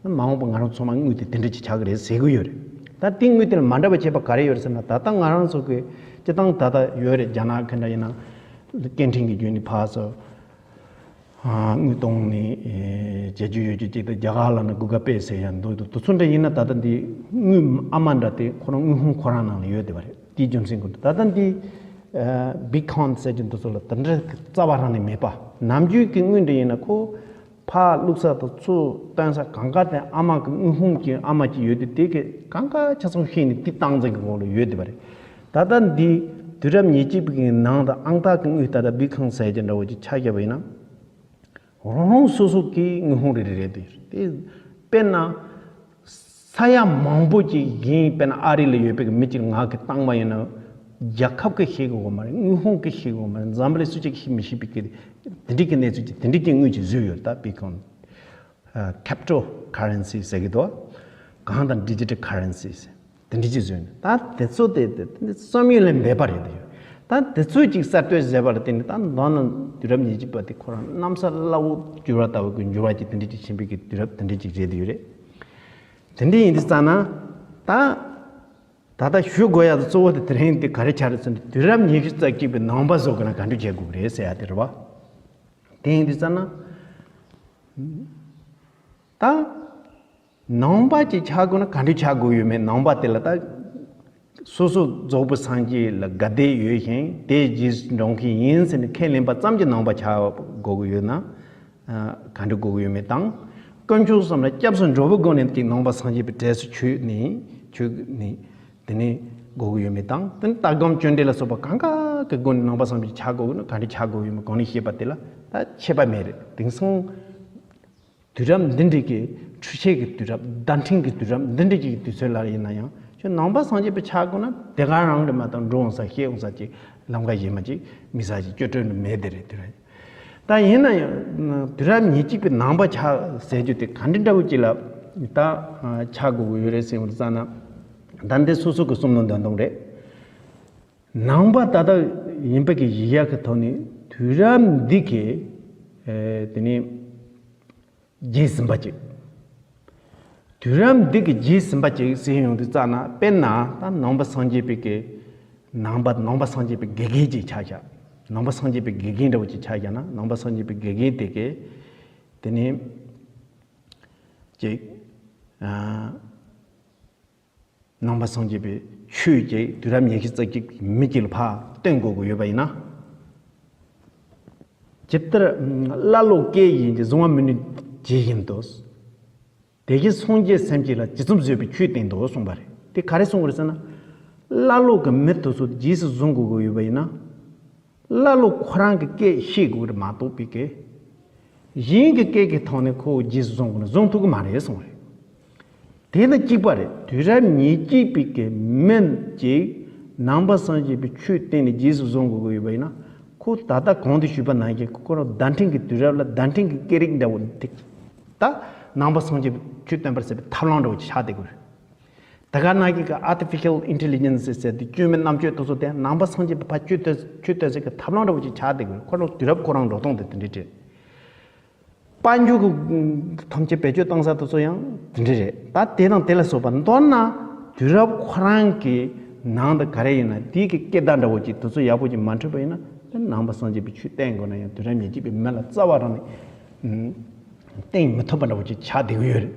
མ་འོངས་པ་ང་རང་ཚོ་མ་དངུལ་དེ་དེ་འདྲ་ཅིག་ཆགས་ཀྱི་རེད་ཟེར་གི་ཡོད་རེད། ད་དེ་དངུལ་དེ་ལ་མ་འདྲ་བ་བྱས་པ་ག་རེ་ཡོད་རེད་ཟེར་ན། ད་ལྟ་ང་རང་ཚོ་གི་སྤྱི་བཏང་ད་ལྟ་ཡོད་རེད། རྒྱ་ནག་གི་འདྲ་ཡིན་ན་སྐད་འཕྲིན་གྱི་བརྒྱུད་ནས་ཕར་ཚུར་དངུལ་གཏོང་ནས་བྱེད་རྒྱུ་ཡོད་རྒྱུ་གཅིག་དང་། རྒྱ་གར་ལ་ནི་གུ་གལ་པེ་ཟེར་ཡང་འདུག་འདུག་དེ་ཚོ་འདྲ་ཡིན་ན་ད་ལྟ་འདི་དངུལ་ཨ་མ་འདྲ་དེ་ཁོ་རང་དངུལ་ཁང་ཁོ་རང་ནང་ལ་ཡོད་བསྡད་པ་རེད། དེའི་རྒྱུ་མཚན་ཀུན་ཏུ་ད་ལྟ་འདི་བིཊ་ཁོའིན་ཟེར་རྒྱུ་འདི་ཚོ་ལ་དེ་འདྲ་རྩ་བ་རང་ནས་མེད་པ། ནམ་རྒྱུན་གྱི་དངུལ་འདྲ་ཡིན་ན་ཁོ་ཕར་བླུགས་ས་དང་ཚུར་བཏོན་ས་གང་ག་དེ་ཨ་མ་གི་དངུལ་ཁང་གི་ཨ་མ་གཅིག་ཡོད་དེ། དེ་གི་གང་ག་ཆ་ཚང་ཤེས་ནས་དེ་སྟངས་འཛིན་གྱི་ངོ་ལ་ཡོད་བསྡད་པ་རེད། ད་ལྟ་འདི་དུས་རབས་ཉེར་གཅིག་པའི་ནང་དུ་ཨང་རྟགས་ཀྱི་དངུལ་ད་ལྟ་བིཊ་ཁོའིན་ཟེར་གྱི་འདྲ་བོ་ཅིག་ཆགས་བཞག་པ་ཡིན་ན། རང་རང་སོ་སོ་གི་དངུལ་ཁང་རེ་རེ་རེད་དེ། དེ་དཔེར་ན་ས་ཡ་མང་པོ་ཅིག་གཞན་དཔེར་ན་ཨ་རི་ལ་ཡོད་པའི་མི་གཅིག་ང་གི་བཏང་བ་ཡིན་ན་རྒྱལ་ཁབ་ཀྱིས་ཤེས་དགོས་མ་རེད། དངུལ་ཁང་གིས་ཤེས་དགོས་མ་རེད། འཛམ་བུ་གླིང་སུ་གཅིག་གིས་ཤེས་མི་ཤེས་པའི་གི་དེ་འདྲའི་གི་གནས་ཚུལ་ཅིག་དེ་འདྲའི་གི་དངུལ་ཅིག་བཟོས་ཡོད། ད་བིཊ་ཁོའིན། ཨ། ཁེབ་ཊོ་ཁ་རན་སི་ཟེར་གྱི་འདུག་གང་དང་ཌི་ཇི་ཊལ་ཁ་རན་སི་ཟེར། དེ་འདྲ་ཅིག་བཟོས་ནས། ད་དེ་ཚོ་དེ་དེ་དེ་བསམ་ཡུལ་ལས་འདས་པ་རེད་དེ། ད་དེ་ཚོ་ཅིག་གསར་གཏོད་བྱས་པ་ལ་བརྟེན་ནས། ད་མདོར་ན་དུས་རབས་ཉེར་གཅིག་པ་དེ་ཁོ་རང་གནམ་ས་བླ་འོག་འགྱུར་བ་ལྟ་བུ་གི་འགྱུར་བ་ཅིག་དེ་འདྲ་ཅིག་ཕྱིན་པའི་གི་དུས་རབས་དེ་འདྲ་ཅིག་རེད་དེ་ཡོད་རེད། དེ་འདྲ་ཡིན་དུས་ཙ་ན། ད་ད་ལྟ་ཞུ་དགོས་ཡག་གཙོ་བོ་དེ་དེ་རིང་དེ་ག་རེ་ཆགས་རེད་ཟེར་ན། དུས་རབས་ཉི་ཤུ་རྩ་གཅིག་པའི་ནང་པ་བཟོ་དགོས་ན་ག་འདྲ་བྱེད་དགོས་རེད་ཟེར་ཡག་དེ་རེད་བ། དེ་ཡིན་དུས་ཙ་ན། ད་ནང་པ་ཅིག་ཆགས་དགོས་ན་ག་འདྲ་ཆགས་དགོས་ཡོད་མེད། ནང་པ་དེ་ལ་ད་སོ་སོ་རྫོགས་པའི་སངས་རྒྱས་ལ་དགའ་དད་ཡོད་ཅིང་དེ་རྗེས་སུ་འགྲོ་མཁན་ཡིན་ཟེར་ནས་ཁས་ལེན་པ་ཙམ་གྱིས་ནང་པ་ཆགས་དགོས་ཀྱི་ཡོད་ན། ཨ། ག་འདྲ་དགོས་ཀྱི་ཡོད་མེད་དང་། དཀོན་མཆོག་གསུམ་ལ་སྐྱབས་སུ་འགྲོ་བའི་སྒོ་ནས་ཀྱི་ནང་པ་སངས་རྒྱས་པའི་གྲས་སུ་ཆུད་ནས་ཆུད་ནས། དེ་ནས་དགོས་ཀྱི་ཡོད་མེད་དང་། དེ་ནས་ལྟ་སྒོམ་སྤྱོད་འབྲས་ལ་སོགས་པ་གང་ག་གི་སྒོ་ནས་ནང་པ་སངས་རྒྱས་ཆགས་དགོས་ཀྱི་ཡོད་ན་ག་འདྲ་ཆགས་དགོས་ཀྱི་ཡོད་མེད་གོང་ནས་བཤད་པ་དེ་ལ་ད་ཁྱད་པར་མེད་རེད། དེང་སང་དུས་རབས་འདི་འདྲ་གི་འཁྲུལ་ཆས་ཀྱི་དུས་རབས། བརྡ་འཕྲིན་གྱི་དུས་རབས་འདི་འདྲ་གི་དུས་ཚོད་ལ་ཡིན་ན་ཡང་། ཁྱོད་ནང་པ་སངས་རྒྱས་པ་ཆགས་དགོས་ན་དེ་ག་རང་རེད་མ་གཏོགས་འགྲོ་འོང་ས་ཤེས་འོང་ས་ཅིག་ལམ་ཁ་གཞན་མ་ཅིག་མི་ས་ཅིག་སྐྱོ་སྤྲོ་ནི་མེད་དེ་རེད། དེ་རེད། ད་ཡིན་ན་ཡང་དུས་རབས་ཉེར་གཅིག་པའི་ནང་པ་ཆགས་ཟེར་རྒྱུ་དེ་ག་འདྲ་འདྲ་བོ་ཅིག་ལ་ད་ཆགས་དགོས་ཀྱི་ཡོད་རེད་ཟེར་བ་ཙ་ན། ད་འདི་སོ་སོ་གི་བསམ་བློ་འདོན་སྟངས་རེད། ནང་པ་ད་ལྟ་ཡིན་པ་གི་གཞི་ཡག་གི་ཐོག་ནས་དུས་རབས་འདི་གི། ཨེ། དེ་ནས་རྗེས་ཟིན་པ་ཅིག་དུས་རབས་འདི་གི་རྗེས་ཟིན་པ་ཅིག་ཟེར་ཡོང་དུས་ཙ་ན། དཔེར་ན་ད་ནང་པ་སངས་རྒྱས་པའི་གི་ནང་པ་ནང་པ་སངས་རྒྱས་པའི་དགེ་རྒན་ཅིག་ཆགས་ཤག་ནང་པ་སངས་རྒྱས་པའི་དགེ་རྒན་འདྲ་བོ་ཅིག་ཆགས་ཤག་ན། ནང་པ་སངས་རྒྱས་པའི་དགེ་རྒན་དེ་གི་དེ་ནས་ཅིག་ཨ། ནང་པ་སངས་རྒྱས་པའི་ཆོས་ཅིག་དུས་རབས་ཉི་ཤུ་རྩ་གཅིག་མི་གཅིག་ལ་ཕར་སྟོན་དགོས་ཀྱི་ཡོད་པ་ཡིན་ན། ཇི་ལྟར་ཀླ་ཀློ་སྐད་ཡིན་གྱི། གཟུང་བ་མི་ནུས་ཇི་བཞིན་དུ། དེ་བཞིན་སངས་རྒྱས་སེམས་ཅན་ལ། ཇི་ཙམ་བཟོད་པའི་ཆོས་བསྟན་ཏོ་གསུངས་པ་རེད། དེ་ག་རེ་གསུངས་པ་རེད་ཟེར་ན། ཀླ་ཀློ་གི་མི་དེ་ཚོ་རྗེས་སུ་བཟུང་དགོས་ཀྱི་ཡོད་པ་ཡིན་ན། ཀླ་ཀློ་ཁོ་རང་གི་སྐད་ཤེས་དགོས་རེད་མ་གཏོགས་པའི་སྐད། གཞན་གྱི་སྐད་ཀྱི་ཐོག་ནས་ཁོ་རྗེས་སུ་བཟུང་དགོས་ན་བཟུང་ཐུབ་ཀྱི་མ་རེད་གསུངས་རེད། དེ་དང་གཅིག་པ་རེད། དུས་རབས་ཉེར་གཅིག་པའི་གི་མི་ཅིག་ནང་པ་སངས་རྒྱས་པའི་ཆོས་བསྟན་ནས་རྗེས་སུ་བཟུང་དགོས་ཀྱི་ཡོད་པ་ཡིན་ན། ཁོ་ད་ལྟ་གོང་དུ་ཞུས་པ་ནང་བཞིན་ཁོ་རང་བརྡ་འཕྲིན་གྱི་དུས་རབས་ལ་བརྡ་འཕྲིན་གྱི་སྐད་རིགས་འདྲ་བོ་འདི། ད་ནང་པ་སངས་རྒྱས་པའི་ཆོས་སྟོན་པར་བྱེད་པའི་ཐབས་ལམ་འདྲ་བོ་ཅིག་ཆགས་བསྡད་དགོས་རེད། ད་ག་ནང་བཞིན་གྱི་artificial intelligence ཟེར་དེ་བཅོས་མའི་རྣམ་དཔྱོད་དེ་ཚོ་དེ་ནང་པ་སངས་རྒྱས་པའི་ཕར་ཆོས་སྟོན་ཆོས་སྟོན་སའི་གི་ཐབས་ལམ་འདྲ་བོ་ཅིག་ཆགས་བསྡད་དགོས་རེད། ཁོ་རང་དུས་རབས་ཁོ་རང་འགྲོ་སྟངས་དེ་དེ་འདྲ་རེད། དཔལ་འབྱོར་གྱི་ཐམས་ཅད་བེད་སྤྱོད་བཏང་ས་དེ་ཚོ་ཡང་དེ་འདྲ་རེད། ད་དེ་དང་དེ་ལ་སོགས་པ་མདོར་ན་དུས་རབས་ཁོ་རང་གི་ནང་དུ་ག་རེ་ཡིན་ན། དེའི་གི་སྐད་བརྡ་འདྲ་བོ་ཅིག་དེ་ཚོ་ཡག་པོ་ཅིག་མ་འཕྲོད་པ་ཡིན་ན། དེ་ནང་པ་སངས་རྒྱས་པའི་ཆོས་བསྟན་དགོས་ན་ཡང་དུས་རབས་ཉེར་གཅིག་པའི་མི་ལ་རྩ་བ་རང་ནས་བསྟན་མི་ཐུབ་པ་འདྲ་བོ་ཅིག་ཆགས་བསྡད་ཀྱི་ཡོད་རེད།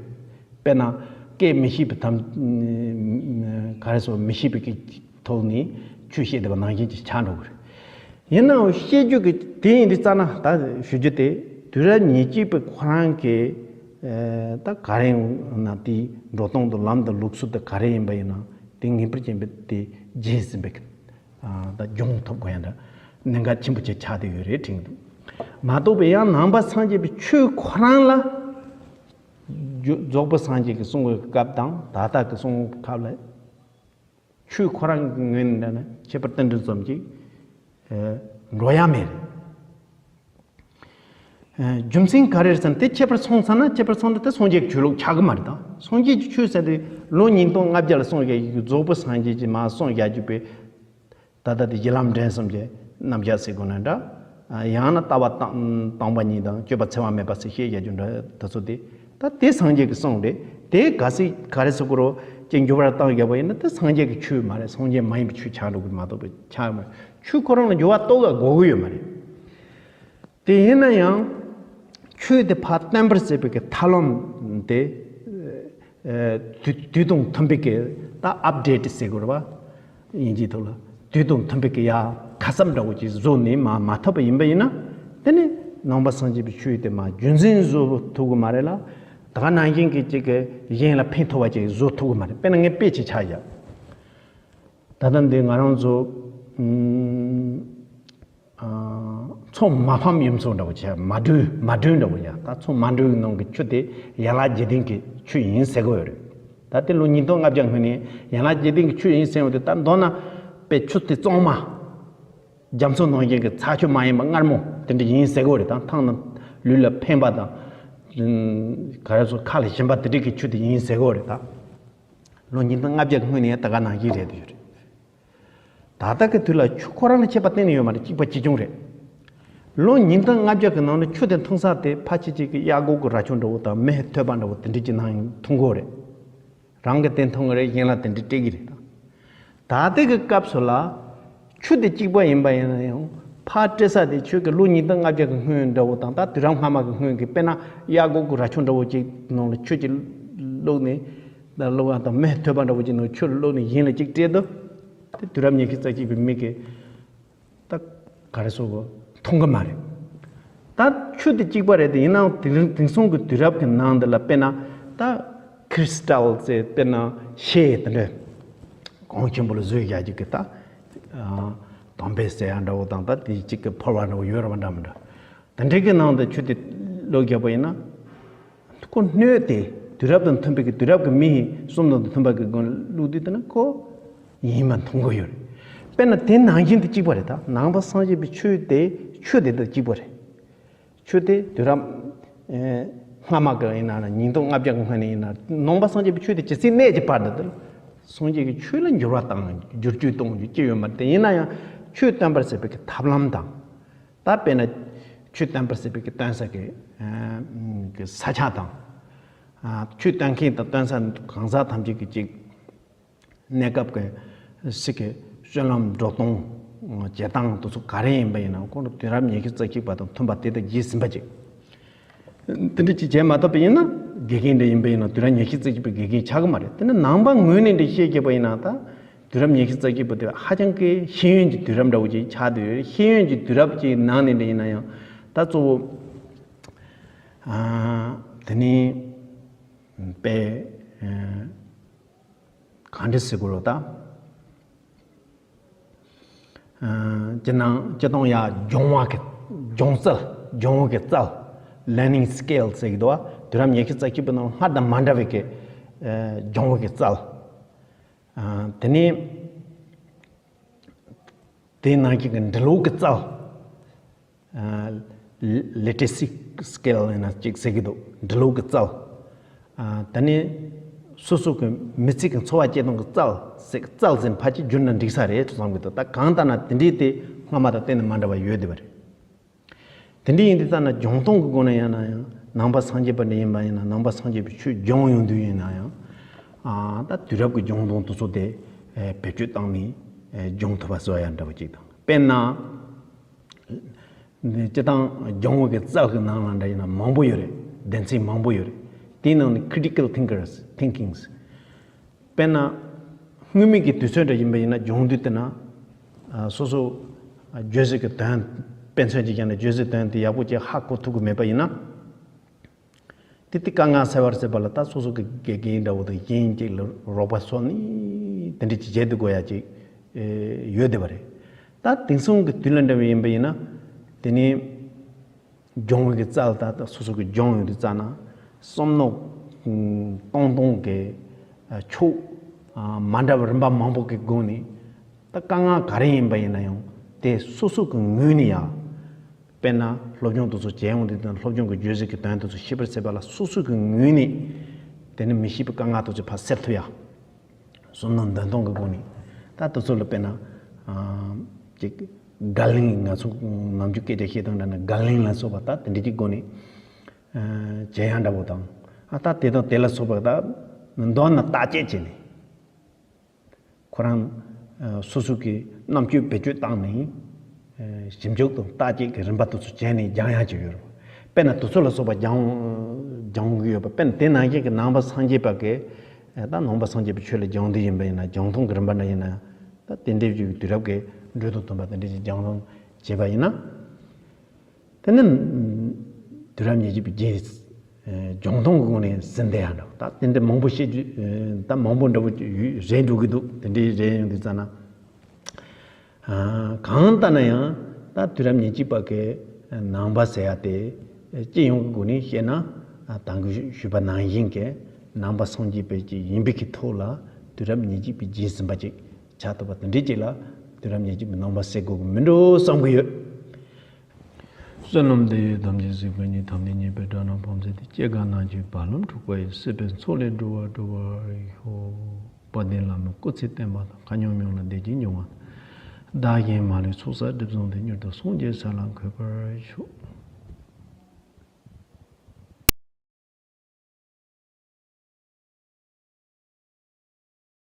དཔེར་ན་སྐད་མི་ཤེས་པའི་ཐམས་ག་རེ་ཟེར། མི་ཤེས་པའི་གི་ཐོག་ནས་ཆོས་བཤད་བསྡད་པ་ནང་བཞིན་ཅིག་ཆགས་འགྲོ་གི་རེད། ཡིན་ནའང་བཤད་རྒྱུ་གི་དེ་ཡིན་དུས་ཙ་ན། ད་ཞུ་རྒྱུ་དེ་དུས་རབས་ཉེར་གཅིག་པའི་ཁོ་རང་གི་ཨེ། ད་ག་རེ་ཡིན་ན། དེའི་འགྲོ་སྟངས་དང་ལམ་དང་ལུགས་སྲོལ་དེ་ག་རེ་ཡིན་པ་ཡིན་ན། དེ་ངེས་པར་ཅན་པའི་དེ་རྗེས་ཟིན་པའི་ཨ། ད་སྦྱོང་ཐུབ་དགོས་ཡ་འདྲ་གནད་འགག་ཆེན་པོ་ཅིག་ཆགས་བསྡད་ཡོད་རེད་དྲན་གྱི་འདུག་མ་གཏོགས་པའི་ཡང་ནང་པ་སངས་རྒྱས་པའི་ཆོས་ཁོ་རང་ལ་རྫོགས་པའི་སངས་རྒྱས་ཀྱི་གསུང་གི་སྐབས་དང་ད་ལྟ་གི་གསུང་སྐབས་ལ། ཆོས་ཁོ་རང་གི་ངོས་ནས་འདྲ་ན་ཁྱད་པར་ཏིལ་འབྲུ་ཙམ་གྱིས་ཨེ། འགྲོ་ཡ་མེད། ཨེ། རྒྱུ་མཚན་ག་རེ་རེད་ཟེར་ན། དེ་ཁྱད་པར་སོང་ཚར་ན། ཁྱད་པར་སོང་དུས་དེ་སངས་རྒྱས་ཀྱི་ཆོས་ལུགས་ཆགས་ཀྱི་མ་རེད། ད་སངས་རྒྱས་ཀྱི་ཆོས་ཟེར་དུས་ལོ་ཉིས་སྟོང་ལྔ་བརྒྱ་ལ་གསུངས་ཡོད་ཀྱི་རྫོགས་པའི་སངས་རྒྱས་ཀྱིས་མར་གསུངས་བཞག་རྒྱུ་པའི། ད་ལྟ་དེ་གཞི་ལམ་འབྲིང་གསུམ་གྱི་རྣམ་གཞག་ཟེར་དགོས་ན་འདྲ། ཡང་ན་ལྟ་བ་དང་དང་པ་ཉིད་དང་སྤྱོད་པ་འཚེ་བ་མེད་པ་ཟེར་བཤད་རྒྱག་རྒྱུ་འདྲ་དེ་ཚོ་དེ། ད་དེ་སངས་རྒྱས་ཀྱི་གསུང་རེད། དེ་ག་ཟེ་ག་རེ་ཟེར་དགོས་རེད། ཅིག་འགྱུར་བ་བཏང་བཞག་པ་ཡིན་ན་དེ་སངས་རྒྱས་ཀྱི་ཆོས་མ་རེད། སངས་རྒྱས་མ་ཡིན་པའི་ཆོས་ཆགས་འགྲོ་གི་མ་གཏོགས་པའི་ཆགས་མ། ཆོས་ཁོ་རང་ལ་འགྱུར་བ་གཏོང་ག་དགོས་ཀྱི་ཡོད་མ་རེད། དེ་ཡིན་ན་ཡང་ཆོས་དེ་ཕར་སྟོན་པར་བྱེད་པའི་གི་ཐབས་ལམ་དེ། ཨེ། དུས་དུས་དང་མཐུན་པའི་གི་ད་update་ཟེར་དགོས་རེད་པ། དབྱིན་ཇིའི་ཐོག་ལ། དུས་དང་མཐུན་པའི་གི་ཡ་ཁ་གསབ་འདྲ་བོ་ཅིག་བཟོ་ནས་མ་མ་ཐུབ་པ་ཡིན་པ་ཡིན་ན། དེ་ནི་ནང་པ་སངས་རྒྱས་པའི་ཆོས་དེ་མ་རྒྱུན་འཛིན་བཟོ་ཐུབ་ཀྱི་མ་རེད་ལ། ད་ག་ནང་བཞིན་གྱི་ཅིག་གི་གཞན་ལ་ཕན་ཐོགས་པ་ཅིག་བཟོ་ཐུབ་ཀྱི་མ་རེད། དཔེར་ན་ངས་དཔེ་ཅིག་ཆ་བཞག་ད་ལྟ་འདི་ང་རང་ཚོ་ཨུམ། ཨ། མཚོ་མ་ཕམ་གཡུ་མཚོ་འདྲ་བོ་བྱས། མ་དྲོས་མ་དྲོས་འདྲ་བོ་ཡ། ད་མཚོ་མ་དྲོས་ནང་གི་ཆུ་དེ་ཡན་ལག་བརྒྱད་ལྡན་གྱི་ཆུ་ཡིན་ཟེར་གི་ཡོད་རེད། ད་དེ་ལོ་ཉིས་སྟོང་ལྔ་བརྒྱ་སྔོན་ནས་ཡན་ལག་བརྒྱད་ལྡན་གྱི་ཆུ་ཡིན་ཟེར་བ་དེ། ད་མདོར་ན་དཔེ་ཆུ་དེ་གཙང་མ། རྒྱ་མཚོ་ནང་བཞིན་གྱི་ཚྭ་ཆུ་མ་ཡིན་པ་མངར་མོ་དེ་འདྲ་ཡིན་ཟེར་གི་ཡོད་རེད། ད་ཐང་ན་ལུས་ལ་ཕན་པ་དང་ ག་རེ་ཟེར། ཁ་ལ་ཞེན་པ་དེ་འདྲ་གི་ཆོས་དེ་ཡིན་ཟེར་གོ་རེད་ད། ལོ་ཉིས་སྟོང་ལྔ་བརྒྱ་གི་སྔོན་ནས་ད་ག་ནང་བཞིན་རེད་དེ་ཡོད་རེད། ད་ལྟ་གི་དུས་ལ་ཆོས་ཁོ་རང་ལ་ཁྱད་པར་གཏན་ནས་ཡོད་མ་རེད། གཅིག་པ་གཅིག་རྐྱང་རེད། ལོ་ཉིས་སྟོང་ལྔ་བརྒྱ་གི་ནང་ལ་ཆོས་དེ་མཐོང་ས་དེ་ཕལ་ཆེར་གཅིག་གི་གཡག་སྒོ་གི་རྭ་ཅོ་འདྲ་བོ་དང་མེ་ཐོད་པ་འདྲ་བོ་དེ་འདྲ་གྱི་ནང་མཐོང་གོ་རེད། རང་གིས་དེ་མཐོང་གི་རེད། གཞན་ལ་དེ་འདྲ་སྤྲད་ཀྱི་རེད་ད། ད་ལྟའི་གི་སྐབས་སུ་ལ་ཆོས་དེ་གཅིག་པ་ཡིན་པ་ཡིན་ན་ཡང་ཕར་སྤྲད་ས་དེ་ཆོས་ཀྱི་ལོ་ཉིས་སྟོང་ལྔ་བརྒྱ་གི་སྔོན་འདྲ་བོ་དང་ད་དུས་རབས་སྔ་མ་གི་སྔོན་གྱི་དཔེར་ན་གཡག་སྒོ་གི་རྭ་ཅོ་འདྲ་བོ་ཅིག་ནང་ལ་ཆོས་ཀྱི་བླུགས་ནས། ད་བླུགས་པ་དང་མེ་ཐོད་པ་འདྲ་བོ་ཅིག་ནང་ཆོས་བླུགས་ནས་གཞན་ལ་ཅིག་སྤྲད་དུས། དེ་དུས་རབས་ཉི་ཤུ་རྩ་གཅིག་པའི་མི་གིས་ད་ག་རེ་ཟེར་དགོས། མཐོང་གི་མ་རེད། ད་ཆོས་དེ་གཅིག་པ་རེད་དེ། ཡིན་ནའང་དེང་དེང་སང་གི་དུས་རབས་ཀྱི་ནང་འདི་ལ་དཔེར་ན་ད་ཁྲི་སི་ཊལ་ཟེར། དཔེར་ན་ཤེལ་དེ་འདྲ་གོང་ཆེན་པོ་ལ་བཟོས་བཞག་རྒྱུ་གི་ད་དམ་བེ་ཟེར་ཡ་འདྲ་བོ་དང་ད་དེ་གཅིག་གི་ཕོར་བ་འདྲ་བོ་ཡོད་རེད་པ། འདྲ་མི་འདྲ། དེ་འདྲ་གི་ནང་དུ་ཆོས་དེ་བླུགས་བཞག་པ་ཡིན་ན། ཁོ་སྣོད་དེ་དུས་རབས་དང་མཐུན་པའི་གི་དུས་རབས་ཀྱི་མིའི་བསམ་བློ་དང་མཐུན་པ་གི་སྒོ་ནས་བླུགས་དུས་དེ་ན་ཁོ་ཡིན་པ་མཐོང་གི་ཡོད་རེད། དཔེར་ན་དེ་ནང་བཞིན་དུ་གཅིག་པ་རེད་ད། ནང་པ་སངས་རྒྱས་པའི་ཆོས་དེ་ཆོས་དེ་དང་གཅིག་པ་རེད། ཆོས་དེ་དུས་རབས་ཨེ་སྔ་མ་གི་ཡིན་ན་ཉིས་སྟོང་ལྔ་བརྒྱ་གི་སྔོན་ནས་ཡིན་ན་ནང་པ་སངས་རྒྱས་པའི་ཆོས་དེ་ཇི་སྲིད་གནས་ཀྱི་བར་དུ་དེ་ལ་སངས་རྒྱས་ཀྱི་ཆོས་ལ་འགྱུར་བ་བཏང་བསྒྱུར་བཅོས་གཏོང་རྒྱུ་ཅི་ཡོད་མ་རེད། དེ་ཡིན་ན་ཡང་ཆོས་སྟོན་པར་བྱེད་པའི་གི་ཐབས་ལམ་དང་། ད་དཔེར་ན་ཆོས་སྟོན་པར་བྱེད་པའི་གི་སྟོན་ས་གི་ཨ་གི་ས་ཆ་དང་། ཨ་ཆོས་སྟོན་མཁན་དང་སྟོན་ས་གང་ཟག་ཐམས་ཅད་ཀྱི་ཅིག་གནས་སྐབས་ཀྱི་ཞིག་གི་སྤྱོད་ལམ་འགྲོ་སྟངས་བྱེད་སྟངས་དེ་ཚོ་ག་རེ་ཡིན་པ་ཡིན་ན་ཁོང་ཚོ་དུས་རབས་ཉི་ཤུ་རྩ་གཅིག་པ་དང་མཐུན་པ་དེ་དང་རྗེས་ཟིན་པ་ཅིག་དེ་འདྲ་ཅིག་བྱས་མ་ཐུབ་པ་ཡིན་ན་དགེ་རྒན་འདྲ་ཡིན་པ་ཡིན་ན་དུས་རབས་ཉི་ཤུ་རྩ་གཅིག་པའི་དགེ་རྒན་ཆགས་ཀྱི་མ་རེད། དེ་ནི་ནང་པ་ངོས་ནས་འདྲ་བཤད་ཀྱི་པ་ཡིན་ན་ད་དུས་རབས་ཉི་ཤུ་རྩ་གཅིག་པ་དེ་ཧ་ཅང་གི་ཤེས་ཡོན་གྱི་དུས་རབས་འདྲ་བོ་ཅིག་ཆགས་བསྡད་ཡོད། ཤེས་ཡོན་གྱི་དུས་རབས་ཀྱི་ནང་ནས་འདྲ་ཡིན་ན་ཡང་ད་གཙོ་བོ་ཨ་དེ་ནི་དཔེ་ཨ་གང་འདྲ་ཟེར་དགོས་རེད་ད། ཨ་སྤྱིར་ན་སྤྱིར་བཏང་ཡ་སྦྱོང་བ་གི་སྦྱོང་རྩལ། སྦྱོང་བ་གི་རྩལ། Learning skill ཟེར་གྱི་འདུག་བ། དུས་རབས་ཉི་ཤུ་རྩ་གཅིག་པའི་ནང་སྔར་དང་མ་འདྲ་བའི་གི་ཨ་སྦྱོང་བ་གི་རྩལ། ཨ་དེ་ནས་དེའི་ནང་གི་འབྲི་ཀློག་གི་རྩལ། ལི་ཊི་རེ་སི་སི་ཀིལ་ཡིན་ན་ཅིག་ཟེར་གྱི་འདུག་འབྲི་ཀློག་གི་རྩལ། ཨ་དེ་ནས་སོ་སོ་གི་མི་ཚེ་གི་འཚོ་བ་སྐྱེལ་སྟངས་ཀྱི་རྩལ་ཟེར། རྩལ་ཟེར་ཕལ་ཆེར་བསྒྱུར་ན་འགྲིག་ས་རེད་བསམ་གྱི་འདུག་ད་གང་ལྟར་ན་དེ་འདྲའི་དེ་སྔ་མ་དང་གཏན་ནས་མ་འདྲ་བ་ཡོད་བསྡད་པ་རེད། དེ་འདྲ་ཡིན་དུས་ཙ་ན་སྦྱོང་སྟངས་ཀྱི་སྒོ་ནས་ཡིན་ན་ཡང་ནང་པ་སངས་རྒྱས་པ་འདྲ་ཡིན་པ་ཡིན་ན་ནང་པ་སངས་རྒྱས་པའི་ཆོས་སྦྱོང་ཡོང་དུས་ཡིན་ན་ཡང་ཨ་ད་དུས་རབས་ཀྱི་སྦྱོང་སྟངས་དེ་ཚོ་དེ་ཨེ་བེད་སྤྱོད་བཏང་ནས་ཨེ་སྦྱོང་ཐུབ་པ་བཟོ་ཡ་འདྲ་བ་ཅིག་དང་། དཔེར་ན། སྤྱིར་བཏང་སྦྱོང་བའི་གི་རྩལ་གྱི་ནང་ལ་འདྲ་ཡིན་ན་མང་པོ་ཡོད་རེད། སྡེ་ཚན་མང་པོ་ཡོད་རེད། དེའི་ནང་ནས་critical thinkers, thinkings། དཔེར་ན། སྔོན་མའི་གི་དུས་ཚོད་འདྲ་ཡིན་པ་ཡིན་ན་སྦྱོང་དུས་དེ་ན། ཨ་སོ་སོ་ཨ་བརྗོད་གཞི་གི་དོན། དཔེ་མཚོན་ཅིག་བརྒྱབ་ན་བརྗོད་གཞི་དོན་དེ་ཡག་པོ་ཅིག་ཧ་གོ་ཐུབ་ཀྱི་མེད་པ་ཡིན་ན། དེ་དེ་དཀའ་ངལ་སེལ་བར་བྱེད་པ་ལ་ད་སོ་སོ་གི་དགེ་རྒན་འདྲ་བོ་དང་གཞན་གཅིག་ལ་རོགས་པ་འཚོལ་ནས་དེ་འདྲ་ཅིག་བྱེད་དུ་དགོས་ཡ་ཅིག་ཨེ་ཡོད་བསྡད་པ་རེད། ད་དེང་སང་གི་དུས་ལ་འདྲ་བ་ཡིན་པ་ཡིན་ན་དེ་ནས་སྦྱོང་བའི་གི་རྩལ་ད་ད་སོ་སོ་གི་སྦྱོང་ཡོང་དུས་ཙ་ན་བསམ་མནོ་གཏོང་སྟངས་ཀྱི་ཕྱོགས་མ་འདྲ་བའི་རིམ་པ་མང་པོ་གི་སྒོ་ནས། ད་དཀའ་ངལ་ག་རེ་ཡིན་པ་ཡིན་ན་ཡང་དེ་སོ་སོ་གི་ངོས་ནས་ཡ། དཔེར་ན་སློབ་སྦྱོང་དེ་ཚོ་བྱས་ཡོང་དུས་དང་སློབ་སྦྱོང་གི་བརྗོད་གཞི་གི་དོན་དེ་ཚོ་ཤེས་པར་བྱེད་པ་ལ་སོ་སོ་གི་ངོས་ནས་དེ་ནི་མི་ཤེས་པའི་དཀའ་ངལ་དེ་ཚོ་ཕར་སེལ་ཐུབ་ཡ། བསམ་བློ་འདོན་སྟངས་ཀྱི་སྒོ་ནས་ད་དེ་ཚོ་ལ་དཔེར་ན་ཅིག་བརྒལ་གླེང་། ང་ཚོ་ནམ་རྒྱུན་སྐད་ཆ་བཤད་སྟངས་འདྲ་ན་བརྒལ་གླེང་ལ་སོགས་པ་ད་དེ་འདྲ་གི་སྒོ་ནས་བྱེད་ཡ་འདྲ་བོ་དང་། ཨ་ད་དེ་དང་དེ་ལ་སོགས་པ་ད་མདོར་ན་བརྟག་དཔྱད་བྱས་ནས། ཁོ་རང་ཨ་སོ་སོ་གི་རྣམ་དཔྱོད་བེད་སྤྱོད་བཏང་ནས་ཨ་ཞིབ་འཇུག་དང་བརྟག་དཔྱད་ཀྱི་རིམ་པ་དེ་ཚོ་བྱས་ནས་སྦྱང་ཡག་ཅིག་ཡོད་རེད། དཔེར་ན་དེ་ཚོ་ལ་སོགས་པ་སྦྱང་སྦྱང་གི་ཡོད་པ། དཔེར་ན་དེ་ནང་བཞིན་གྱི་ནང་པ་སངས་རྒྱས་པ་གི་ཨ་ད་ནང་པ་སངས་རྒྱས་པའི་ཆོས་ལ་སྦྱང་དུས་ཡིན་པ་ཡིན་ན་སྦྱང་སྟངས་ཀྱི་རིམ་པ་འདྲ་ཡིན་ན་ད་དེ་འདྲའི་དུས་རབས་ཀྱི་འགྲོས་དང་མཐུན་པ་དེ་འདྲ་ཞིག་སྦྱང་སྟངས་བྱས་པ་ཡིན་ན། དེ་ནི་དུས་རབས་ཉེར་གཅིག་པའི་རྗེས་ཨ་སྦྱོང་སྟངས་ཀྱི་སྒོ་ནས་ཟིན་བསྡད་ཡག་འདྲ་བོ། ད་དེ་འདྲ་མང་པོ་བཤད་རྒྱུ་ཨ་ད་མང་པོ་འདྲ་བོ་ཡོད་རེད་འགྲོ་གི་འདུག་དེ་འདྲའི་རེད་ཡོང་དུས་ཙ་ན། ཨ་གང་ལྟར་ན་ཡང་ད་དུས་རབས་ཉེར་གཅིག་པ་གི་ནང་པ་ཟེར་ཡག་དེ་སྤྱི་ཡོངས་ཀྱི་སྒོ་ནས་བཤད་ན་ཨ་ད་གིན་ཞུས་པ་ནང་བཞིན་གྱི་ནང་པ་སངས་རྒྱས་པའི་ཅིག་ཡིན་པའི་གི་ཐོག་ལ་དུས་རབས་ཉེར་གཅིག་པའི་རྗེས་ཟིན་པ་ཅིག་ཆགས་ཐུབ་པ་དེ་འདྲའི་ཅིག་ལ་དུས་རབས་ཉེར་གཅིག་པའི་ནང་པ་ཟེར་དགོས་ཀྱི་མིན་འགྲོ་བསམ་གྱི་ཡོད། བསོད་ནམས་འདི་ཡིས་ཐམས་ཅད་གཟིགས་པ་ཉིད། ཐོབ་ནས་ཉེས་པའི་དགྲ་རྣམས་ཕམ་བྱས་ཏེ། སྐྱེ་རྒ་ན་འཆིའི་རྦ་ཀློང་འཁྲུགས་པ་ཡི། སྲིད་པའི་མཚོ་ལས་འགྲོ་བ་སྒྲོལ་བར་ཤོག། དཔལ་ལྡན་བླ་མའི་སྐུ་ཚེ་བརྟན་པ་དང་། མཁའ་མཉམ་ཡོངས་ལ་བདེ་སྐྱིད་འབྱུང་བ་དང་། བདག་གཞན་མ་ལུས་ཚོགས་བསགས་སྒྲིབ་སྦྱངས་ཏེ། མྱུར་དུ་སངས་རྒྱས་ས་ལ་འཁོད་པར་ཤོག།